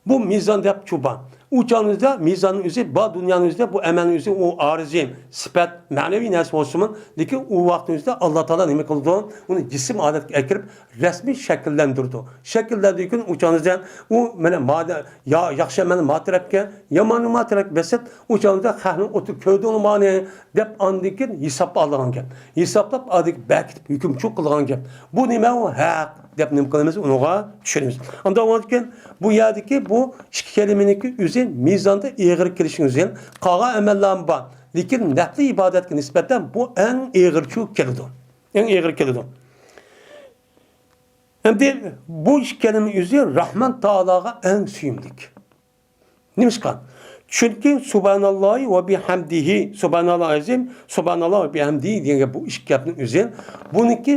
بۇ مىزان دەپ چۇ بار. ئۇ چاغنىڭىزدا مىزاننىڭ ئۆزى بار، دۇنيانىڭ ئۆزىدە بۇ ئەمەلنىڭ ئۆزى، ئۇ ئارزى، سۈپەت، مەنىۋى نەرسە بولسىمۇ، لېكىن ئۇ ۋاقىتنىڭ ئۆزىدە ئاللا تائالا نېمە قىلىدۇ؟ ئۇنى جىسىم ھالەتكە ئەكىرىپ، رەسمىي شەكىللەندۈرىدۇ. شەكىللەندۈرگەن ئۇ چاغنىڭىزدا ئۇ مانا ما-، يا-، ياخشى ئەمەلنى ما تەرەپكە، ياماننى ما تەرەپكە بەرسەك، ئۇ چاغنىڭىزدا خەقنىڭ ئوتتۇرا كۆردۈڭلارمۇ دەپ ئاندىن كېيىن ھېسابلىغان گەپ. ھېسابلاپ ئادىكى بەكىتىپ ھۆكۈم چوق قىلغان گەپ. بۇ نېمە ئۇ؟ ھەق دەپ نېمە قىلىمىز؟ ئۇنىڭغا چۈشىنىمىز. ئاندىن ئاندىن كېيىن بۇ يەردىكى بۇ ئىككى كەلىمىنىڭكى ئۆزى مىزاندا ئېغىر كېلىشىنىڭ ئۆزى، قالغان ئەمەللەرمۇ بار. لېكىن نەپلى ئىبادەتكە نىسبەتەن بۇ ئەڭ ئېغىرچۇ كېلىدۇ. ئەڭ ئېغىر كېلىدۇ. ئەمدى بۇ ئىككى كەلىمە ئۆزى راھمان تائالاغا ئەڭ سۆيۈملۈك. نېمىشقا؟ چۈنكى سۇبھاناللاھى ۋە بىھەمدىھى، سۇبھاناللاھ ئەزىم، سۇبھاناللاھ ۋە بىھەمدىھى دېگەن گەپ، بۇ ئىككى گەپنىڭ ئۆزى، بۇنىڭكى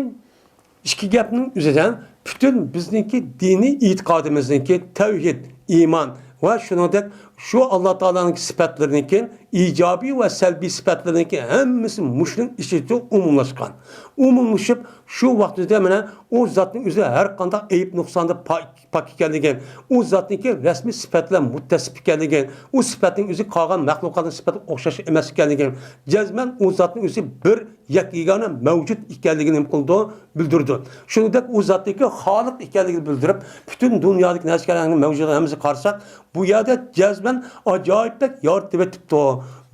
ئىككى گەپنىڭ ئۆزىدە پۈتۈن بىزنىڭكى دىنىي ئېتىقادىمىزنىڭكى تەۋھىد، ئىمان ۋە شۇنىڭدەك شۇ ئاللا تائالانىڭكى سۈپەتلىرىنىڭكى ئىجابىي ۋە سەلبىي سۈپەتلىرىنىڭكى ھەممىسى مۇشۇنىڭ ئىچىدە ئومۇملاشقان. ئومۇملىشىپ، شۇ ۋاقتىدا مانا ئۇ زاتنىڭ ئۆزى ھەر قانداق ئەيىب نۇقساندىن پاك، پاك ئىكەنلىكى، ئۇ زاتنىڭكى رەسمىي سۈپەت بىلەن مۇتتەسىپ ئىكەنلىكى، ئۇ سۈپەتنىڭ ئۆزى قالغان مەخلۇقاتنىڭ سۈپەتىگە ئوخشاش ئەمەس ئىكەنلىكى، جەزمەن ئۇ زاتنىڭ ئۆزى بىر يەككە يېگانە مەۋجۇت ئىكەنلىكىنى نېمە قىلىدۇ؟ بىلدۈرىدۇ. شۇنىڭدەك ئۇ زاتنىڭكى خالىق ئىكەنلىكىنى بىلدۈرۈپ، پۈتۈن دۇنيادىكى نەرسىلەرنىڭ مەۋجۇدىيىتىگە ھەممىسىگە قارىساق، بۇ يەردە جەزمەن ئاجايىپ بەك يارىتىۋېتىپتۇ.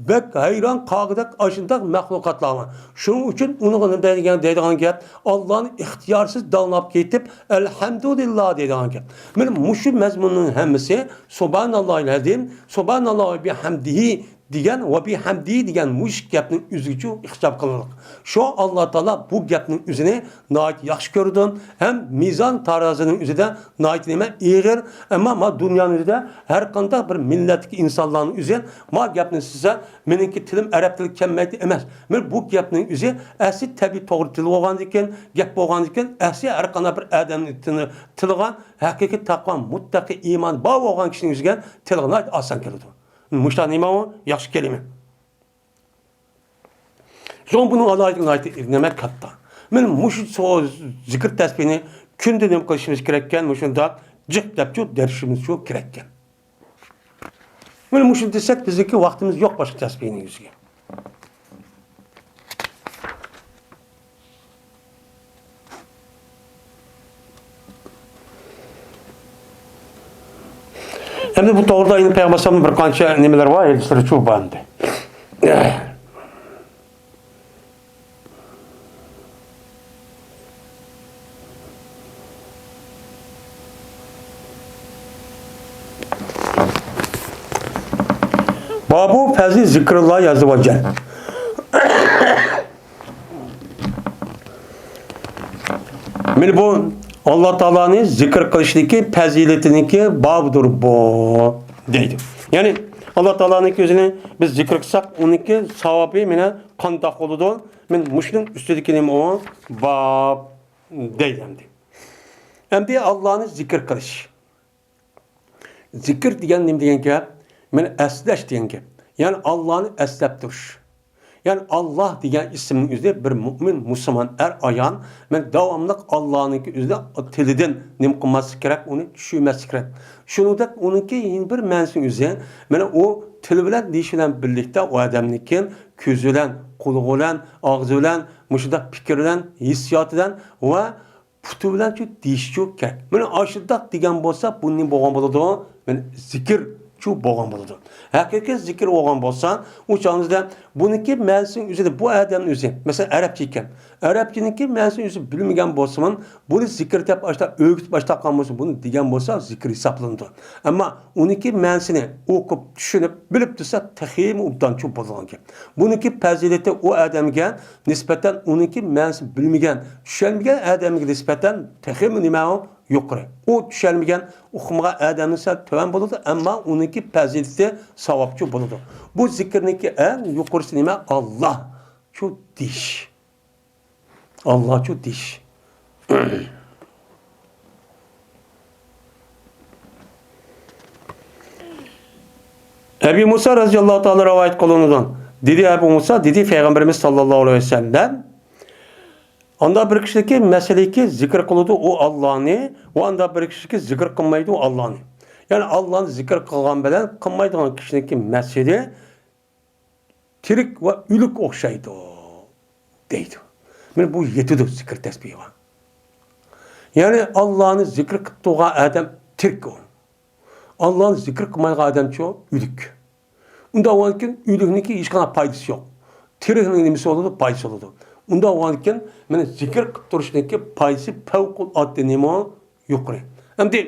بەك ھەيران قالغۇدەك ئاشۇنداق مەخلۇقاتلار بار. شۇنىڭ ئۈچۈن ئۇنىڭغا نېمە دەيدىغان، دەيدىغان گەپ، ئاللانى ئىختىيارسىز داڭلاپ كېتىپ، ئەلھەمدۇلىللا دەيدىغان گەپ. مانا مۇشۇ مەزمۇننىڭ ھەممىسى سۇبھاناللاھىل ئەزىم، سۇبھاناللاھى ۋە بىھەمدىھى دېگەن ۋە بىھەمدىھى دېگەن مۇشۇ گەپنىڭ ئۆزىگىچۇ خىتاب قىلىنغان. شۇ ئاللا تائالا بۇ گەپنىڭ ئۆزىنى ناھايىتى ياخشى كۆرىدۇ ھەم مىزان تارازىنىڭ ئۆزىدە ناھايىتى نېمە ئېغىر، ئەمما ما دۇنيانىڭ ئۆزىدە ھەر قانداق بىر مىللەتتىكى ئىنسانلارنىڭ ئۆزى ما گەپنى سىزسە، مېنىڭكى تىلىم ئەرەب تىلى كەلمەيدۇ ئەمەس. مانا بۇ گەپنىڭ ئۆزى ئەسلى تەبىئىي توغرا تىل بولغاندىكىن، گەپ بولغاندىكىن، ئەسلى ھەر قانداق بىر ئادەمنىڭ تىلى، تىلىغان ھەقىقىي تەقۋا، مۇتتەقى، ئىمانى بار بولغان كىشىنىڭ ئۆزىگە تىلغا ناھايىتى ئاسان كېلىدۇ. مۇشۇنداق نېمە ئۇ؟ ياخشى كەلىمە. شۇڭا بۇنىڭ ئالاھىدىلىكى ناھايىتى نېمە كاتتا. مانا مۇشۇ سو-، زىكىر تەسبىھنى كۈندە نېمە قىلىشىمىز كېرەككەن، مۇشۇنداق جىق دەپچۇ دەرسىمىز شۇ كېرەككەن. مانا مۇشۇنى دېسەك، بىزنىڭكى ۋاقتىمىز يوق باشقا تەسبىھنىڭ يۈزىگە. ئەمدى بۇ توغرىدا يەنە پەيغەمبەر ئەلەيھىسسالامنىڭ بىر قانچە نېمىلىرى بار، ھەدىسلىرى شۇ بار ئەمدى. بابۇ پەزلى زىكرىللاھى ئەززە ۋە جەل. مانا بۇ ئاللا تائالانى زىكىر قىلىشنىڭكى پەزىلىتىنىڭكى بابىدۇر بۇ، دەيدۇ. يەنى ئاللا تائالانىڭكى ئۆزىنى بىز زىكىر قىلساق، ئۇنىڭكى ساۋابى مانا قانداق بولىدۇ؟ مانا مۇشۇنىڭ ئۈستىدىكى نېمە ئۇ؟ باب دەيدۇ ئەمدى. ئەمدى ئاللانى زىكىر قىلىش. زىكىر دېگەن نېمە دېگەن گەپ؟ مانا ئەسلەش دېگەن گەپ. يەنى ئاللانى ئەسلەپ تۇرۇش. يەنى ئاللا دېگەن ئىسىمنىڭ ئۆزى بىر مۆمىن، مۇسۇلمان ئەر ئايال، مانا داۋاملىق ئاللانىڭكى ئۆزىنى تىلىدىن نېمە قىلماسلىق كېرەك، ئۇنى چۈشۈرمەسلىك كېرەك. شۇنىڭدەك ئۇنىڭكى يەنە بىر مەنىسىنىڭ ئۆزى، مانا ئۇ تىل بىلەن دېيىش بىلەن بىرلىكتە ئۇ ئادەمنىڭكى كۆزى بىلەن، قۇلىقى بىلەن، ئاغزى بىلەن، مۇشۇنداق پىكرى بىلەن، ھېسسىياتى بىلەن ۋە پۇتى بىلەن شۇ دېيىشچۇ كېرەك. مانا ئاشۇنداق دېگەن بولسا، بۇ نېمە بولغان بولىدۇ؟ مانا زىكىرچۇ بولغان بولىدۇ. ھەقىقىي زىكىر بولغان بولسا، ئۇ چاغىمىزدا بۇنىڭكى مەنىسىنىڭ ئۆزىدە، بۇ ئادەمنىڭ ئۆزى، مەسىلەن، ئەرەبچە ئىكەن، ئەرەبچىنىڭكى مەنىسىنى ئۆزى بىلمىگەن بولسىمۇ، بۇنى زىكىر دەپ ئاشۇنداق ئۆگىتىپ ئاشۇنداق قىلغان بولسا، بۇنى دېگەن بولسا زىكىر ھېسابلىنىدۇ. ئەمما ئۇنىڭكى مەنىسىنى ئوقۇپ، چۈشىنىپ، بىلىپ تۇرسا، تېخىمۇ ئوبدانچۇ بولىدىغان گەپ. بۇنىڭكى پەزىلىتى ئۇ ئادەمگە نىسبەتەن، ئۇنىڭكى مەنىسىنى بىلمىگەن، چۈشەنمىگەن ئادەمگە نىسبەتەن تېخىمۇ نېمە ئۇ؟ يۇقىرى. ئۇ چۈشەنمىگەن، ئۇقمىغان ئادەمنىڭ سەل تۆۋەن بولىدۇ، ئەمما ئۇنىڭكى پەزىلىتى ساۋابچۇ بولىدۇ. بۇ زىكىرنىڭكى ئەڭ يۇقىرىسى نېمە؟ ئاللاچۇ دېيىش. ئاللاچۇ دېيىش. ئەبى مۇسا رەزىياللاھۇ تائالا رىۋايەت قىلىنىدۇ. دېدى ئەبۇ مۇسا، دېدى پەيغەمبىرىمىز ساللاللاھۇ ئەلەيھى ۋەسەللەم، ئاندا بىر كىشىنىڭكى مەسىلىكى زىكىر قىلىدۇ ئۇ ئاللانى، ۋە ئاندا بىر كىشىنىڭكى زىكىر قىلمايدۇ ئۇ ئاللانى. يەنى ئاللانى زىكىر قىلغان بىلەن قىلمايدىغان كىشىنىڭكى مەسىلى تىرىك ۋە ئۆلۈك ئوخشايدۇ، دەيدۇ. مانا بۇ يېتىدۇ زىكىر تەسبىھىغا. يەنى ئاللانى زىكىر قىلىپ تۇرغان ئادەم تىرىك ئۇ. ئاللانى زىكىر قىلمايدىغان ئادەمچۇ؟ ئۆلۈك. ئۇنداق بولغاندىكىن ئۆلۈكنىڭكى ھېچقانداق پايدىسى يوق. تىرىكنىڭ نېمىسى بولىدۇ؟ پايدىسى بولىدۇ. ئۇنداق بولغاندىكىن مانا زىكىر قىلىپ تۇرۇشنىڭكى پايدىسى پەۋقۇلئاددە نېمە؟ يۇقىرى. ئەمدى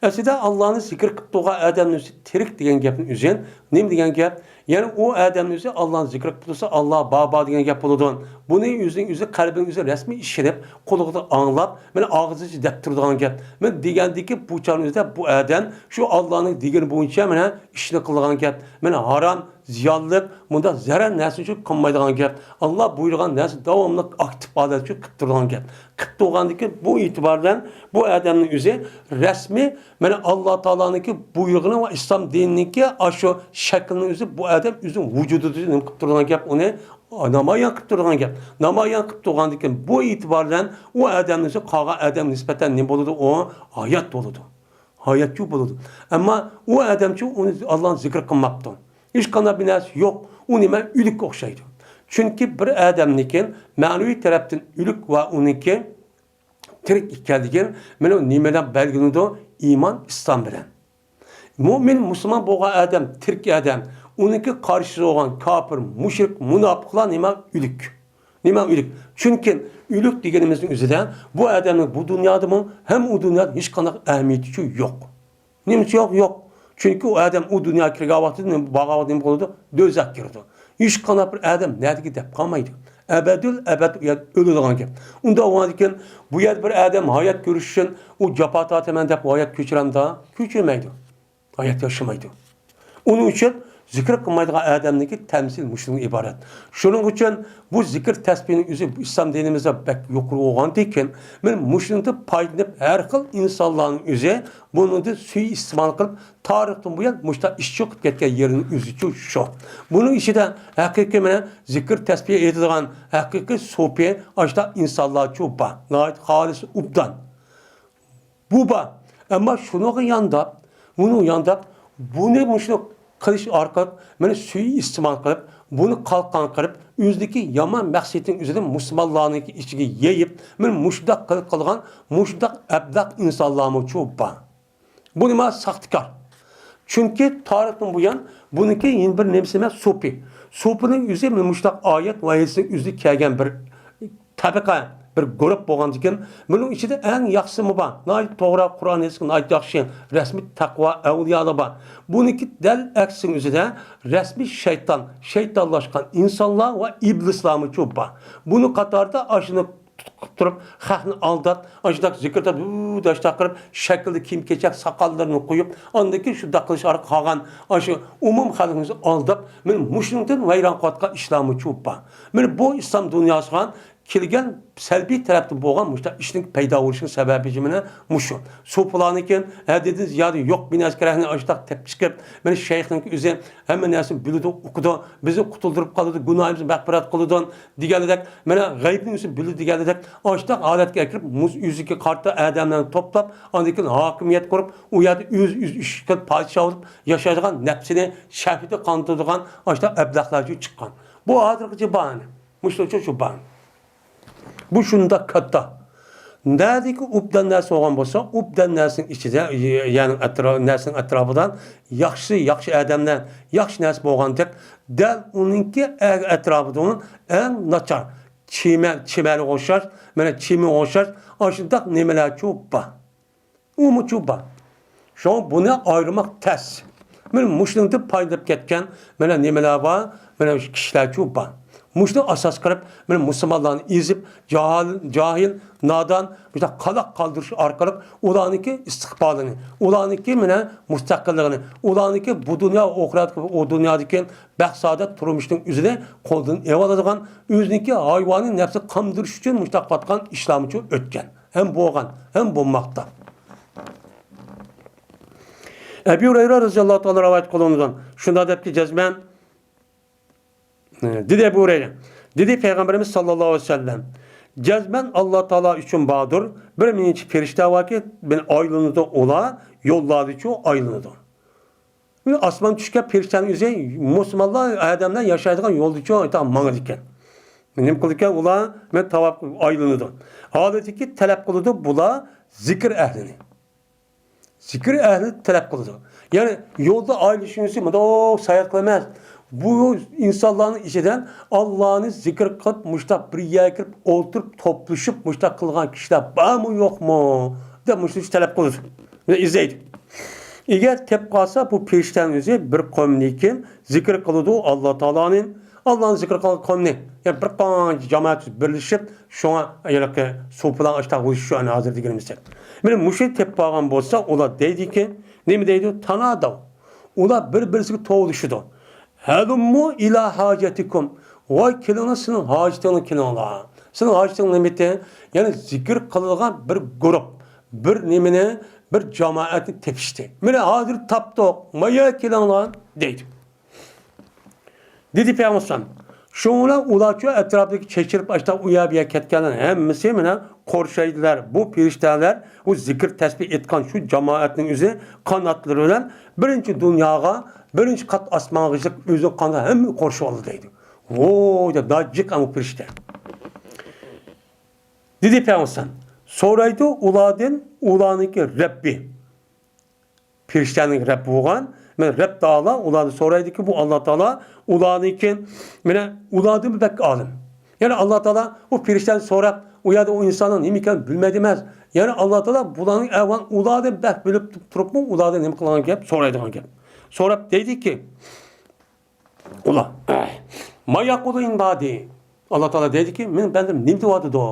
ئەسلىدە ئاللانى زىكىر قىلىپ تۇرغان ئادەمنىڭ ئۆزى تىرىك دېگەن گەپنىڭ ئۆزى نېمە دېگەن گەپ؟ يەنى ئۇ ئادەمنىڭ ئۆزى ئاللانى زىكىر قىلىپ تۇرسا، ئاللا بار، بار دېگەن گەپ بولىدۇ. بۇنى ئۆزىنىڭ ئۆزى قەلبىنىڭ ئۆزى رەسمىي ئىشىنىپ، قۇلىقىدا ئاڭلاپ، مانا ئاغزىچە دەپ تۇرىدىغان گەپ. مانا دېگەندىكى بۇ چاغنىڭ ئۆزىدە بۇ ئادەم شۇ ئاللانىڭ دېگىنى بويىچە مانا ئىشنى قىلىدىغان گەپ. مانا ھارام، زىيانلىق، مۇنداق زەرەر نەرسىنى شۇ قىلمايدىغان گەپ. ئاللا بۇيرۇغان نەرسىنى داۋاملىق ئاكتىپ ھالەتتە شۇ قىلىپ تۇرىدىغان گەپ. قىلىپ تۇرغاندىكى بۇ ئېتىبار بىلەن بۇ ئادەمنىڭ ئۆزى رەسمىي، مانا، ئاللا تائالانىڭكى بۇيرۇقىنى ۋە ئىسلام دىنىنىڭكى ئاشۇ شەكلىنىڭ ئۆزى بۇ ئادەم ئۆزىنىڭ ۋۇجۇدىدا نېمە قىلىپ تۇرىدىغان گەپ، ئۇنى نامايان قىلىپ تۇرىدىغان گەپ. نامايان قىلىپ تۇرغاندىكىن بۇ ئېتىبار بىلەن ئۇ ئادەمنىڭ ئۆزى قالغان ئادەمگە نىسبەتەن نېمە بولىدۇ؟ ئۇ ھايات بولىدۇ. ھاياتچۇ بولىدۇ. ئەمما ئۇ ئادەمچۇ ئۇنى ئاللانى زىكىر قىلماپتۇ. ھېچقانداق بىر نەرسە يوق. ئۇ نېمە؟ ئۆلۈككە ئوخشايدۇ. چۈنكى بىر ئادەمنىكى مەنىۋى تەرەپتىن ئۆلۈك ۋە ئۇنىڭكى تىرىك ئىكەنلىكىنى مانا نېمە بىلەن بەلگىلىنىدۇ؟ ئىمان، ئىسلام بىلەن. مۆمىن، مۇسۇلمان بولغان ئادەم، تىرىك ئادەم، ئۇنىڭكى قارشىسى بولغان كاپىر، مۇشرىك، مۇناپىقلار نېمە؟ ئۆلۈك. نېمە ئۆلۈك؟ چۈنكى ئۆلۈك دېگىنىمىزنىڭ ئۆزىدە بۇ ئادەمنىڭ بۇ دۇنيادىمۇ ھەم ئۇ دۇنيادا ھېچقانداق ئەھمىيىتىچۇ يوق. نېمىسى يوق؟ يوق. چۈنكى ئۇ ئادەم ئۇ دۇنياغا كىرگەن ۋاقتىدا نېمە، بارغان ۋاقتىدا نېمە بولىدۇ؟ دوزاخقا كىرىدۇ. ھېچقانداق بىر ئادەم نەدىكى دەپ قالمايدۇ. ئەبەدۈل ئەبەد ئۇ يەردە ئۆلىدىغان گەپ. ئۇنداق بولغاندىكىن بۇ يەردە بىر ئادەم ھايات كۆرۈش ئۈچۈن ئۇ جاپا تارتىمەن دەپ ھايات كۆچۈرەمدا؟ كۆچۈرمەيدۇ. ھايات ياشىمايدۇ. ئۇنىڭ ئۈچۈن زىكىر قىلمايدىغان ئادەمنىڭكى تەمسىل مۇشۇنىڭدىن ئىبارەت. شۇنىڭ ئۈچۈن بۇ زىكىر تەسبىھنىڭ ئۆزى ئىسلام دىنىمىزدا بەك يۇقىرى بولغاندىكىن، مانا مۇشۇنىڭدىن پايدىلىنىپ، ھەر خىل ئىنسانلارنىڭ ئۆزى بۇنىڭدىن سۇيىئىستېمال قىلىپ، تارىختىن بۇيان مۇشۇنداق ئىشچۇ قىلىپ كەتكەن يېرىنىڭ ئۆزىچۇ شۇ. بۇنىڭ ئىچىدە ھەقىقىي مانا زىكىر تەسبىھ ئېيتىدىغان ھەقىقىي سوپى ئاشۇنداق ئىنسانلارچۇ بار. ناھايىتى خالىس ئوبدان. بۇ بار. ئەمما شۇنىڭغا يانداپ، بۇنىڭ يانداپ، بۇنى مۇشۇ قىلىش ئارقىلىق، مانا سۇيىئىستېمال قىلىپ، بۇنى قالقان قىلىپ، ئۆزىدىكى يامان مەقسىتىنىڭ ئۆزىدىن مۇسۇلمانلارنىڭكى ئىچىگە يېيىپ، مانا مۇشۇنداق قىلىپ قىلغان، مۇشۇنداق ئەبلەخ ئىنسانلارمۇچۇ بار. بۇ نېمە؟ ساختىكار. چۈنكى تارىختىن بۇيان بۇنىڭكى يەنە بىر نېمىسى نېمە؟ سوپى. سوپىنىڭ ئۆزى مانا مۇشۇنداق ئايەت ۋە ھەدىستىن ئۆزى كەلگەن بىر تەبىقە، بىر گۇرۇپ بولغاندىكىن، بۇنىڭ ئىچىدە ئەڭ ياخشىسىمۇ بار. ناھايىتى توغرا، قۇرئان ھەدىسكە ناھايىتى ياخشى، رەسمىي تەقۋا ئەۋلىيالار بار. بۇنىڭكى دەل ئەكسىنىڭ ئۆزىدە رەسمىي شەيتان، شەيتانلاشقان ئىنسانلار ۋە ئىبلىسلارمۇچۇ بار. بۇنىڭ قاتارىدا ئاشۇنى تۇتۇپ قىلىپ تۇرۇپ، خەقنى ئالداپ، ئاشۇنداق زىكىر دەپ، ھۇ، داشتاق قىلىپ، شەكىلدە كىيىم-كېچەك، ساقاللىرىنى قويۇپ، ئاندىن كېيىن شۇنداق قىلىش ئارقىلىق قالغان ئاشۇ ئومۇم خەلقىمىزنى ئالداپ، مانا مۇشۇنىڭدىن ۋەيران قىلىۋاتقان ئىشلارمۇچۇ بار. مانا بۇ ئىسلام دۇنياسىغا كەلگەن سەلبىي تەرەپتىن بولغان مۇشۇنداق ئىشنىڭ پەيدا بولۇشىنىڭ سەۋەبى مانا مۇشۇ. سوپىلارنىكى ھەددىدىن زىيادە يوق بىر نەرسە كېرەكنى ئاشۇنداق تېپىپ چىقىپ، مانا شەيخنىڭكى ئۆزى ھەممە نەرسىنى بىلىدۇ، ئۇقىدۇ، بىزنى قۇتۇلدۇرۇپ قالىدۇ، گۇناھىمىزنى مەغپىرەت قىلىدۇ دېگەنلىك، مانا غەيبنى ئۆزى بىلىدۇ دېگەنلىك، ئاشۇنداق ھالەتكە ئەكىرىپ، مۇز ئۆزىگە قارىتا ئادەملەرنى توپلاپ، ئاندىن كېيىن ھاكىمىيەت قۇرۇپ، ئۇ يەردە ئۆز، ئۆز ئىشى پادىشاھ بولۇپ ياشايدىغان، نەپسىنى، شەھۋىتىنى قاندۇرىدىغان ئاشۇنداق ئەبلەخلەر چىققان. بۇ ھازىرغىچە بار. مۇشۇنىڭ ئۈچۈن شۇ بار. بۇ شۇنداق كاتتا. نەدىكى ئوبدان نەرسە بولغان بولسا، ئوبدان نەرسىنىڭ ئىچىدە، يەنى ئەترا-، نەرسىنىڭ ئەتراپىدا ياخشى، ياخشى ئادەملەر، ياخشى نەرسە بولغاندەك، دەل ئۇنىڭكى ئە-، ئەتراپىدا ئۇنىڭ ئەڭ ناچار، چىمە-، چىمەنگە ئوخشاش، مانا چىمىگە ئوخشاش، ئاشۇنداق نېمىلەرچۇ بار. ئۇمۇچۇ بار. شۇڭا بۇنى ئايرىماق تەس. مانا مۇشۇنىڭدىن پايدىلىنىپ كەتكەن مانا نېمىلەر بار، مانا شۇ كىشىلەرچۇ بار. مۇشۇنى ئاساس قىلىپ، مانا مۇسۇلمانلارنى ئېزىپ، جاھىل، جاھىل، نادان، مۇشۇنداق قالاق قالدۇرۇش ئارقىلىق ئۇلارنىڭكى ئىستىقبالىنى، ئۇلارنىڭكى مانا مۇستەقىللىقىنى، ئۇلارنىڭكى بۇ دۇنيا ۋە ئاخىرەتتىكى، ئۇ دۇنيادىكى بەخت-سائادەت تۇرمۇشىنىڭ ئۆزىنى قولدىن ئېلىۋالىدىغان، ئۆزىنىڭكى ھايۋانىي نەپسىنى قاندۇرۇش ئۈچۈن مۇشۇنداق قىلىۋاتقان ئىشلارمۇچۇ ئۆتكەن. ھەم بولغان، ھەم بولماقتا. ئەبۇ ھۇرەيرە رەزىياللاھۇ تائالا رىۋايەت قىلىنىدۇ. شۇنداق دەپتۇ جەزمەن، دېدى ئەبۇ ھۇرەيرە، دېدى پەيغەمبىرىمىز ساللاللاھۇ ئەلەيھى ۋەسەللەم، جەزمەن ئاللا تائالا ئۈچۈن باردۇر، بىر نەچچە پەرىشتە باركى، مەن ئايلىنىدۇ، ئۇلار يوللاردىچۇ ئايلىنىدۇ. ئاسمان چۈشكەن پەرىشتەنىڭ ئۆزى مۇسۇلمانلار، ئادەملەر ياشايدىغان يولدىچۇ ماڭىدىكەن. نېمە قىلىدىكەن؟ ئۇلار مەن تاۋاپ ئايلىنىدۇ. ھالىتىكى تەلەپ قىلىدۇ، بۇلار زىكىر ئەھلىنى. زىكىر ئەھلىنى تەلەپ قىلىدۇ. يەنى يولدا ئايلىنىشىڭىزچە مۇنداق ساياھەت قىلىمەن. بۇ ئىنسانلارنىڭ ئىچىدە ئاللانى زىكىر قىلىپ، مۇشتاق بىر يەرگە كىرىپ ئولتۇرۇپ، توپلىشىپ، مۇشتاق قىلغان كىشىلەر بارمۇ، يوقمۇ؟ دەپ مۇشۇنى تەلەپ قىلىدۇ. ئىزدەيدۇ. ئەگەر تېپىپ قالسا، بۇ پەرىشتەنىڭ ئۆزى بىر قومدىن كېيىن زىكىر قىلىدۇ ئاللا تائالانى. ئاللانى زىكىر قىلغان قومنى، يەنى بىر قانچە جامائەت بىرلىشىپ، شۇڭا ھېلىقى سۇ پىلان ئاشتاق شۇ ئەنە ھازىر دېگىنىمىزدەك. مانا مۇشۇنى تېپىپ قالغان بولسا، ئۇلار دەيدىكى، نېمە دەيدۇ؟ تاناداۋ. ئۇلار بىر-بىرسىگە توۋلىشىدۇ. ھەلۇممۇ ئىلا ھاجەتىكۇم. ۋاي، كېلىڭلار، سېنىڭ ھاجىتىڭنى كېلىڭلار. سېنىڭ ھاجىتىڭ نېمىتى؟ يەنى زىكىر قىلىدىغان بىر گۇرۇپ، بىر نېمىنى، بىر جامائەتنى تېپىشتى. مانا ھازىر تاپتۇق، مايا كېلىڭلار دەيدۇ. دېدى پەيغەمبەر. شۇڭا ئۇلارچۇ ئەتراپىدىكى چېچىلىپ ئاشتاق ئۇ يەر بۇ يەرگە كەتكەنلەر ھەممىسى مانا قورشايدىلار. بۇ پەرىشتەلەر، بۇ زىكىر تەسبىھ ئېيتقان شۇ جامائەتنىڭ ئۆزى قاناتلىرى بىلەن بىرىنچى دۇنياغا، بىرىنچى قات ئاسمانغا چىقىپ ئۆزىنىڭ قانىتى ھەممىنى قورشىۋالدى دەيدۇ. ۋوي دەپ داجىق ئەمما پەرىشتە. دېدى پەيغەمبەر. سورايدۇ ئۇلاردىن ئۇلارنىڭكى رەببى. پەرىشتەنىڭ رەببى بولغان، مانا رەب تائالا ئۇلاردىن سورايدىكى، بۇ ئاللا تائالا ئۇلارنىڭكى، مانا ئۇلاردىن بەك ئالىم. يەنى ئاللا تائالا ئۇ پەرىشتەنى سوراپ، ئۇ يەردە ئۇ ئىنساننىڭ نېمە ئىكەنلىكىنى بىلمەيدۇ ئەمەس. يەنى ئاللا تائالا بۇلارنىڭ ئەھۋالىنى ئۇلاردىن بەك بىلىپ تۇرۇپمۇ ئۇلاردىن نېمە قىلغان گەپ، سورايدىغان گەپ. سوراپ دەيدىكى، ئۇلار، ما يەقۇلۇ ئىبادى. ئاللا تائالا دەيدىكى، مېنىڭ بەندەم نېمە دەۋاتىدۇ؟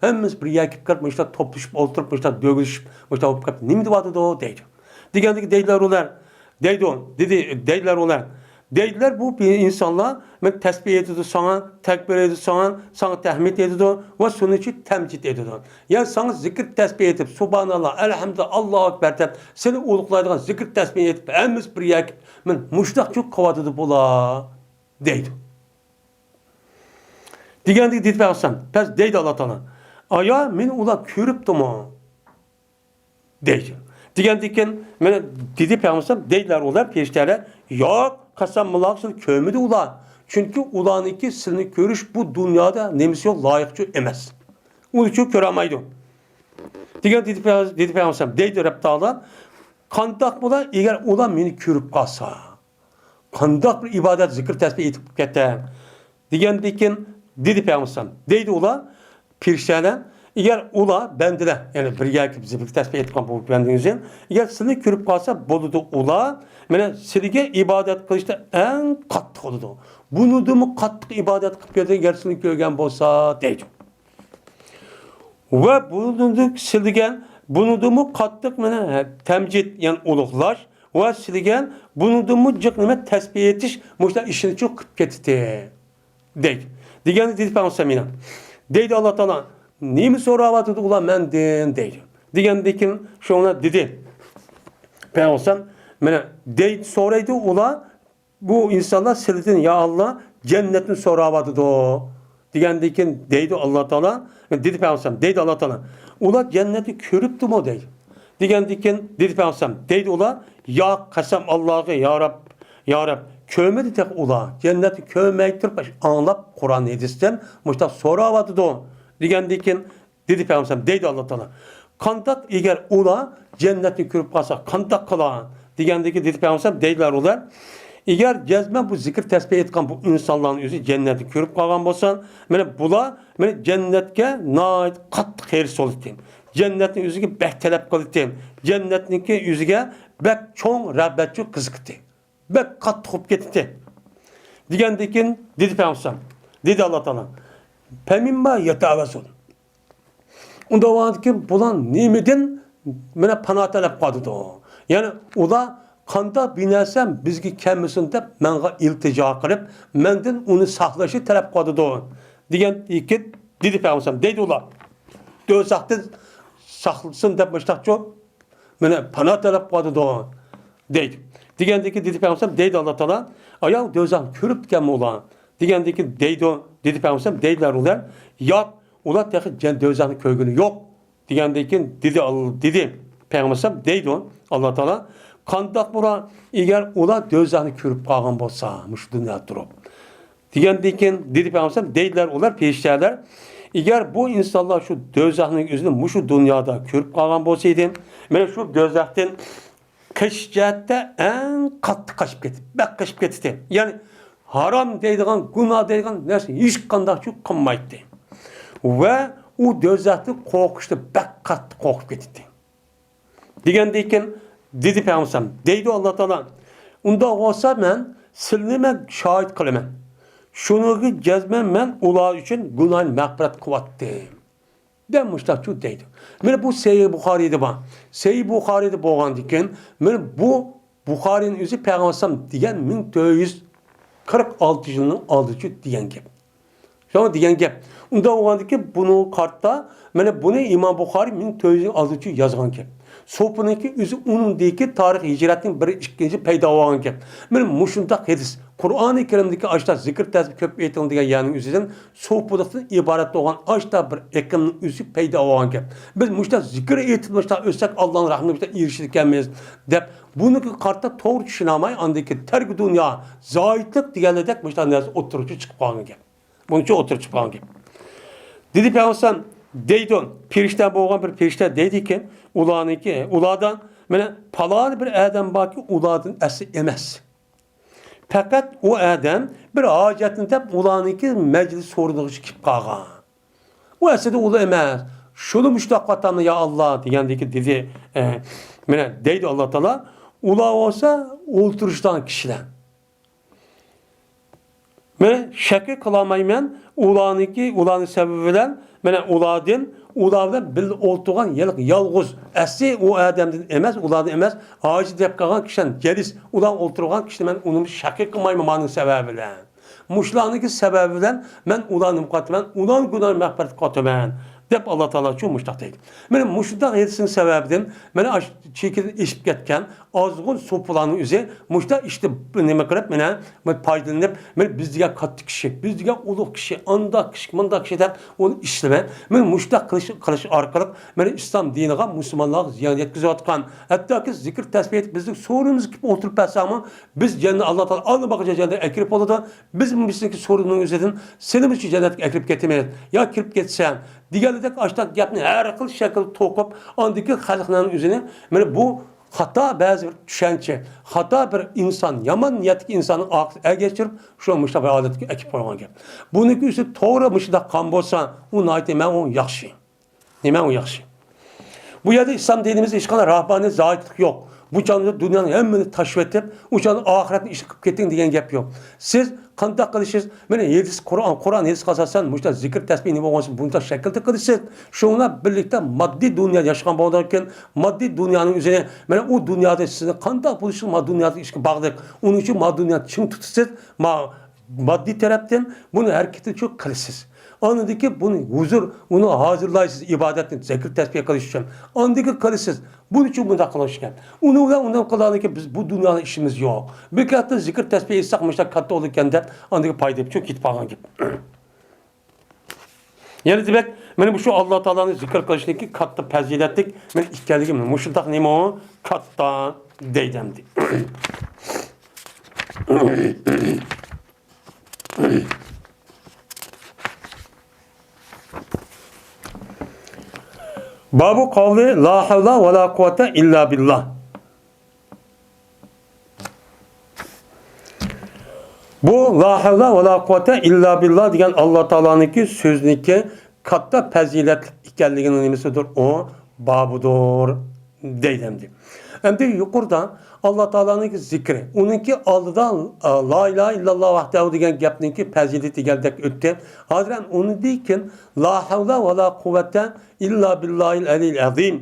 ھەممىسى بىر يەرگە كىرىپ، مۇشۇنداق توپلىشىپ ئولتۇرۇپ، مۇشۇنداق دۆگىلىشىپ، مۇشۇنداق بولۇپ قېلىپ، نېمە دەۋاتىدۇ؟ دەيدۇ. دېگەندىكى دەيدىلەر ئۇلار. دەيدۇ، دېدى، دەيدىلەر ئۇلار. دەيدىلەر، بۇ ئىنسانلار، مەن تەسبىھ ئېيتىدۇ ساڭا، تەكبىر ئېيتىدۇ ساڭا، ساڭا تەھمىد ئېيتىدۇ ۋە سۇنىڭ ئۈچۈن تەمجىد ئېيتىدۇ. يا ساڭا زىكىر تەسبىھ ئېيتىپ، سۇبھاناللا، ئەلھەمدۇلىللا، ئاللاھۇ ئەكبەر دەپ، سېنى ئۇلۇغلايدىغان زىكىر تەسبىھ ئېيتىپ، ھەممىسى بىر يەرگە، مەن مۇشۇنداقچۇ قىلىۋاتىدۇ بۇلار. دەيدۇ. دېگەندىكى دېدى پەيغەمبەر، پەس دەيدۇ ئاللا تائالا، ئايا، مېنى ئۇلار كۆرۈپتۇمۇ؟ دەيدۇ. دېگەندىكىن مانا دېدى پەيغەمبەر، دەيدىلەر ئۇلار، پەرىشتەلەر، ياق، قەسەم باللاھى، سىلەرنى كۆرمىدى ئۇلار. چۈنكى ئۇلارنىڭكى سىلىنى كۆرۈش بۇ دۇنيادا نېمىسى يوق، لايىقچۇ ئەمەس. ئۇنى چۈ كۆرەلمەيدۇ. دېگەن دېدى پەيغەمبەر، دېدى پەيغەمبەر، دەيدۇ رەب تائالا، قانداق بولا، ئەگەر ئۇلار مېنى كۆرۈپ قالسا؟ قانداق بىر ئىبادەت، زىكىر، تەسبىھ ئېيتىپ كەتتى دېگەندىكىن دېدى پەيغەمبەر. دەيدۇ ئۇلار، پەرىشتەلەر، ئەگەر ئۇلار، بەندىلەر، يەنى بىر يەرگە زىكىر، تەسبىھ ئېيتقان بۇ بەندىڭىزدىن، ئەگەر سىلىنى كۆرۈپ قالسا بولىدۇ، ئۇلار مانا سىلىگە ئىبادەت قىلىشتا ئەڭ قاتتىق بولىدۇ. بۇنىڭدىنمۇ قاتتىق ئىبادەت قىلىپ بەردى، ئەگەر سىلىنى كۆرگەن بولسا، دەيدۇ. ۋە بۇنىڭدىن سىلىگە، بۇنىڭدىنمۇ قاتتىق مانا تەمجىد، يەنى ئۇلۇغلاش، ۋە سىلىگە بۇنىڭدىنمۇ جىق نېمە تەسبىھ ئېيتىش مۇشۇنداق ئىشنىچۇ قىلىپ كېتىتتى، دەيدۇ. دېگەندە دېدى پەيغەمبەر مېنىڭ. دەيدۇ ئاللا تائالا، نېمە سوراۋاتىدۇ ئۇلار مەندىن؟ دەيدۇ. دېگەندىكىن شۇڭا دېدى پەيغەمبەر، مانا دەيدۇ، سورايدۇ ئۇلار، بۇ ئىنسانلار سىلىدىن، يا ئاللا، جەننەتنى سوراۋاتىدۇ. دېگەندىكىن دەيدۇ ئاللا تائالا، دېدى پەيغەمبەر، دەيدۇ ئاللا تائالا، ئۇلار جەننەتنى كۆرۈپتىمۇ دەيدۇ. دېگەندىكىن دېدى پەيغەمبەر، دەيدۇ ئۇلار، ياق، قەسەم ئاللاغا، يا رەب، يا رەب، كۆرمىدى تېخى ئۇلار. جەننەتنى كۆرمەي تۇرۇپ، ئاڭلاپ قۇرئان ھەدىستىن مۇشۇنداق سوراۋاتىدۇ. دېگەندىكىن دېدى پەيغەمبەر، دەيدۇ ئاللا تائالا. قانداق ئەگەر ئۇلار جەننەتنى كۆرۈپ قالسا، قانداق قىلا؟ دېگەندىكى دېدى پەيغەمبەر، دەيدىلەر ئۇلار. ئەگەر جەزمەن بۇ زىكىر تەسبىھ ئېيتقان بۇ ئىنسانلارنىڭ ئۆزى جەننەتنى كۆرۈپ قالغان بولسا، مانا بۇلار مانا جەننەتكە ناھايىتى قاتتىق ھېرىس بولىدىكەن. جەننەتنى ئۆزىگە بەك تەلەپ قىلىدىكەن. جەننەتنىڭكى ئۆزىگە بەك چوڭ رىغبەتچۇ قىزىقىدىكەن. بەك قاتتىق بولۇپ كېتىدىكەن. دېگەندىن كېيىن دېدى پەيغەمبەر، دېدى ئاللا تائالا، فەمىمما يەتەۋەزۇن. ئۇنداق بولغاندىكىن بۇلار نېمىدىن مانا پانا تەلەپ قىلىدۇ؟ يەنى ئۇلار قانداق بىر نەرسە بىزگە كەلمىسۇن دەپ ماڭا ئىلتىجا قىلىپ، مەندىن ئۇنى ساقلاشنى تەلەپ قىلىدۇ دېگەن دېدى پەيغەمبەر، دەيدۇ ئۇلار. دوزاختىن ساقلىسۇن دەپ مۇشتاقچۇ، مانا پانا تەلەپ قىلىدۇ دەيدۇ. دېگەندىكىن دېدى پەيغەمبەر، دەيدۇ ئاللا تائالا، ئاياغ دوزاخنى كۆرۈپتىكەنمۇ ئۇلار؟ دېگەندىكىن دەيدۇ، دېدى پەيغەمبەر، دەيدىلەر ئۇلار، ياق، ئۇلار تېخى جەن-، دوزاخنى كۆرگىنى يوق. دېگەندىن كېيىن دېدى، دېدى پەيغەمبەر دەيدۇ، ئاللا تائالا، قانداق بولار، ئەگەر ئۇلار دوزاخنى كۆرۈپ قالغان بولسا، مۇشۇ دۇنيادا تۇرۇپ. دېگەندىن كېيىن دېدى پەيغەمبەر، دەيدىلەر ئۇلار، پەرىشتەلەر، ئەگەر بۇ ئىنسانلار شۇ دوزاخنىڭ ئۆزىنى مۇشۇ دۇنيادا كۆرۈپ قالغان بولسا ئىدى، مانا شۇ دوزاختىن قېچىش جەھەتتە ئەڭ قاتتىق قاچىپ كېتىپ، بەك قېچىپ كېتىتتى. يەنى ھارام دەيدىغان، گۇناھ دەيدىغان نەرسە ھېچقانداقچۇ قىلمايتتى. ۋە ئۇ دوزاختىن قورقۇشتا بەك قاتتىق قورقۇپ كېتىتتى. دېگەندىن كېيىن دېدى پەيغەمبەر، دەيدۇ ئاللا تائالا، ئۇنداق بولسا مەن سىلىنى مەن شاھىت قىلىمەن. شۇنىڭغا جەزمەن مەن ئۇلار ئۈچۈن گۇناھنى مەغپىرەت قىلىۋاتتىم. دەپ مۇشتاقچۇ دەيدۇ. مانا بۇ سەھىھ بۇخارىيدا بار. سەھىھ بۇخارىيدا بولغاندىكىن، مانا بۇ بۇخارىينىڭ ئۆزى پەيغەمبەر ئەلەيھىسسالام دېگەن مىڭ تۆت يۈز قىرىق ئالتىنچى يىلنىڭ ئالدىچۇ دېگەن گەپ. شۇڭا دېگەن گەپ. ئۇنداق بولغاندىكىن بۇنىڭغا قارىتا، مانا بۇنى ئىمام بۇخارىي مىڭ تۆت يۈز ئالدىچۇ يازغان گەپ. سوپىنىڭكى ئۆزى ئۇنىڭدىكى تارىخ ھىجرەتنىڭ بىر ئىككىنچى پەيدا بولغان گەپ. مانا مۇشۇنداق ھەدىس. قۇرئانى كەرىمدىكى ئاشتا زىكىر تەسبىھ كۆپ ئېيتىڭ دېگەن يەرنىڭ ئۆزىدىن سوپىلىقتىن ئىبارەت بولغان ئاشتا بىر ئېقىمنىڭ ئۆزى پەيدا بولغان گەپ. بىز مۇشتا زىكىر ئېيتىپ مۇشتا ئۆتسەك ئاللانىڭ رەھمىتىگە ئېرىشىدىكەنمىز دەپ، بۇنىڭغا قارىتا توغرا چۈشىنەلمەي، ئاندىكى تەركى دۇنيا، زاھىدلىق دېگەنلەردەك مۇشتا نەرسە ئوتتۇرىغا چىقىپ قالغان گەپ. بۇنىڭچە ئوتتۇرىغا چىقىپ قالغان گەپ. دېدى پەيغەمبەر دەيدۇ، پەرىشتە بولغان بىر پەرىشتە دەيدىكەن، ئۇلارنىڭكى، ئۇلاردا مانا پالان بىر ئادەم باركى، ئۇلاردىن ئەسلى ئەمەس. پەقەت ئۇ ئادەم بىر ھاجەتنى دەپ ئۇلارنىڭكى مەجلىس سورۇنىغا كېلىپ قالغان. ئۇ ئەسلىدە ئۇلار ئەمەس. شۇنى مۇشۇنداق قاتامنى يا ئاللا دېگەندىكى دېدى. ئە، مانا دەيدۇ ئاللا تائالا، ئۇلار بولسا ئولتۇرۇشىدىغان كىشىلەر. مەن شەكىل قىلالمايمەن، ئۇلارنىڭكى، ئۇلارنىڭ سەۋەبى بىلەن، مانا ئۇلاردىن، ئۇلار بىلەن بىللە ئولتۇرغان يال-، يالغۇز، ئەسلى ئۇ ئادەمدىن ئەمەس، ئۇلاردىن ئەمەس، ھاجى دەپ قالغان كىشىلەر جەلىس، ئۇلار ئولتۇرغان كىشىنى مەن ئۇنى شەكىل قىلمايمەن مانىڭ سەۋەبى بىلەن. مۇشۇلارنىڭكى سەۋەبى بىلەن مەن ئۇلارنى نېمە قىلىۋاتىمەن، ئۇلارنىڭ گۇناھىنى مەغپىرەت قىلىۋاتىمەن، دەپ ئاللا تائالا شۇ مۇشۇنداق دەيدۇ. مانا مۇشۇنداق ھەدىسنىڭ سەۋەبىدىن مانا ئاش-، چېكىدىن ئېشىپ كەتكەن ئازغۇن سوپىلارنىڭ ئۆزى مۇشۇنداق ئىشتا نېمە قىلىپ، مانا پايدىلىنىپ، مانا بىز دېگەن كاتتا كىشى، بىز دېگەن ئۇلۇغ كىشى، ئانداق كىشى، مۇنداق كىشى دەپ ئۇنى ئىشلىمەي، مانا مۇشۇنداق قىلىش، قىلىش ئارقىلىق مانا ئىسلام دىنىغا، مۇسۇلمانلارغا زىيان يەتكۈزۈۋاتقان، ھەتتاكى زىكىر تەسبىھ ئېيتىپ بىزنىڭ سورۇنىمىزغا كېلىپ ئولتۇرۇپ بەرسەڭمۇ، بىز جەننەت، ئاللا تائالا ئاللىباقىچە جەننەتكە ئەكىرىپ بولىدۇ. بىز بىزنىڭكى سورۇننىڭ ئۆزىدىن سېنىمۇ شۇ جەننەتكە ئەكىرىپ كېتىمىز يا كىرىپ كېتىسەن دېگەندەك ئاشۇنداق گەپنى ھەر خىل شەكىلدە توقۇپ، ئاندىكى خەلقنىڭ ئۆزىنى مانا بۇ خاتا بەزى بىر چۈشەنچە، خاتا بىر ئىنسان، يامان نىيەتتىكى ئىنساننىڭ ئارقىسىغا ئەگەشتۈرۈپ، شۇ مۇشۇنداق بىر ھالەتكە ئەكىپ قويغان گەپ. بۇنىڭكى ئۆزى توغرا مۇشۇنداق قىلغان بولسا، ئۇ ناھايىتى مەن ئۇنى ياخشى. نېمە ئۇ ياخشى؟ بۇ يەردە ئىسلام دىنىمىزدا ھېچقانداق راھبانىيەت، زاھىدلىق يوق. بۇ چاغدا دۇنيانىڭ ھەممىنى تاشلىۋېتىپ، ئۇ چاغدا ئاخىرەتنى ئىش قىلىپ كېتىڭ دېگەن گەپ يوق. سىز قانداق قىلىشىز؟ مانا ھەدىس، قۇرئان، قۇرئان، ھەدىسكە ئاساسەن مۇشۇنداق زىكىر تەسبىھ نېمە بولغان بولسا، بۇنداق شەكىلدە قىلىسىز. شۇنىڭ بىلەن بىرلىكتە ماددىي دۇنيا ياشىغان بولغاندىكىن، ماددىي دۇنيانىڭ ئۆزىنى، مانا ئۇ دۇنيادا سىزنى قانداق بولۇشىڭىز ما دۇنيادىكى ئىشقا باغلىق. ئۇنىڭ ئۈچۈن ما دۇنيانى چىڭ تۇتىسىز. ما ماددىي تەرەپتىن بۇنى ھەرىكىتىنى چوڭ قىلىسىز. ئاندىن كېيىن بۇنى ھۇزۇر، ئۇنى ھازىرلايسىز ئىبادەتنى، زىكىر تەسبىھ قىلىش ئۈچۈن. ئاندىن كېيىن قىلىسىز. بۇنى ئۈچۈن بۇنداق قىلىش ئىكەن. ئۇنى بىلەن ئۇنداق قىلغاندىن كېيىن بىز بۇ دۇنيانىڭ ئىشىمىز يوق. بىر كاتتا زىكىر تەسبىھ ئېيتساق مۇشۇنداق كاتتا بولىدىكەن دەپ ئاندىن كېيىن پايدا چوڭ كېتىپ قالغان گەپ. يەنە دېمەك، مانا مۇشۇ ئاللا تائالانى زىكىر قىلىشنىڭكى كاتتا پەزىلەتلىك مانا ئىكەنلىكى مۇشۇنداق نېمە ئۇ؟ كاتتا دەيدۇ ئەمدى. بابۇ قەۋلى لا ھەۋلە ۋە لا قۇۋۋەتە ئىللا بىللا. بۇ لا ھەۋلە ۋە لا قۇۋۋەتە ئىللا بىللا دېگەن ئاللا تائالانىڭكى سۆزىنىڭكى كاتتا پەزىلەتلىك ئىكەنلىكىنىڭ نېمىسىدۇر؟ ئۇ بابىدۇر دەيدۇ ئەمدى. ئەمدى يۇقىرىدا ئاللا تائالانىڭكى زىكرى، ئۇنىڭكى ئالدىدا، ئە، لا ئىلاھە ئىللاللا ۋەھدەھۇ دېگەن گەپنىڭكى پەزىلىتى دېگەندەك ئۆتتى. ھازىر ھەم ئۇنىڭدىن كېيىن لا ھەۋلە ۋە لا قۇۋۋەتە ئىللا بىللاھىل ئەلىييىل ئەزىم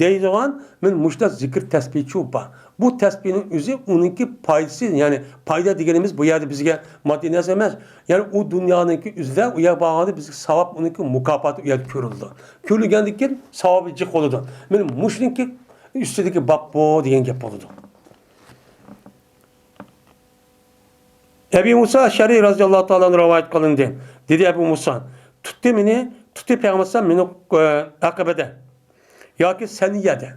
دەيدىغان مەن مۇشۇنداق زىكىر تەسبىھچۇ بار. بۇ تەسبىھنىڭ ئۆزى ئۇنىڭكى پايدىسى، يەنى پايدا دېگىنىمىز بۇ يەردە بىزگە ماددىي نەرسە ئەمەس. يەنى ئۇ دۇنيانىڭكى ئۆزىدە، ئۇ يەرگە بارغاندا بىزگە ساۋاب، ئۇنىڭكى مۇكاپاتى ئۇ يەردە كۆرۈلىدۇ. كۆرۈلگەندىن كېيىن ساۋابى جىق بولىدۇ. مانا مۇشۇنىڭكى ئۈستىدىكى باب بۇ دېگەن گەپ بولىدۇ. ئەبى مۇسا ئەشئەرى رەزىياللاھۇ تائالا ئەنھۇ رىۋايەت قىلىندى. دېدى ئەبۇ مۇسا، تۇتتى مېنى، تۇتتى پەيغەمبەر مېنى، ئە، ئەقەبەدە ياكى سەنىيەدە.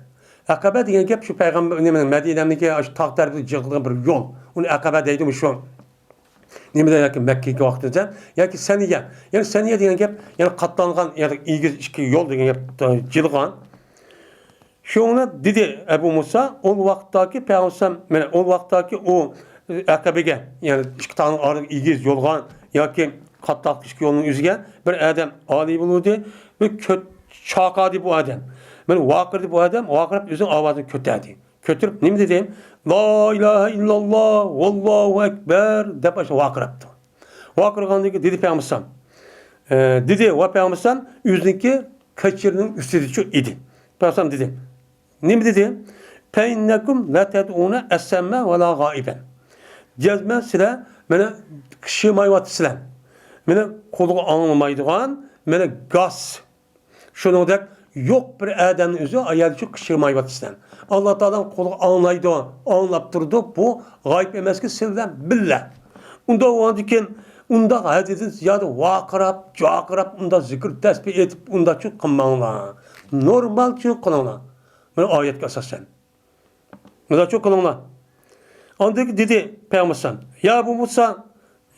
ئەقەبە دېگەن گەپ شۇ پەيغەمبەر، نېمە، مەدىنەنىڭكى شۇ تاغ تەرىپىگە يىغىلغان بىر يول. ئۇنى ئەقەبە دەيدۇ شۇ. نېمىدە ياكى مەككىگە ۋاقتىدا ياكى سەنىيە. يەنى سەنىيە دېگەن گەپ، يەنى قاتلانغان، يەنى ئېگىز ئىككى يول دېگەن گەپ، جىلغان. شۇڭا دېدى ئەبۇ مۇسا، ئۇ ۋاقىتتاكى پەيغەمبەر، مانا ئۇ ۋاقىتتاكى ئۇ ئەقەبىگە، يەنى ئىككى تاغنىڭ ئارىسىدىكى ئېگىز يولغا ياكى قاتتاق ئىككى يولنىڭ ئۆزىگە بىر ئادەم ئالىي بولدى، بىر كۆت چاقادى بۇ ئادەم. مانا ۋارقىرىدى بۇ ئادەم، ۋارقىراپ ئۆزىنىڭ ئاۋازىنى كۆتەردى. كۆتۈرۈپ نېمە دېدى؟ لا ئىلاھە ئىللاللا، ۋاللاھۇ ئەكبەر دەپ ئاشۇ ۋارقىراپتۇ. ۋارقىرىغاندىن كېيىن دېدى پەيغەمبەر، ئە، دېدى ۋە پەيغەمبەر ئۆزىنىڭكى قېچىرىنىڭ ئۈستىدىچۇ ئىدى. پەيغەمبەر دېدى، نېمە دېدى؟ فەئىننەكۇم لەتەدئۇنە ئەسەممە ۋەلا غائىبەن. جەزمەن سىلەر مېنى قىچشىرمايۋاتىسىلەر. مېنى قۇلىقى ئاڭلىمايدىغان، مېنى گاس، شۇنىڭدەك يوق بىر ئادەمنى ئۆزى ئايالىچۇ قىچشىرمايۋاتىسىلەر. ئاللا تائالا قۇلىقى ئاڭلايدۇ، ئاڭلاپ تۇرىدۇ، بۇ غايىب ئەمەسكى، سىلەر بىللە. ئۇنداق بولغاندىكىن، ئۇنداق ھەددىدىن زىيادە ۋارقىراپ، جارقىراپ، ئۇنداق زىكىر تەسبىھ ئېيتىپ، ئۇنداقچۇ قىلماڭلار. نورمالچۇ قىلىڭلار. مانا ئايەتكە ئاساسەن. مۇنداقچۇ قىلىڭلار. ئاندىن دېدى پەيغەمبەر، يا ئەبۇ مۇسا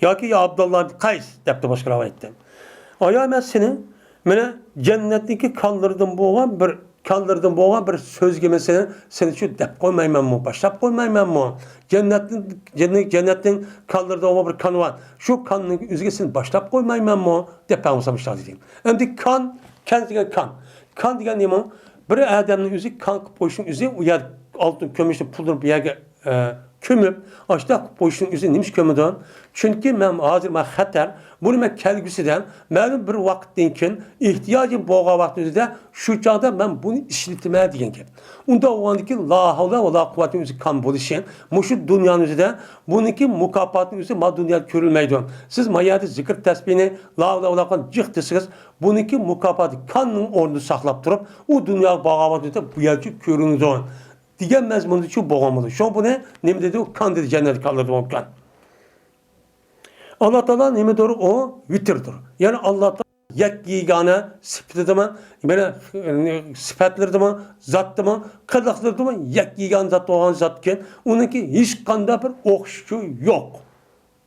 ياكى يا ئابدۇللا قەيس دەپتۇ باشقا رىۋايەتتە. ئايا مەن سېنى، مانا جەننەتنىڭكى كانلىرىدىن بولغان بىر، كانلىرىدىن بولغان بىر سۆزگە مەن سېنى، سېنى شۇ دەپ قويمايمەنمۇ، باشلاپ قويمايمەنمۇ؟ جەننەتنىڭ، جەننەت، جەننەتنىڭ كانلىرىدا بولغان بىر كان بار. شۇ كاننىڭ ئۆزىگە سېنى باشلاپ قويمايمەنمۇ؟ دەپ پەيغەمبەر مۇشۇنداق دېدى. ئەمدى كان، كان دېگەن كان. كان دېگەن نېمە؟ بىر ئادەمنىڭ ئۆزى كان قىلىپ قويۇشنىڭ ئۆزى، ئۇ يەر ئالتۇن كۈمۈشنى پۇلدۇرۇپ بىر يەرگە، ئە، كۆمۈپ، ئاشۇنداق قىلىپ قويۇشنىڭ ئۆزى نېمىشقا كۆمىدۇ؟ چۈنكى مەن ھازىر مانا خەتەر، بۇنى مەن كەلگۈسىدە مەلۇم بىر ۋاقىتتىن كېيىن ئېھتىياجىم بولغان ۋاقتىدا شۇ چاغدا مەن بۇنى ئىشلىتىمەن دېگەن گەپ. ئۇنداق بولغاندىكىن لا ھەۋلە ۋە لا قۇۋۋەتنىڭ ئۆزى كان بولۇشى، مۇشۇ دۇنيانىڭ ئۆزىدە بۇنىڭكى مۇكاپاتىنىڭ ئۆزى ما دۇنيادا كۆرۈلمەيدۇ. سىز ما يەردە زىكىر تەسبىھنى لا ھەۋلە ۋە لا قۇۋۋەت جىق دېسىڭىز، بۇنىڭكى مۇكاپاتى كاننىڭ ئورنىدا ساقلاپ تۇرۇپ، ئۇ دۇنياغا بارغان ۋاقتىدا بۇ يەرچە كۆرۈنىدۇ دېگەن مەزمۇندىچۇ بولغان بولىدۇ. شۇڭا بۇنى نېمە دېدى؟ كان دېدى، جەننەت كانلىرىدا بولغان كان. ئاللا تائالا نېمىدۇر؟ ئۇ ۋىتىردۇر. يەنى ئاللا تائالا يەككە يېگانە سۈپىتىدىمۇ، مانا، سۈپەتلىرىدىمۇ، زاتتىمۇ، قىلىقلىرىدىمۇ يەككە يېگانە زات بولغان زاتكەن، ئۇنىڭكى ھېچقانداق بىر ئوخشىشى يوق.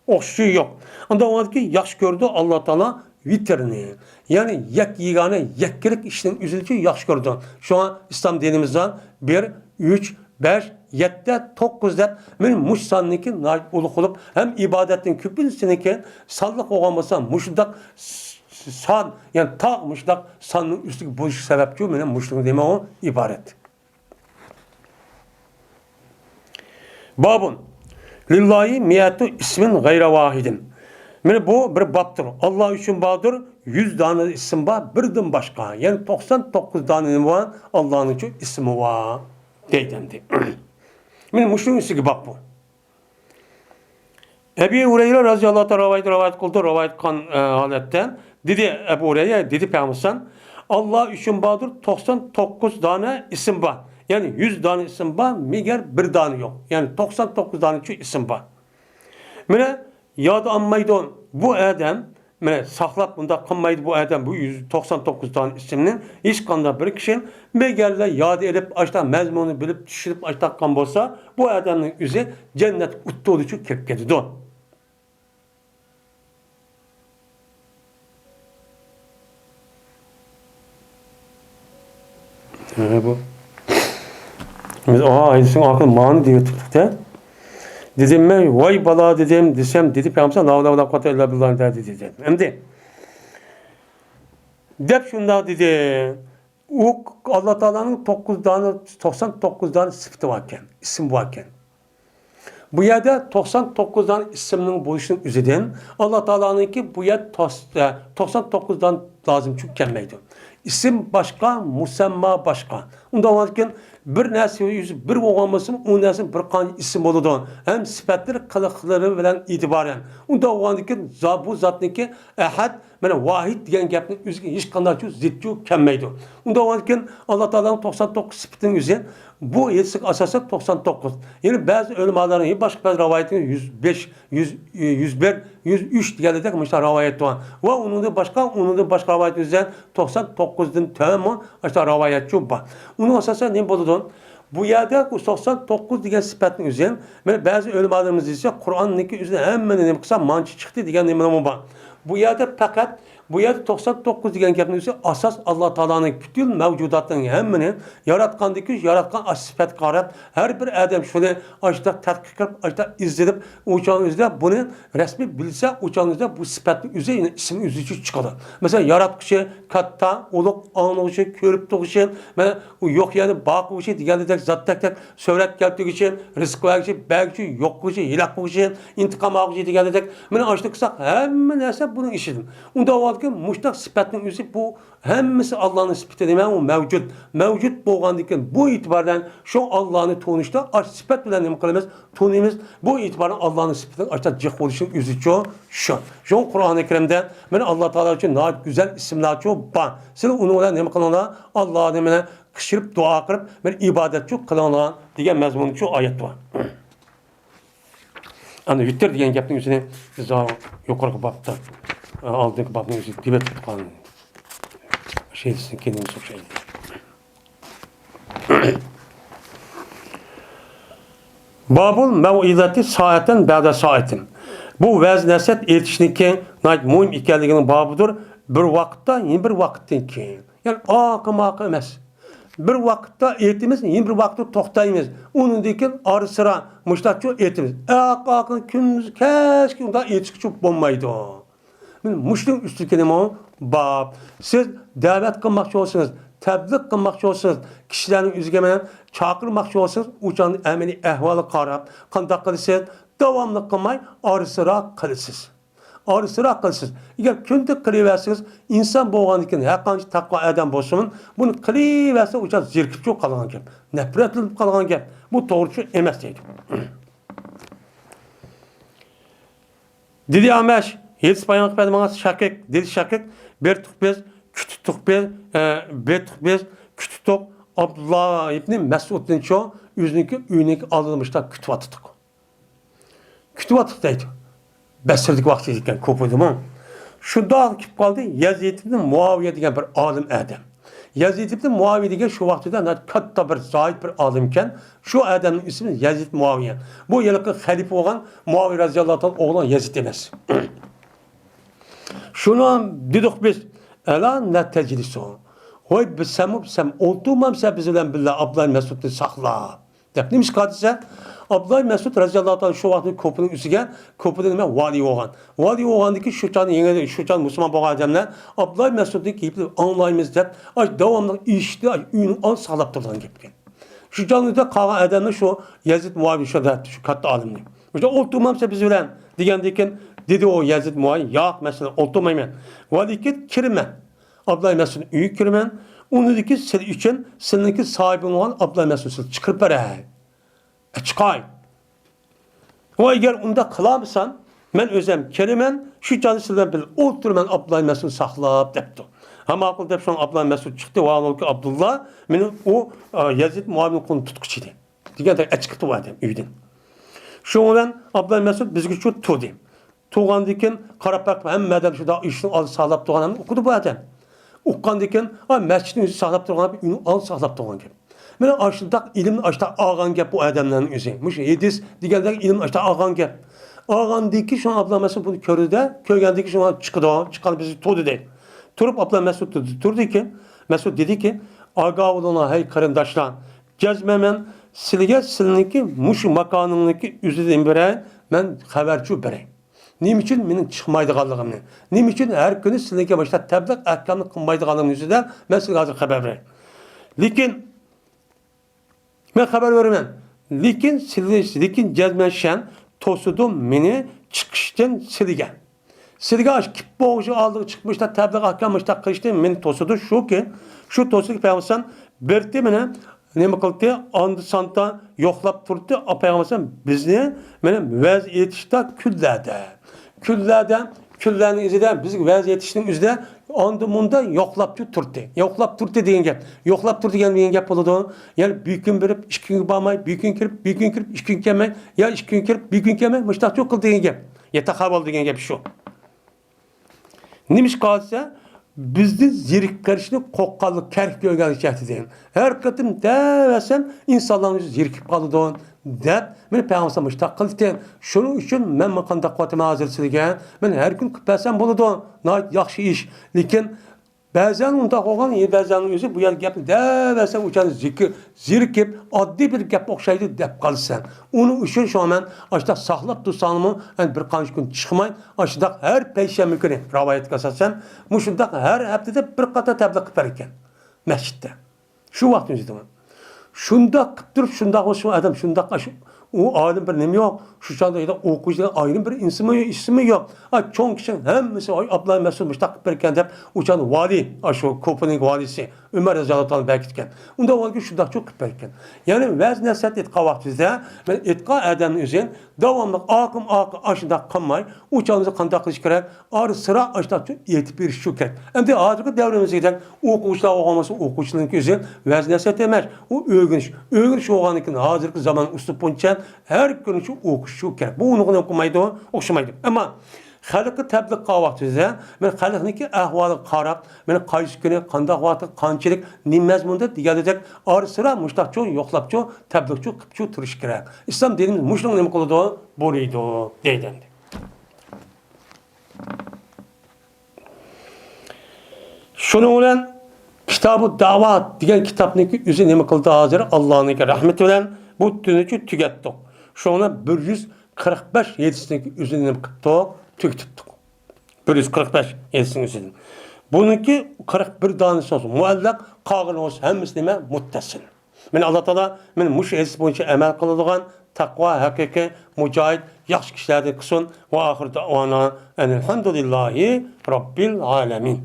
ئوخشىشى يوق. ئۇنداق بولغاندىكىن ياخشى كۆرىدۇ ئاللا تائالا ۋىتىرنى. يەنى يەككە يېگانە يەككىلىك ئىشنىڭ ئۆزىنى ياخشى كۆرىدۇ. شۇڭا ئىسلام دىنىمىزدا بىر، ئۈچ، بەش، يەتتە، توققۇز دەپ، مانا مۇشۇ ساننىڭكى ناھايىتى ئۇلۇغ بولۇپ، ھەم ئىبادەتنىڭ كۆپىنچىسىنىڭكى سانلىق بولغان بولسا، مۇشۇنداق س-، سان، يەنى تاغ مۇشۇنداق ساننىڭ ئۈستىگە بولۇشى سەۋەبچۇ، مانا مۇشۇنىڭ نېمە ئۇ؟ ئىبارەت. بابۇن لىللاھى مىئەتۇ ئىسمىن غەيرە ۋاھىدىن. مانا بۇ بىر بابتۇر. ئاللا ئۈچۈن باردۇر يۈز دانە ئىسىم بار، بىردىن باشقا. يەنى توقسان توققۇز دانە نېمە بار؟ ئاللانىڭچۇ ئىسمى بار. دەيدۇ ئەمدى. مانا مۇشۇنىڭ ئۈستىگە باب بۇ. ئەبى ھۇرەيرە رەزىياللاھۇ تائالا رىۋايەت، رىۋايەت قىلدى، رىۋايەت قىلغان، ئە، ھالەتتە دېدى، ئەبۇ ھۇرەيرە دېدى پەيغەمبەر، ئاللا ئۈچۈن باردۇر توقسان توققۇز دانە ئىسىم بار. يەنى يۈز دانە ئىسىم بار، مەگەر بىر دانە يوق. يەنى توقسان توققۇز دانە شۇ ئىسىم بار. مانا ياد ئالمايدۇ بۇ ئادەم، مانا ساقلاپ بۇنداق قىلمايدۇ بۇ ئادەم، بۇ يۈز توقسان توققۇز دانە ئىسىمنى ھېچقانداق بىر كىشى مەگەرلا ياد ئېلىپ، ئاشتا مەزمۇنىنى بىلىپ، چۈشىنىپ ئاشتاققان بولسا، بۇ ئادەمنىڭ ئۆزى جەننەتكە ئۇتتۇرىدىچۇ كىرىپ كېتىدۇ. بۇ. بىز، ئاھا، ھەدىسنىڭ ئاخىرى مانا دېيىۋېتىپتۇ-دە. دېدىم مەن، ۋاي بالا دېدىم، دېسەم، دېدى پەيغەمبەر، لا ھەۋلە ۋەلا قۇۋۋەتە ئىللا بىللا دېدى، دېدى. ئەمدى دەپ شۇنداق دېدى. ئۇ ئاللا تائالانىڭ توققۇز دانە، توقسان توققۇز دانە سۈپىتى باركەن، ئىسمى باركەن. بۇ يەردە توقسان توققۇز دانە ئىسىمنىڭ بولۇشىنىڭ ئۆزىدىن ئاللا تائالانىڭكى بۇ يەردە توس-، ئە، توقسان توققۇز دانە لازىم چۈشۈپ كەلمەيدۇ. ئىسىم باشقا، مۇسەمما باشقا. ئۇنداق بولغاندىكىن بىر نەرسە ئۆزى بىر بولغان بولسىمۇ، ئۇ نەرسىنىڭ بىر قانچە ئىسىم بولىدۇ. ھەم سۈپەتلىرى، قىلىقلىرى بىلەن ئېتىبارەن. ئۇنداق بولغاندىكىن زا-، بۇ زاتنىڭكى ئەھەد، مانا، ۋاھىد دېگەن گەپنىڭ ئۆزىگە ھېچقانداقچۇ زىتچۇ كەلمەيدۇ. ئۇنداق بولغاندىكىن ئاللا تائالانىڭ توقسان توققۇز سۈپىتىنىڭ ئۆزى بۇ ھېسابقا ئاساسەن توقسان توققۇز. يەنى بەزى ئۆلىمالارنىڭ، باشقا بەزى راۋايەتنىڭ يۈز بەش، يۈز، يۈز بىر، يۈز ئۈچ دېگەندەك مۇشۇنداق راۋايەت بار. ۋە ئۇنىڭدىن باشقا، ئۇنىڭدىن باشقا راۋايەت ئۆزى توقسان توققۇزدىن تۆۋەنمۇ ئاشۇنداق راۋايەتچۇ بار. ئۇنىڭ ئاساسەن نېمە بولىدۇ؟ بۇ يەردە بۇ توقسان توققۇز دېگەن سۈپەتنىڭ ئۆزى، مانا بەزى ئۆلىمالىرىمىز دېسە، قۇرئاننىڭكى ئۆزىدە ھەممىنى نېمە قىلسا، مانچە چىقتى دېگەن نېمىلەرمۇ بار. بۇ يەردە پەقەت، بۇ يەردە توقسان توققۇز دېگەن گەپنىڭ ئۆزى ئاساس ئاللا تائالانىڭ پۈتۈن مەۋجۇداتنىڭ ھەممىنى ياراتقاندىكى، ياراتقان ئاشۇ سۈپەتكە قاراپ، ھەر بىر ئادەم شۇنى ئاشۇنداق تەتقىق قىلىپ، ئاشۇنداق ئىزدىنىپ، ئۇ چاغنىڭ ئۆزىدە بۇنى رەسمىي بىلسە، ئۇ چاغنىڭ ئۆزىدە بۇ سۈپەتنىڭ ئۆزى يەنە ئىسمى ئۆزىچە چىقىدۇ. مەسىلەن، ياراتقۇچى كاتتا، ئۇلۇغ، ئاڭلىغۇچى، كۆرۈپ تۇرغۇچى، مانا ئۇ يوق يەردە بار قىلغۇچى دېگەندەك زاتتەك، سۆرەت كەلتۈرگۈچى، رىزىق بەرگۈچى، بەرگۈچى، يوق قىلغۇچى، ھېلاك قىلغۇچى، ئىنتىقام ئالغۇچى دېگەندەك، مانا ئاشۇنداق قىلساق، ھەممە نەرسە بۇنىڭ ئىچىدىن. ئۇنداق بولغاندىكىن مۇشۇنداق سۈپەتنىڭ ئۆزى بۇ ھەممىسى ئاللانىڭ سۈپىتى نېمە؟ ئۇ مەۋجۇت. مەۋجۇت بولغاندىكىن بۇ ئېتىباردىن شۇ ئاللانى تونۇشتا ئاشۇ سۈپەت بىلەن نېمە قىلىمىز؟ تونۇيمىز. بۇ ئېتىبارنىڭ ئاللانىڭ سۈپىتىنىڭ ئاشۇنداق جىق بولۇشىنىڭ ئۆزىچۇ شۇ. شۇڭا قۇرئانى كەرىمدە مانا ئاللا تائالا ئۈچۈن ناھايىتى گۈزەل ئىسىملارچۇ بار. سىلەر ئۇنىڭ بىلەن نېمە قىلىڭلار؟ ئاللانى مانا قىچقىرىپ دۇئا قىلىپ، مانا ئىبادەتچۇ قىلىڭلار دېگەن مەزمۇنچۇ ئايەت بار. ئەنە ۋىتىر دېگەن گەپنىڭ ئۆزىنى بىز يۇقىرىقى بابتا، ئالدىنقى بابنىڭ ئۆزىدە دېۋەت تۇتقان شەيئىسىنى كېلىمىز ئوخشايدۇ. بابۇل مەۋئىزەتى سائەتەن بەدە سائەتىن. بۇ ۋەز نەسىھەت ئېيتىشنىڭكى ناھايىتى مۇھىم ئىكەنلىكىنىڭ بابىدۇر. بىر ۋاقىتتا، يەنە بىر ۋاقىتتىن كېيىن. يەنى ئاقىماقى ئەمەس. بىر ۋاقىتتا ئېيتىمىز، يەنە بىر ۋاقىتتا توختايمىز. ئۇنىڭدىن كېيىن ئارا-سىرا مۇشۇنداقچۇ ئېيتىمىز. ئاق-، ئاقىن كۈندۈز كەچكە ئۇنداق ئېيتىشقىچۇ بولمايدۇ. مانا مۇشۇنىڭ ئۈستىدىكى نېمە؟ باب. سىز دەۋەت قىلماقچى بولسىڭىز، تەبلىغ قىلماقچى بولسىڭىز، كىشىلەرنىڭ ئۆزىگە مانا چاقىرماقچى بولسىڭىز، ئۇ چاغنىڭ ئەمەلىي ئەھۋالىغا قاراپ، قانداق قىلىسىز؟ داۋاملىق قىلماي، ئارا-سىرا قىلىسىز. ئارا-سىرا قىلىسىز. ئەگەر كۈندە قىلىۋەرسىڭىز، ئىنسان بولغاندىكىن، ھەرقانچە تەقۋا ئادەم بولسۇن، بۇنى قىلىۋەرسە، ئۇ چاغ زېرىكىپچۇ قالغان گەپ، نەپرەتلىنىپ قالغان گەپ. بۇ توغرىچۇ ئەمەس دەيدۇ. دېدى ئەمەش، ھېدىس بايان قىلىپ بەردى ماڭا شەقىق، دېدى شەقىق، بېرىتتۇق بىز، كۈتتۇق بىز، ئە، بېرىتتۇق بىز، كۈتتۇق، ئابدۇللا ئىبنى مەسئۇدنىچۇ ئۆزىنىڭكى ئۆيىنىڭكى ئالدىدا مۇشۇنداق كۈتۈۋاتىدۇق. كۈتۈۋاتىدۇق دەيدۇ. بەسرىدىكى ۋاقتى ئىكەن، كوپىدىمۇ. شۇنداق كېلىپ قالدى، يەزىد ئىبنى مۇئاۋىيە دېگەن بىر ئالىم ئادەم. يەزىد ئىبنى مۇئاۋىيە دېگەن شۇ ۋاقتىدا ناھايىتى كاتتا بىر زاھىد بىر ئالىمكەن. شۇ ئادەمنىڭ ئىسمى يەزىد مۇئاۋىيە. بۇ ھېلىقى خەلىپە بولغان مۇئاۋىيە رەزىياللاھۇ تائالا ئوغلى يەزىد ئەمەس. شۇنى دېدۇق بىز، ئەلا نەتەجلىسۇ. ۋاي، بىز سەنمۇ، سەن ئولتۇرمامسەن بىز بىلەن بىللە ئابدۇللا مەسئۇدنى ساقلاپ؟ دەپ نېمىشقا دېسە، ئابدۇللا مەسئۇد رەزىياللاھۇ تائالا شۇ ۋاقىتتا كوپىنىڭ ئۈستىگە، كوپىدا نېمە، ۋالىي بولغان. ۋالىي بولغاندىكى شۇ چاغدا يېڭى، شۇ چاغدا مۇسۇلمان بولغان ئادەملەر ئابدۇللا مەسئۇدنىڭ گېپىنى ئاڭلايمىز دەپ، ئاشۇ داۋاملىق ئېشىكتە، ئاشۇ ئۆينىڭ ئالدىدا ساقلاپ تۇرىدىغان گەپكەن. شۇ چاغدا قالغان ئادەملەر شۇ يەزىد مۇئاۋىيە شۇ دەپتۇ، شۇ كاتتا ئالىمنى. مۇشۇ ئولتۇرمامسەن بىز بىلەن دېگەندىن كېيىن دېدى ئۇ يەزىد مۇئاۋىيە، ياق، مەن سىلەر ئولتۇرمايمەن. ۋالىيكى كىرىمەن. ئابدۇللا مەسئۇدنىڭ ئۆيىگە كىرىمەن. ئۇنىڭدىكى سىلەر ئۈچۈن سىلىنىڭكى ساھىبىڭ بولغان ئابدۇللا مەسئۇدنى سىلەر چىقىرىپ بېرەي. ئە، چىقاي. ۋە ئەگەر ئۇنداق قىلالمىسام، مەن ئۆزۈم كىرىمەن، شۇ چاغدا سىلەر بىلەن بىللە ئولتۇرىمەن، ئابدۇللا مەسئۇد ساقلاپ، دەپتۇ. ھە، ماقۇل دەپ، شۇڭا ئابدۇللا مەسئۇد چىقتى. ۋاھالەنكى، ئابدۇللا، مېنىڭ ئۇ، ئە، يەزىد مۇئاۋىيەنىڭ قولىنى تۇتقۇچى ئىدى. دېگەندەك ئەچىقىپتۇ ئۇ ئادەم ئۆيدىن. شۇنىڭ بىلەن ئابدۇللا مەسئۇد بىزگىچە تۇردى. تۇرغاندىن كېيىن قاراپ باقىپ، ھەممە ئادەم شۇنداق ئىشىكنىڭ ئالدىدا ساقلاپ تۇرغان ھەممە ئۇقىدۇ بۇ ئادەم. ئۇققاندىن كېيىن، ئا، مەسچىتنىڭ ئۆزى ساقلاپ تۇرغان، ئۆينىڭ ئالدىدا ساقلاپ تۇرغان گەپ. مانا ئاشۇنداق ئىلىمنى ئاشتا ئالغان گەپ بۇ ئادەملەرنىڭ ئۆزى. مۇشۇ ھەدىس دېگەندەك ئىلىمنى ئاشتا ئالغان گەپ. ئالغاندىن كېيىن شۇڭا ئابدۇللا مەسئۇد بۇنى كۆردى-دە، كۆرگەندىن كېيىن شۇڭا چىقىدۇ، چىققان بىزى تۇردى دەيدۇ. تۇرۇپ ئابدۇللا مەسئۇد تۇردى، تۇردى كېيىن، مەسئۇد دېدىكى، ئاگاھ بولۇڭلار، ھەي قېرىنداشلار. جەزمەن مەن سىلىگە سىلىنىڭكى مۇشۇ ماكانىڭنىڭكى ئۆزىدىن بېرەي، مەن خەۋەرچۇ بېرەي. نېمە ئۈچۈن مېنىڭ چىقمايدىغانلىقىمنى، نېمە ئۈچۈن ھەر كۈنى سىلىنىڭكى مۇشۇنداق تەبلىغ ئەھكامنى قىلمايدىغانلىقىمنى ئۆزىدە مەن سىلىگە ھازىر خەۋەر بېرەي. لېكىن مەن خەۋەر بېرىمەن. لېكىن سىلى، لېكىن جەزمەن شەن توسىدۇ مېنى چىقىشتىن سىلىگە. سىلىگە ئاشۇ كىپ بوغۇشى ئالدىغا چىقىپ مۇشۇنداق تەبلىغ ئەھكام مۇشۇنداق قىلىشتىن مېنى توسىدۇ شۇكى، شۇ توسىدىكى پەيغەمبەر بىرتى مېنى نېمە قىلدى؟ ئاندا ساندا يوقلاپ تۇردى. پەيغەمبەر بىزنى مېنى ۋەز ئېيتىشتا كۈنلەردە، كۈنلەردە، كۈنلەرنىڭ ئىزىدە بىزگە ۋەز ئېيتىشنىڭ ئۆزىدە ئاندا مۇندا يوقلاپچۇ تۇردى. يوقلاپ تۇردى دېگەن گەپ. يوقلاپ تۇردى دېگەن، دېگەن گەپ بولىدۇ. يەنى بىر كۈن بېرىپ، ئىككى كۈنگە بارماي، بىر كۈن كىرىپ، بىر كۈن كىرىپ، ئىككى كۈن كەلمەي، يا ئىككى كۈن كىرىپ، بىر كۈن كەلمەي، مۇشۇنداقچۇ قىلدى دېگەن گەپ. ياتاق ئەھۋال دېگەن گەپ شۇ. نېمىشقا دېسە، بىزدىن زېرىكىپ قېلىشنى قورققانلىق كەرك كۆرگەنلىك شەرتىدىن. ھەر قېتىم دەۋەرسەم، ئىنسانلارنىڭ يۈزى زېرىكىپ قالىدۇ، دەپ، مېنى پەيغەمبەر مۇشۇنداق قىلدى. شۇنىڭ ئۈچۈن مەن قانداق قىلىۋاتىمەن ھازىر سىلىگە؟ مەن ھەر كۈن قىلىپ بەرسەم بولىدۇ. ناھايىتى ياخشى ئىش. لېكىن بەزەن ئۇنداق بولغان، بەزەن ئۆزى بۇ يەردە گەپنى دەۋەرسەم، ئۇ چاغدا زېرىكىپ، زېرىكىپ، ئاددىي بىر گەپ ئوخشايدۇ دەپ قالىسەن. ئۇنىڭ ئۈچۈن شۇڭا مەن ئاشۇنداق ساقلاپ تۇرساڭمۇ، ئەنە بىر قانچە كۈن چىقماي، ئاشۇنداق ھەر پەيشەنبە كۈنى، رىۋايەتكە ئاساسەن، مۇشۇنداق ھەر ھەپتىدە بىر قاتار تەبلىغ قىلىپ بېرىدىكەن مەسچىتتە. شۇ ۋاقىتنى ئۆزىدىمۇ. شۇنداق قىلىپ تۇرۇپ، شۇنداق بولسا ئۇ ئادەم شۇنداق، ئاشۇ، ئۇ ئالىم بىر نېمە يوق. شۇ چاغدا ئوقۇغۇچىلار ئايرىم بىر ئىسمى، ئىسمى يوق. ئا، چوڭ كىشىنىڭ ھەممىسى، ۋاي، ئابدۇللا مەسئۇد مۇشۇنداق قىلىپ بەرگەن دەپ، ئۇ چاغدا ۋالىي، ئاشۇ كوپىنىڭ ۋالىيسى ئۆمەر رەزىياللاھۇ تائالا بەرگىدىكەن. ئۇنداق بولغانكىن شۇنداقچۇ قىلىپ بەرگەن. يەنى ۋەز نەسىھەت ئېيتقان ۋاقتىمىزدا، مەن ئېيتقان ئادەمنى ئۆزى داۋاملىق ئاقىم ئاقى ئاشۇنداق قىلماي، ئۇ چاغدا قانداق قىلىش كېرەك؟ ئارا سىرا ئاشۇنداق ئېيتىپ بېرىش شۇ كېرەك. ئەمدى ھازىرقى دەۋرىمىزدىكىدەك ئوقۇغۇچىلار بولغان بولسا، ئوقۇغۇچىنىڭكى ئۆزى ۋەز نەسىھەت ئەمەس، ئۇ ئۆگىنىش. ئۆگىنىش بولغاندىن كېيىن ھازىرقى زامان ئۇسلۇب بويىچە ھەر كۈنى شۇ ئوقۇش شۇ كېرەك. بۇ ئۇنىڭغا نېمە قىلمايدۇ؟ ئوخشىمايدۇ. ئەمما خەلققە تەبلىغ قىلغان ۋاقتىمىزدا، مەن خەلقنىڭكى ئەھۋالىغا قاراپ، مەن قايسى كۈنى، قانداق ۋاقىتتا، قانچىلىك، نېمە مەزمۇندا دېگەندەك ئارا سىرا مۇشۇنداقچۇ يوقلاپچۇ، تەبلىغچۇ قىپچۇ تۇرۇش كېرەك. ئىسلام دىنىمىز مۇشۇنىڭغا نېمە قىلىدۇ؟ بۇيرۇيدۇ، دەيدۇ ئەمدى. شۇنىڭ بىلەن كىتابۇ دەۋات دېگەن كىتابنىڭكى ئۆزى نېمە قىلدى ھازىر؟ ئاللانىڭكى رەھمىتى بىلەن بۇ تۈنىچۇ تۈگەتتۇق. شۇنىڭ بىلەن بىر يۈز قىرىق بەش ھەدىسنىڭكى ئۆزىنى نېمە قىپتۇق؟ تۈگىتىپتۇق. بىر يۈز قىرىق بەش ھەدىسنىڭ ئۆزىدىن. بۇنىڭكى قىرىق بىر دانىسى بولسا مۇئەللەق، قالغىنى بولسا ھەممىسى نېمە؟ مۇتتەسىل. مانا ئاللا تائالا مانا مۇشۇ ھەدىس بويىچە ئەمەل قىلىدىغان تەقۋا ھەقىقىي مۇجاھىد ياخشى كىشىلەردىن قىلسۇن. ۋە ئاخىر دەئۋانا ئەنىل ھەمدۇلىللاھى رەببىل ئالەمىن.